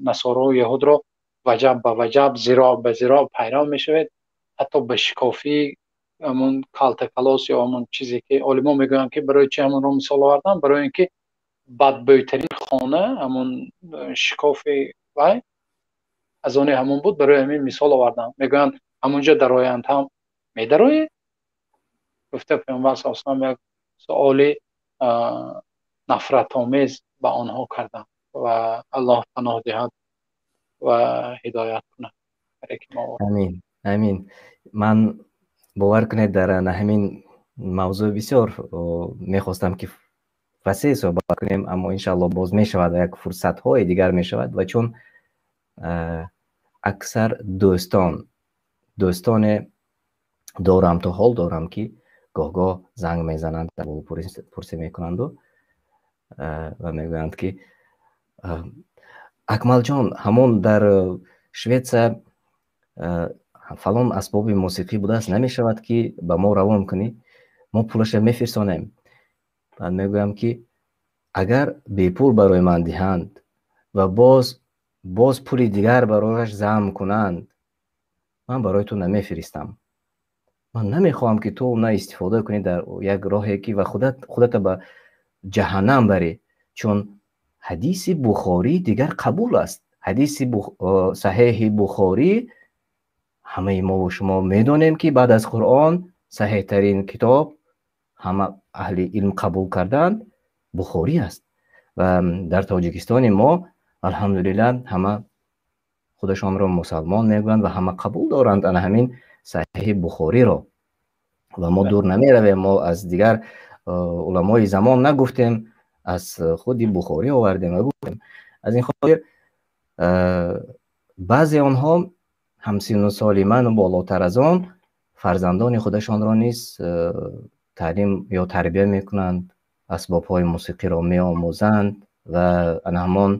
насоро ва яҳудро ваҷаб ба ваҷаб, зироъ ба зироъ пайрав мешавед, ҳатто ба шикофии ҳамон калтакалос ё ҳамон чизе ки олимо мегӯянд, ки барои чи ҳамонро мисол овардан, барои ин ки бадбӯйтарин хона ҳамон шикофи вай аз оне ҳамон буд, барои ҳамин мисол овардан. Мегӯянд ҳамонҷо дароянд ҳам медароед? Гуфта Паёмбар саллаллоҳу алайҳи васаллам як суоли нафратомез ба онҳо карданд ва Аллоҳ паноҳ диҳад ва ҳидоят кунад. Амин, амин. Ман бовар кунед, дар ҳамин мавзӯъ бисёр мехостам, ки васеъ суҳбат кунем, аммо иншааллоҳ боз мешавад ва як фурсатҳои дигар мешавад. Ва чун аксар дӯстоне дорам, то ҳол дорам, ки гоҳ-гоҳ занг мезананд, пурсӣ мекунанду ва мегӯянд, ки Акмалҷон, ҳамон дар Шветсия фалон асбоби мусиқӣ будааст, намешавад ки ба мо равон кунӣ, мо пулаша мефирсонем. Баъд мегӯям, ки агар бепул барои ман диҳанд ва боз пули дигар барояш зам кунанд, ман барои ту намефиристам. Ман намехоҳам ки ту на истифода кунӣ дар як роҳе ки ва худата ба ҷаҳаннам барӣ, чун ҳадиси Бухорӣ дигар қабул аст. Ҳадиси саҳеҳи Бухорӣ ҳамаи мо ва шумо медонем ки баъд аз Қуръон саҳеҳтарин китоб ҳама аҳли илм қабул карданд Бухорӣ аст. Ва дар Тоҷикистони мо алҳамдулиллаҳ ҳама худашонро мусалмон мегӯянд ва ҳама қабул доранд ана ҳамин саҳеҳи Бухориро. Ва мо дур намеравем, мо аз дигар уламои замон нагуфтем, аз худи Бухорӣ овардем ва гуфтем. Аз ин хотир баъзе онҳо ҳамсину соли ману болотар аз он фарзандони худашонро низ таълим ё тарбия мекунанд, асбобҳои мусиқиро меомӯзанд ва ана ҳамон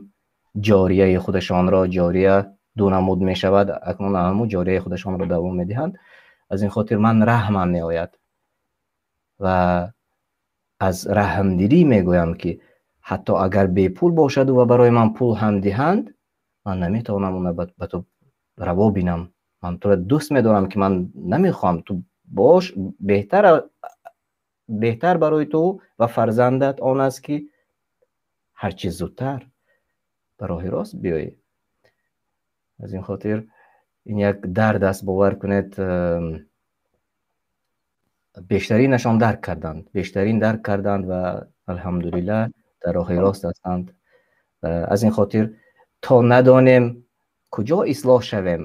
ҷорияи худашонро, ҷория ду намуд мешавад, акнун ҳамон ҷорияи худашонро давом медиҳанд. Аз ин хотир ман раҳмам меояд ва аз раҳмдилӣ мегӯям ки ҳатто агар бепул бошаду ва барои ман пул ҳам диҳанд, ман наметавонам онро ба ту раво бинам. Ман туро дӯст медорам ки ман намехоҳам ту бош, беҳтар барои ту ва фарзандат он аст ки ҳарчи зудтар ба роҳи рост биёӣ. Аз ин хотир ин як дард аст, бовар кунед, бештаринашон дарк карданд, бештарин дарк карданд ва алҳамдулиллаҳ дар роҳи рост ҳастанд. Аз ин хотир то надонем куҷо ислоҳ шавем,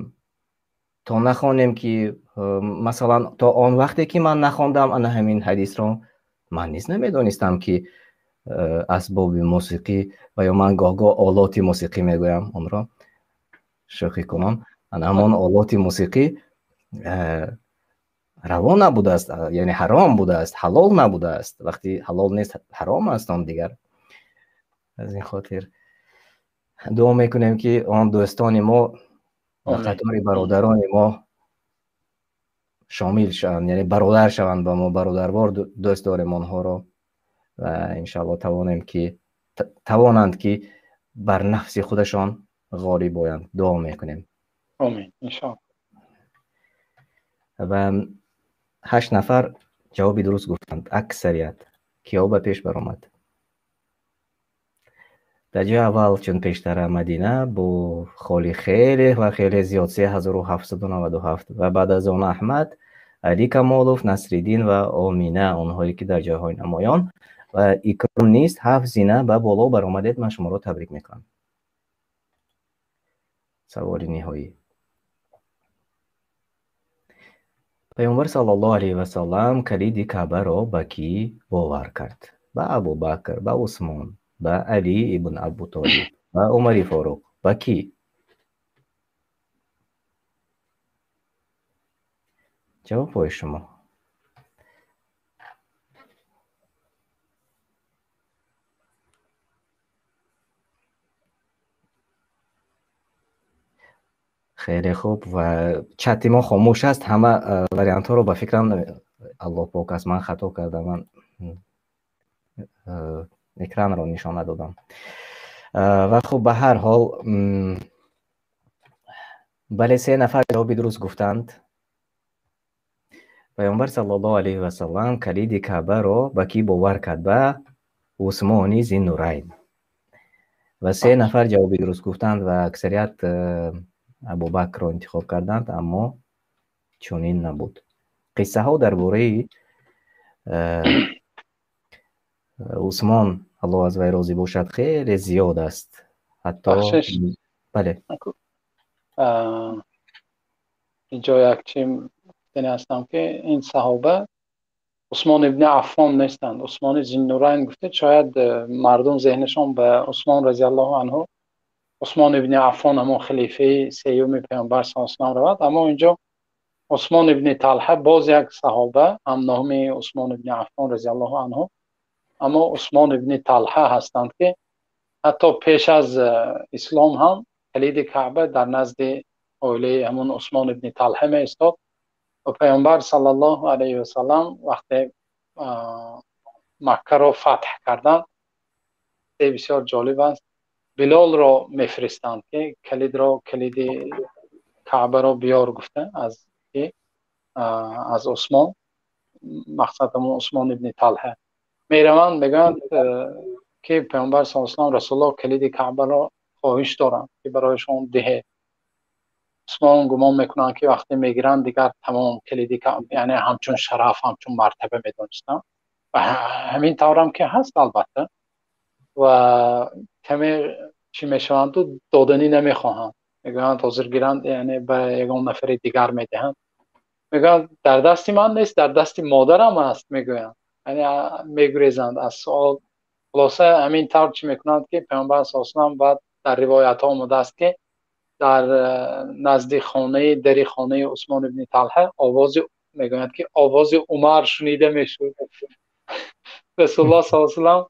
то нахонем ки масалан то он вақте ки ман нахондам ана ҳамин ҳадисро, ман низ намедонистам ки асбоби мусиқӣ ва ё ман гоҳ-гоҳ олоти мусиқӣ мегӯям онро шӯхӣ кунам, ана ҳамон олоти мусиқӣ раво набудааст, яъне ҳаром будааст, ҳалол набудааст. Вақти ҳалол нест, ҳаром аст он дигар. Аз ин хотир дуо мекунем ки он дӯстони мо ба қатори бародарони мо шомил шаванд, яъне бародар шаванд ба мо, бародарвор дӯст дорем онҳоро ва иншааллоҳ тавонанд ки бар нафси худашон ғолиб оянд. Дуо мекунем. Омин, иншааллоҳ. Ва 8 нафар ҷавоби дуруст гуфтанд, аксарият. Киё ба пеш баромад? Дар ҷои аввал чун пештара Мадина бо холи хеле ва хеле зиёд 3797 ва баъд аз он Аҳмад, Али Камолов, Насриддин ва Омина, онҳое ки дар ҷойҳои намоён ва Икром низ 7 зина ба боло баромадед. Ман шуморо табрик мекунам. Саволи ниҳоӣ. Паёмбар саллаллоҳу алайҳи васаллам калиди Каъбаро ба кӣ бовар кард? Ба Абубакр, ба Усмон, ба Али ибн Абу Толиб, ба Умари Форуқ, ба кӣ? Ҷавобҳои шумо. Хеле хуб ва чати мо хомӯш аст, ҳама вариантҳоро ба фикрам Аллоҳ пок аст, ман хато кардам, ман экранро нишон надодам. Ва хуб, ба ҳар ҳол бале, 3 нафар ҷавоби дуруст гуфтанд. Паёмбар саллаллоҳу алайҳи васаллам калиди Каъбаро ба кӣ бовар кард? Ба Усмони Зиннурайн. Ва 3 нафар ҷавоби дуруст гуфтанд ва аксарият Абубакрро интихоб карданд, аммо чунин набуд. Қиссаҳо дар бораи Усмон, Аллоҳ аз вай розӣ бошад, хеле зиёд аст. Ҳатто бале, инҷо як чи гуфтани ҳастам ки ин саҳоба Усмон ибни Аффон нестанд. Усмони Зиннурайн гуфтед, шояд мардум зеҳнашон ба Усмон разияллоҳу анҳу, Усмон ибни Аффон ҳамон халифаи сеюми паёмбар саллаллоҳу алайҳи васаллам равад, аммо инҷо Усмон ибни Талҳа боз як саҳоба ҳам номи Усмон ибни Аффон разияллоҳу анҳу, аммо Усмон ибни Талҳа ҳастанд ки ҳатто пеш аз ислом ҳам калиди Каъба дар назди оилаи ҳамон Усмон ибни Талҳа меистод ва паёмбар саллаллоҳу алайҳи васаллам вақте Маккаро фатҳ карданд, бисёр ҷолиб аст, Билолро мефиристанд ки калиди Каъбаро биёр гуфта аз ки Аз Усмон, мақсад ҳамон Усмон ибни Талҳа мераванд, мегӯянд ки Паёмбар саллаллоҳу алайҳи васаллам, Расулуллоҳ калиди Каъбаро хоҳиш доранд ки барояшон диҳед. Усмон гумон мекунанд ки вақте мегиранд дигар тамом калиди Каъба, яъне ҳамчун шараф, ҳамчун мартаба медонистанд ва ҳамин таврам ки ҳаст албатта. Ва каме чӣ мешаванд, доданӣ намехоҳанд, мегӯянд ҳозир гиранд, яъне ба ягон нафари дигар медиҳанд. Мегӯянд дар дасти ман нест, дар дасти модарам аст, мегӯянд, яъне мегурезанд аз суол. Хулоса ҳамин тавр чӣ мекунанд ки Паёмбар саллаллоҳу алайҳи васаллам баъд дар ривоятҳо омадааст ки дар назди хонаи дари хонаи Усмон ибни Талҳа овози, мегӯянд ки овози Умар шунида мешуд. Расулуллоҳ саллаллоҳу алайҳи васаллам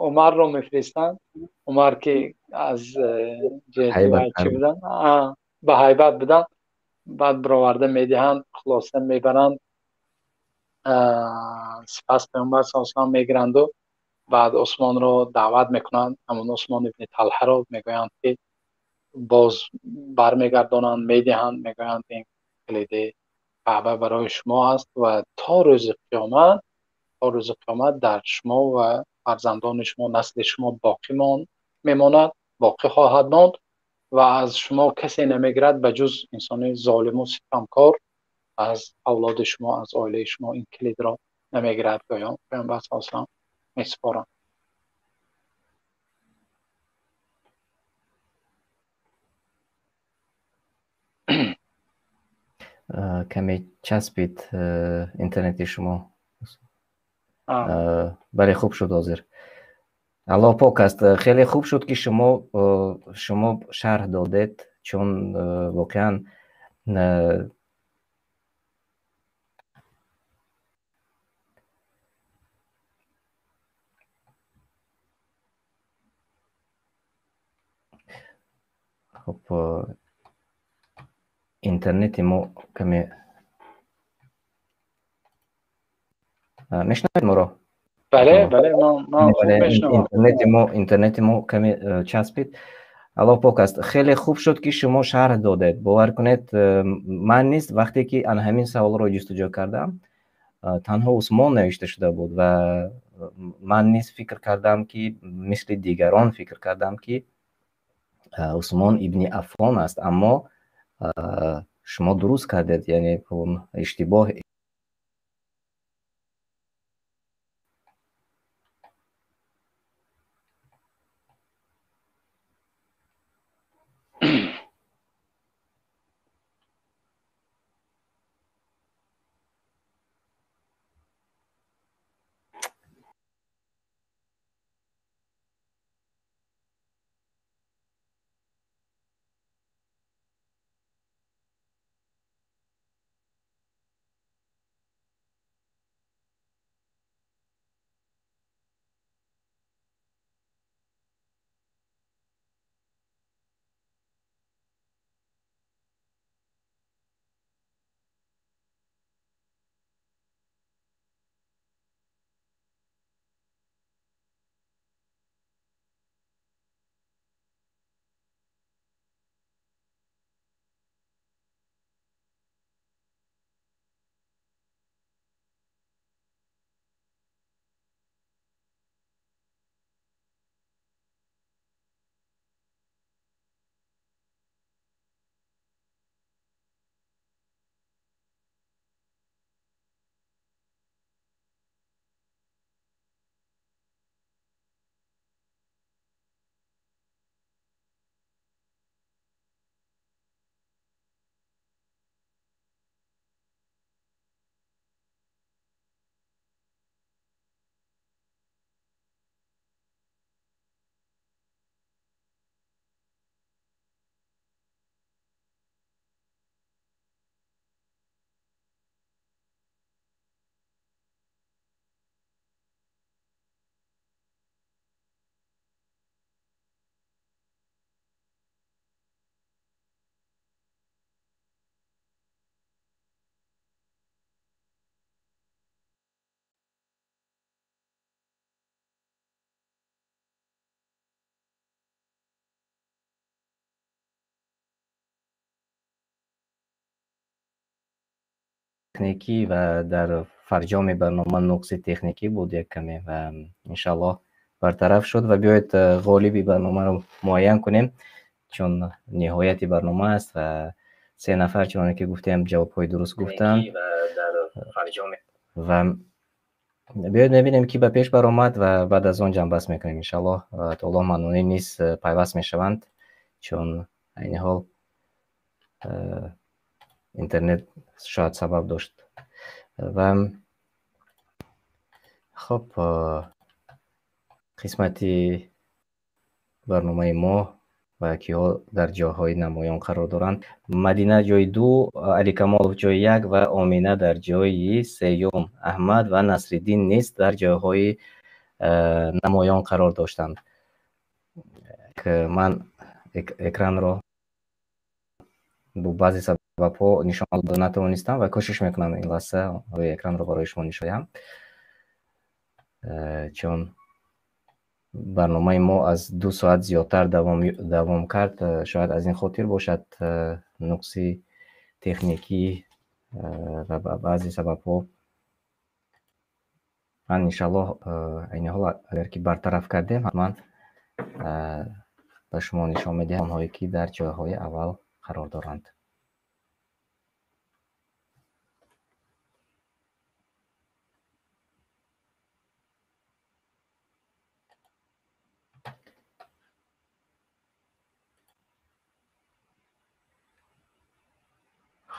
Умарро мефиристанд. Умар ки аз ҷиҳати буданд, ба ҳайбат буданд, баъд бароварда медиҳанд, хулоса мебаранд. Сипас Паёмбар саллаллоҳу алайҳи васаллам мегиранду баъд Усмонро даъват мекунанд, ҳамон Усмон ибни Талҳаро мегӯянд ки боз бармегардонанд, медиҳанд, мегӯянд ин калиди Каъба барои шумо аст ва то рӯзи қиёмат, то рӯзи қиёмат дар шумо ва фарзандони шумо, насли шумо боқӣ мемонад, боқӣ хоҳад монд ва аз шумо касе намегирад ба ҷуз инсони золиму ситамкор, аз авлоди шумо, аз оилаи шумо ин калидро намегирад. Гӯён Паёмбар саллаллоҳу алайҳи васаллам месупоранд. Каме часпид интернети шумо. Бале, хуб шуд ҳозир. Аллоҳ пок аст. Хеле хуб шуд ки шумо шарҳ додед, чун воқеан хуб интернети мо каме мешнавед моро? Бале, бале, ман хуб мешнавам. Интернети мо каме часпид. Аллоҳ пок аст. Хеле хуб шуд ки шумо шарҳ додед. Бовар кунед, ман низ вақте ки ан ҳамин саволро ҷустуҷӯ кардам, танҳо Усмон навишта шуда буд ва ман низ фикр кардам ки мисли дигарон фикр кардам ки Усмон ибни Аффон аст, аммо шумо дуруст кардед, яъне иштибоҳ. Техникӣ ва дар фарҷоми барнома нуқси техникӣ буд як каме ва иншааллоҳ бартараф шуд. Ва биёед, ғолиби барномаро муайян кунем, чун ниҳояти барнома аст ва се нафар, чуноне ки гуфтем, ҷавобҳои дуруст гуфтанд. Ва биёед мебинем, ки ба пеш баромад, ва баъд аз он ҷамъбаст мекунем иншааллоҳ. Атоуллоҳ Маннонӣ низ пайваст мешаванд, чун айни ҳол интернет шояд сабаб дошт. Ва хуб, қисмати барномаи мо ва киҳо дар ҷойҳои намоён қарор доранд. Мадина ҷойи 2, Аликамолов ҷойи 1 ва Омина дар ҷойи 3. Аҳмад ва Насриддин низ дар ҷойҳои намоён қарор доштанд. Ман экранро бо баъзе сабабҳо нишон дода натавонистам ва кӯшиш мекунам ин лаҳза рӯи экранро барои шумо нишон диҳам, чун барномаи мо аз 2 соат зиёдтар давом кард. Шояд аз ин хотир бошад, нуқси техникӣ ва баъзе сабабҳо. Ман иншааллоҳ айни ҳол агар ки бартараф кардем, ҳатман ба шумо нишон медиҳам онҳое ки дар ҷойҳои аввал қарор доранд.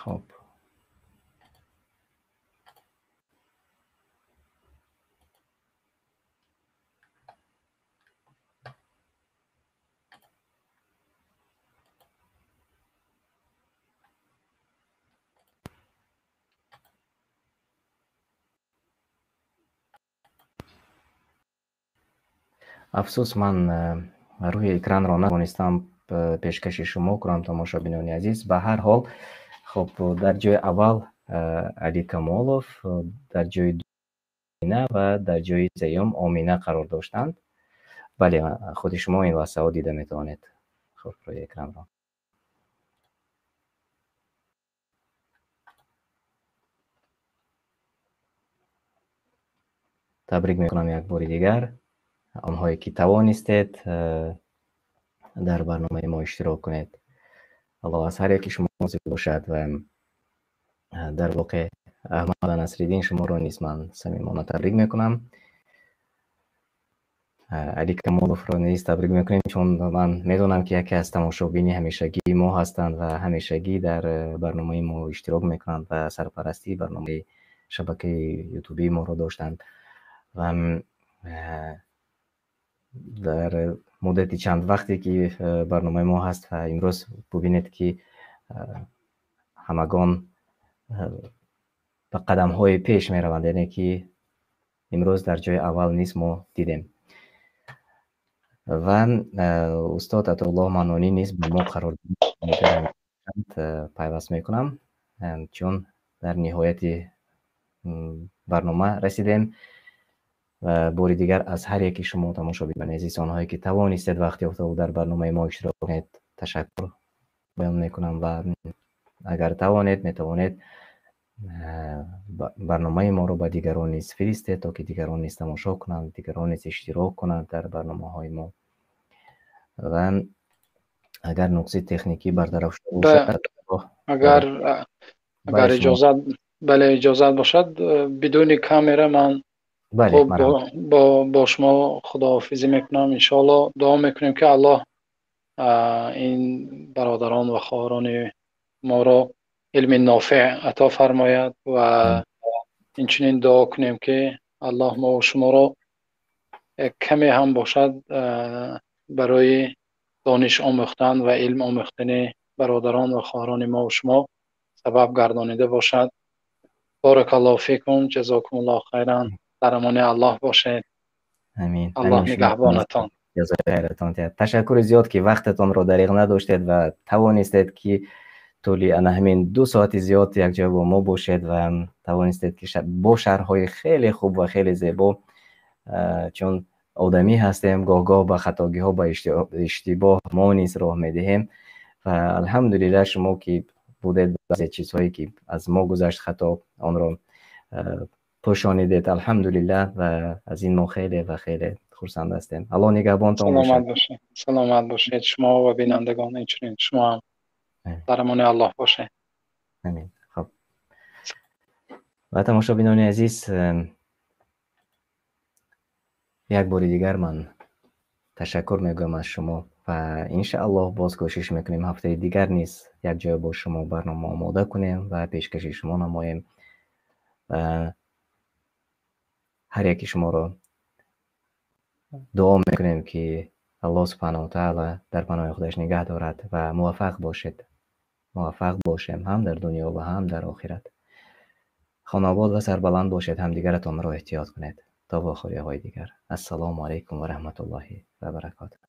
Хоб, афсӯс, ман рӯи экранро натавонистам пешкаши шумо кунам, тамошобинони азиз. Ба ҳар ҳол, хуб, дар ҷои аввал Али Камолов, дар ҷои дуюм ва дар ҷои сеюм Омина қарор доштанд. Бале, худи шумо ин лаҳзаҳо дида метавонед, хуб, рӯи экранро. Табрик мекунам як бори дигар онҳое ки тавонистед дар барномаи мо иштирок кунед. Аллоҳ аз ҳар яки шумо розӣ бошад. Ва дар воқеъ Аҳмад ва Насриддин, шуморо низ ман самимона табрик мекунам. Али Камоловро низ табрик мекунем, чун ман медонам ки яке аз тамошобини ҳамешагии мо ҳастанд ва ҳамешагӣ дар барномаи мо иштирок мекунанд ва сарпарастии барномаи шабакаи ютубии моро доштанд. Ва дар муддати чанд вақте ки барномаи мо ҳаст ва имрӯз бубинед ки ҳамагон ба қадамҳои пеш мераванд, яъне ки имрӯз дар ҷои аввал низ мо дидем. Ва устод Атоуллоҳ Маннонӣ низ ба мо қарор пайваст мекунам, чун дар ниҳояти барнома расидем. Ва бори дигар аз ҳар яки шумо тамошобинони азиз, онҳое ки тавонистед вақти ёфта дар барномаи мо иштирок кунед, ташаккур баён мекунам. Ва агар тавонед, метавонед барномаи моро ба дигарон низ фиристед, то ки дигарон низ тамошо кунанд, дигарон низ иштирок кунанд дар барномаҳои мо. Ва агар нуқси техникӣ бартараф шуда бошад, агар иҷозат, бале, иҷозат бошад, бидуни камера ман хуб бо шумо худоҳофизӣ мекунам. Иншоаллоҳ дуо мекунем ки Аллоҳ ин бародарон ва хоҳарони моро илми нофеъ ато фармояд ва инчунин дуо кунем ки Аллоҳ мо шуморо каме ҳам бошад барои дониш омӯхтан ва илм омӯхтани бародарон ва хоҳарони мо шумо сабаб гардонида бошад. Баракаллоҳу фикум, ҷазокумуллоҳу хайран. Дар амони Аллоҳ бошед. Амин. Аллоҳ нигаҳбонатон. Ҷазои хайратон диҳад. Ташаккури зиёд ки вақтатонро дариғ надоштед ва тавонистед ки тӯли ана ҳамин 2 соати зиёд якҷоя бо мо бошед ва тавонистед ки бо шарҳҳои хеле хуб ва хеле зебо, чун одамӣ ҳастем, гоҳ-гоҳ ба хатогиҳо, ба иштибоҳ мо низ роҳ медиҳем ва алҳамдулиллаҳ шумо ки будед, баъзе чизҳое ки аз мо гузашт хато, онро пӯшонидед, алҳамдулиллаҳ, ва аз ин мо хеле ва хеле хурсанд ҳастем. Аллоҳ нигаҳбонтон бошад. Саломат бошед, саломат бошед шумо ва бинандагон, инчунин шумо ҳам дар амони Аллоҳ бошед. Амин. Хуб, ва тамошобинони азиз, як бори дигар ман ташаккур мегӯям аз шумо ва иншааллоҳ боз кӯшиш мекунем ҳафтаи дигар низ якҷоя бо шумо барнома омода кунем ва пешкаши шумо намоем. Ва ҳар яки шуморо дуо мекунем, ки Аллоҳ субҳанаҳу ва таъала дар паноҳи худаш нигаҳ дорад ва муваффақ бошед, муваффақ бошем ҳам дар дунё ва ҳам дар охират. Хонобод ва сарбаланд бошед, ҳамдигаратонро эҳтиёт кунед. То вохӯриҳои дигар. Ассалому алайкум ва раҳматуллоҳи ва баракотуҳ.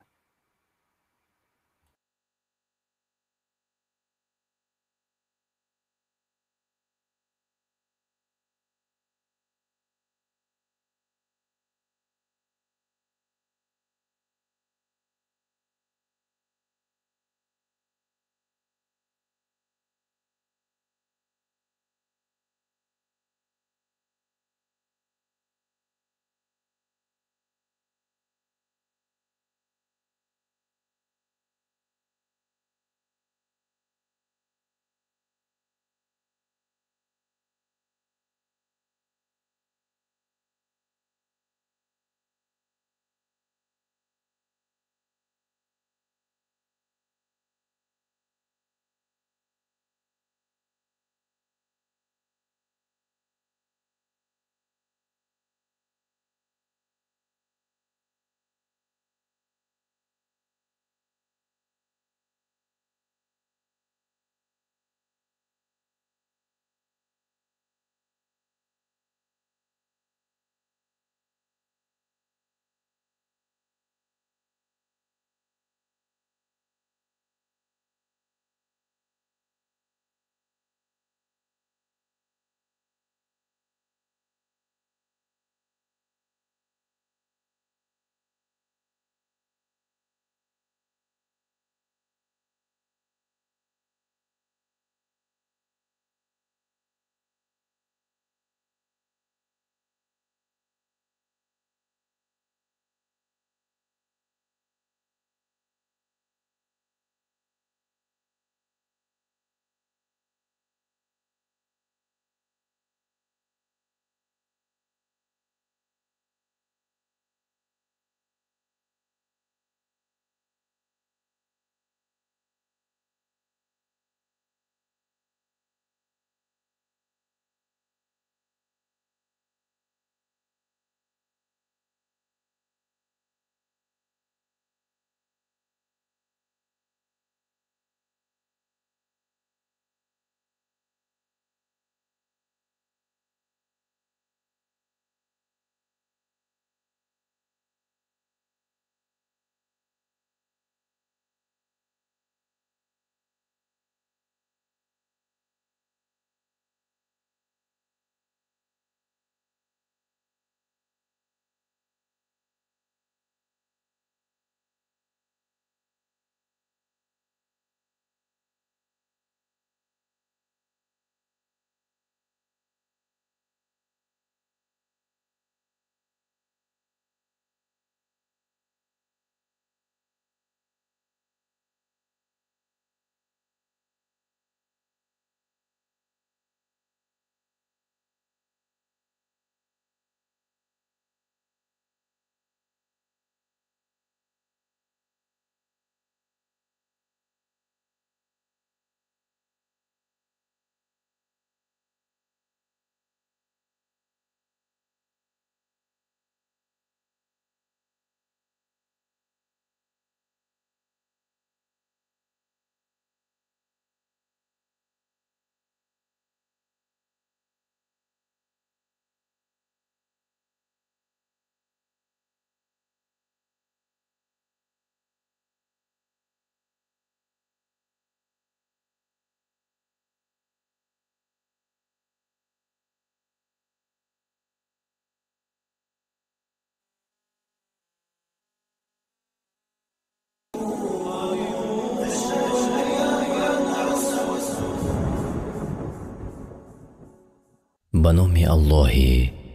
Ба номи Аллоҳи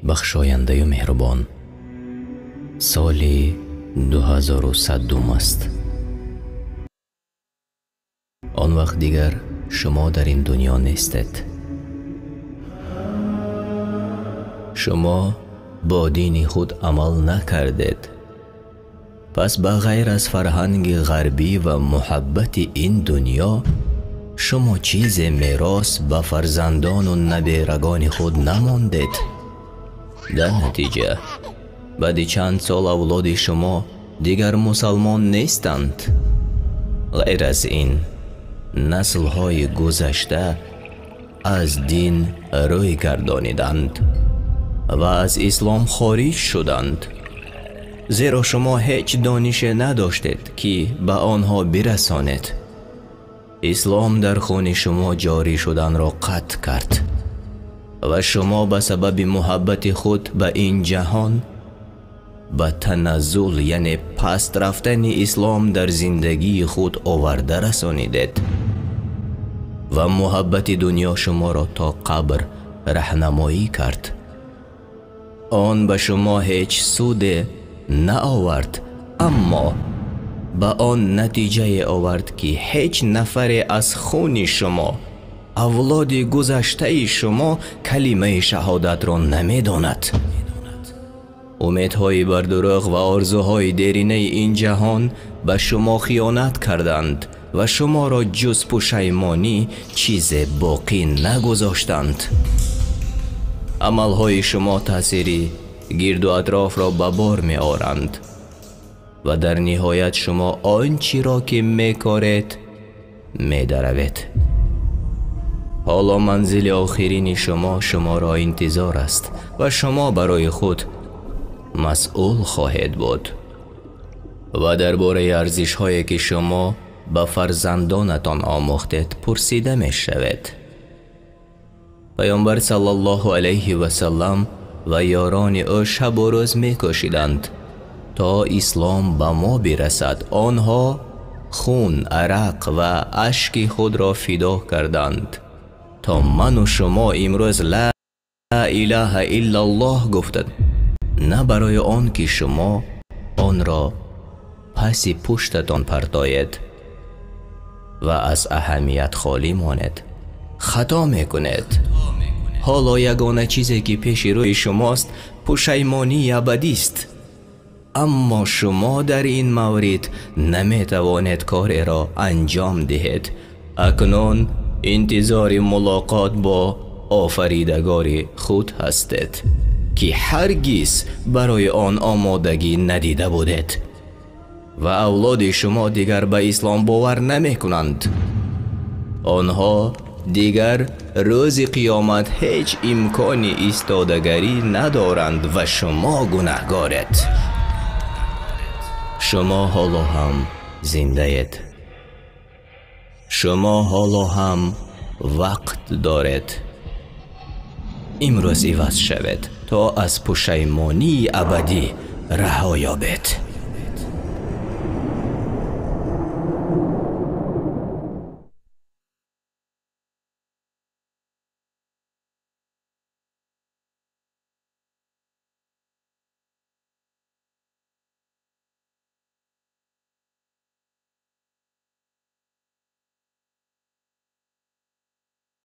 бахшояндаю меҳрубон. Соли 2100 аст. Он вақт дигар шумо дар ин дунё нестед. Шумо бо дини худ амал накардед. Пас ба ғайр аз фарҳанги ғарбӣ ва муҳаббати ин дунё, шумо чизе мерос ба фарзандону наберагони худ намондед. Дар натиҷа, баъди чанд сол авлоди шумо дигар мусалмон нестанд. Ғайр аз ин, наслҳои гузашта аз дин рӯй гардониданд ва аз ислом хориҷ шуданд. Зеро шумо ҳеҷ донише надоштед, ки ба онҳо бирасонед. Ислом дар хуни шумо ҷорӣ шуданро қатъ кард ва шумо ба сабаби муҳаббати худ ба ин ҷаҳон ба таназзул, яъне паст рафтани ислом дар зиндагии худ оварда расонидед ва муҳаббати дунё шуморо то қабр раҳнамоӣ кард. Он ба шумо ҳеҷ суде наовард, аммо ба он натиҷае овард, ки ҳеҷ нафаре аз хуни шумо, авлоди гузаштаи шумо, калимаи шаҳодатро намедонад. Умедҳои бардурӯғ ва орзуҳои деринаи ин ҷаҳон ба шумо хиёнат карданд ва шуморо ҷуз пушаймонӣ чизе боқӣ нагузоштанд. Амалҳои шумо таъсири гирду атрофро ба бор меоранд ва дар ниҳоят шумо он чиро ки мекоред медаравед. Ҳоло манзили охирини шумо шуморо интизор аст ва шумо барои худ масъул хоҳед буд ва дар бораи арзишҳое ки шумо ба фарзандонатон омӯхтед пурсида мешавед. Паёмбар саллаллоҳу алайҳи васаллам ва ёрони ӯ шабу рӯз мекӯшиданд то ислом ба мо бирасад. Онҳо хун, арақ ва ашки худро фидо карданд то ману шумо имрӯз ла илаҳа иллаллоҳ гуфтад, на барои он ки шумо онро паси пуштатон партоед ва аз аҳамият холӣ монед. Хато мекунед. Ҳоло ягона чизе ки пеши рӯи шумост пушаймонии абадист. Аммо шумо дар ин маврид наметавонед кореро анҷом диҳед. Акнун интизори мулоқот бо офаридагори худ ҳастед, ки ҳаргиз барои он омодагӣ надида будед ва авлоди шумо дигар ба ислом бовар намекунанд. Онҳо дигар рӯзи қиёмат ҳеҷ имкони истодагарӣ надоранд ва шумо гунаҳгоред. Шумо ҳоло ҳам зиндаед. Шумо ҳоло ҳам вақт доред. Имрӯз иваз шавед то аз пушаймонии абадӣ раҳо ёбед.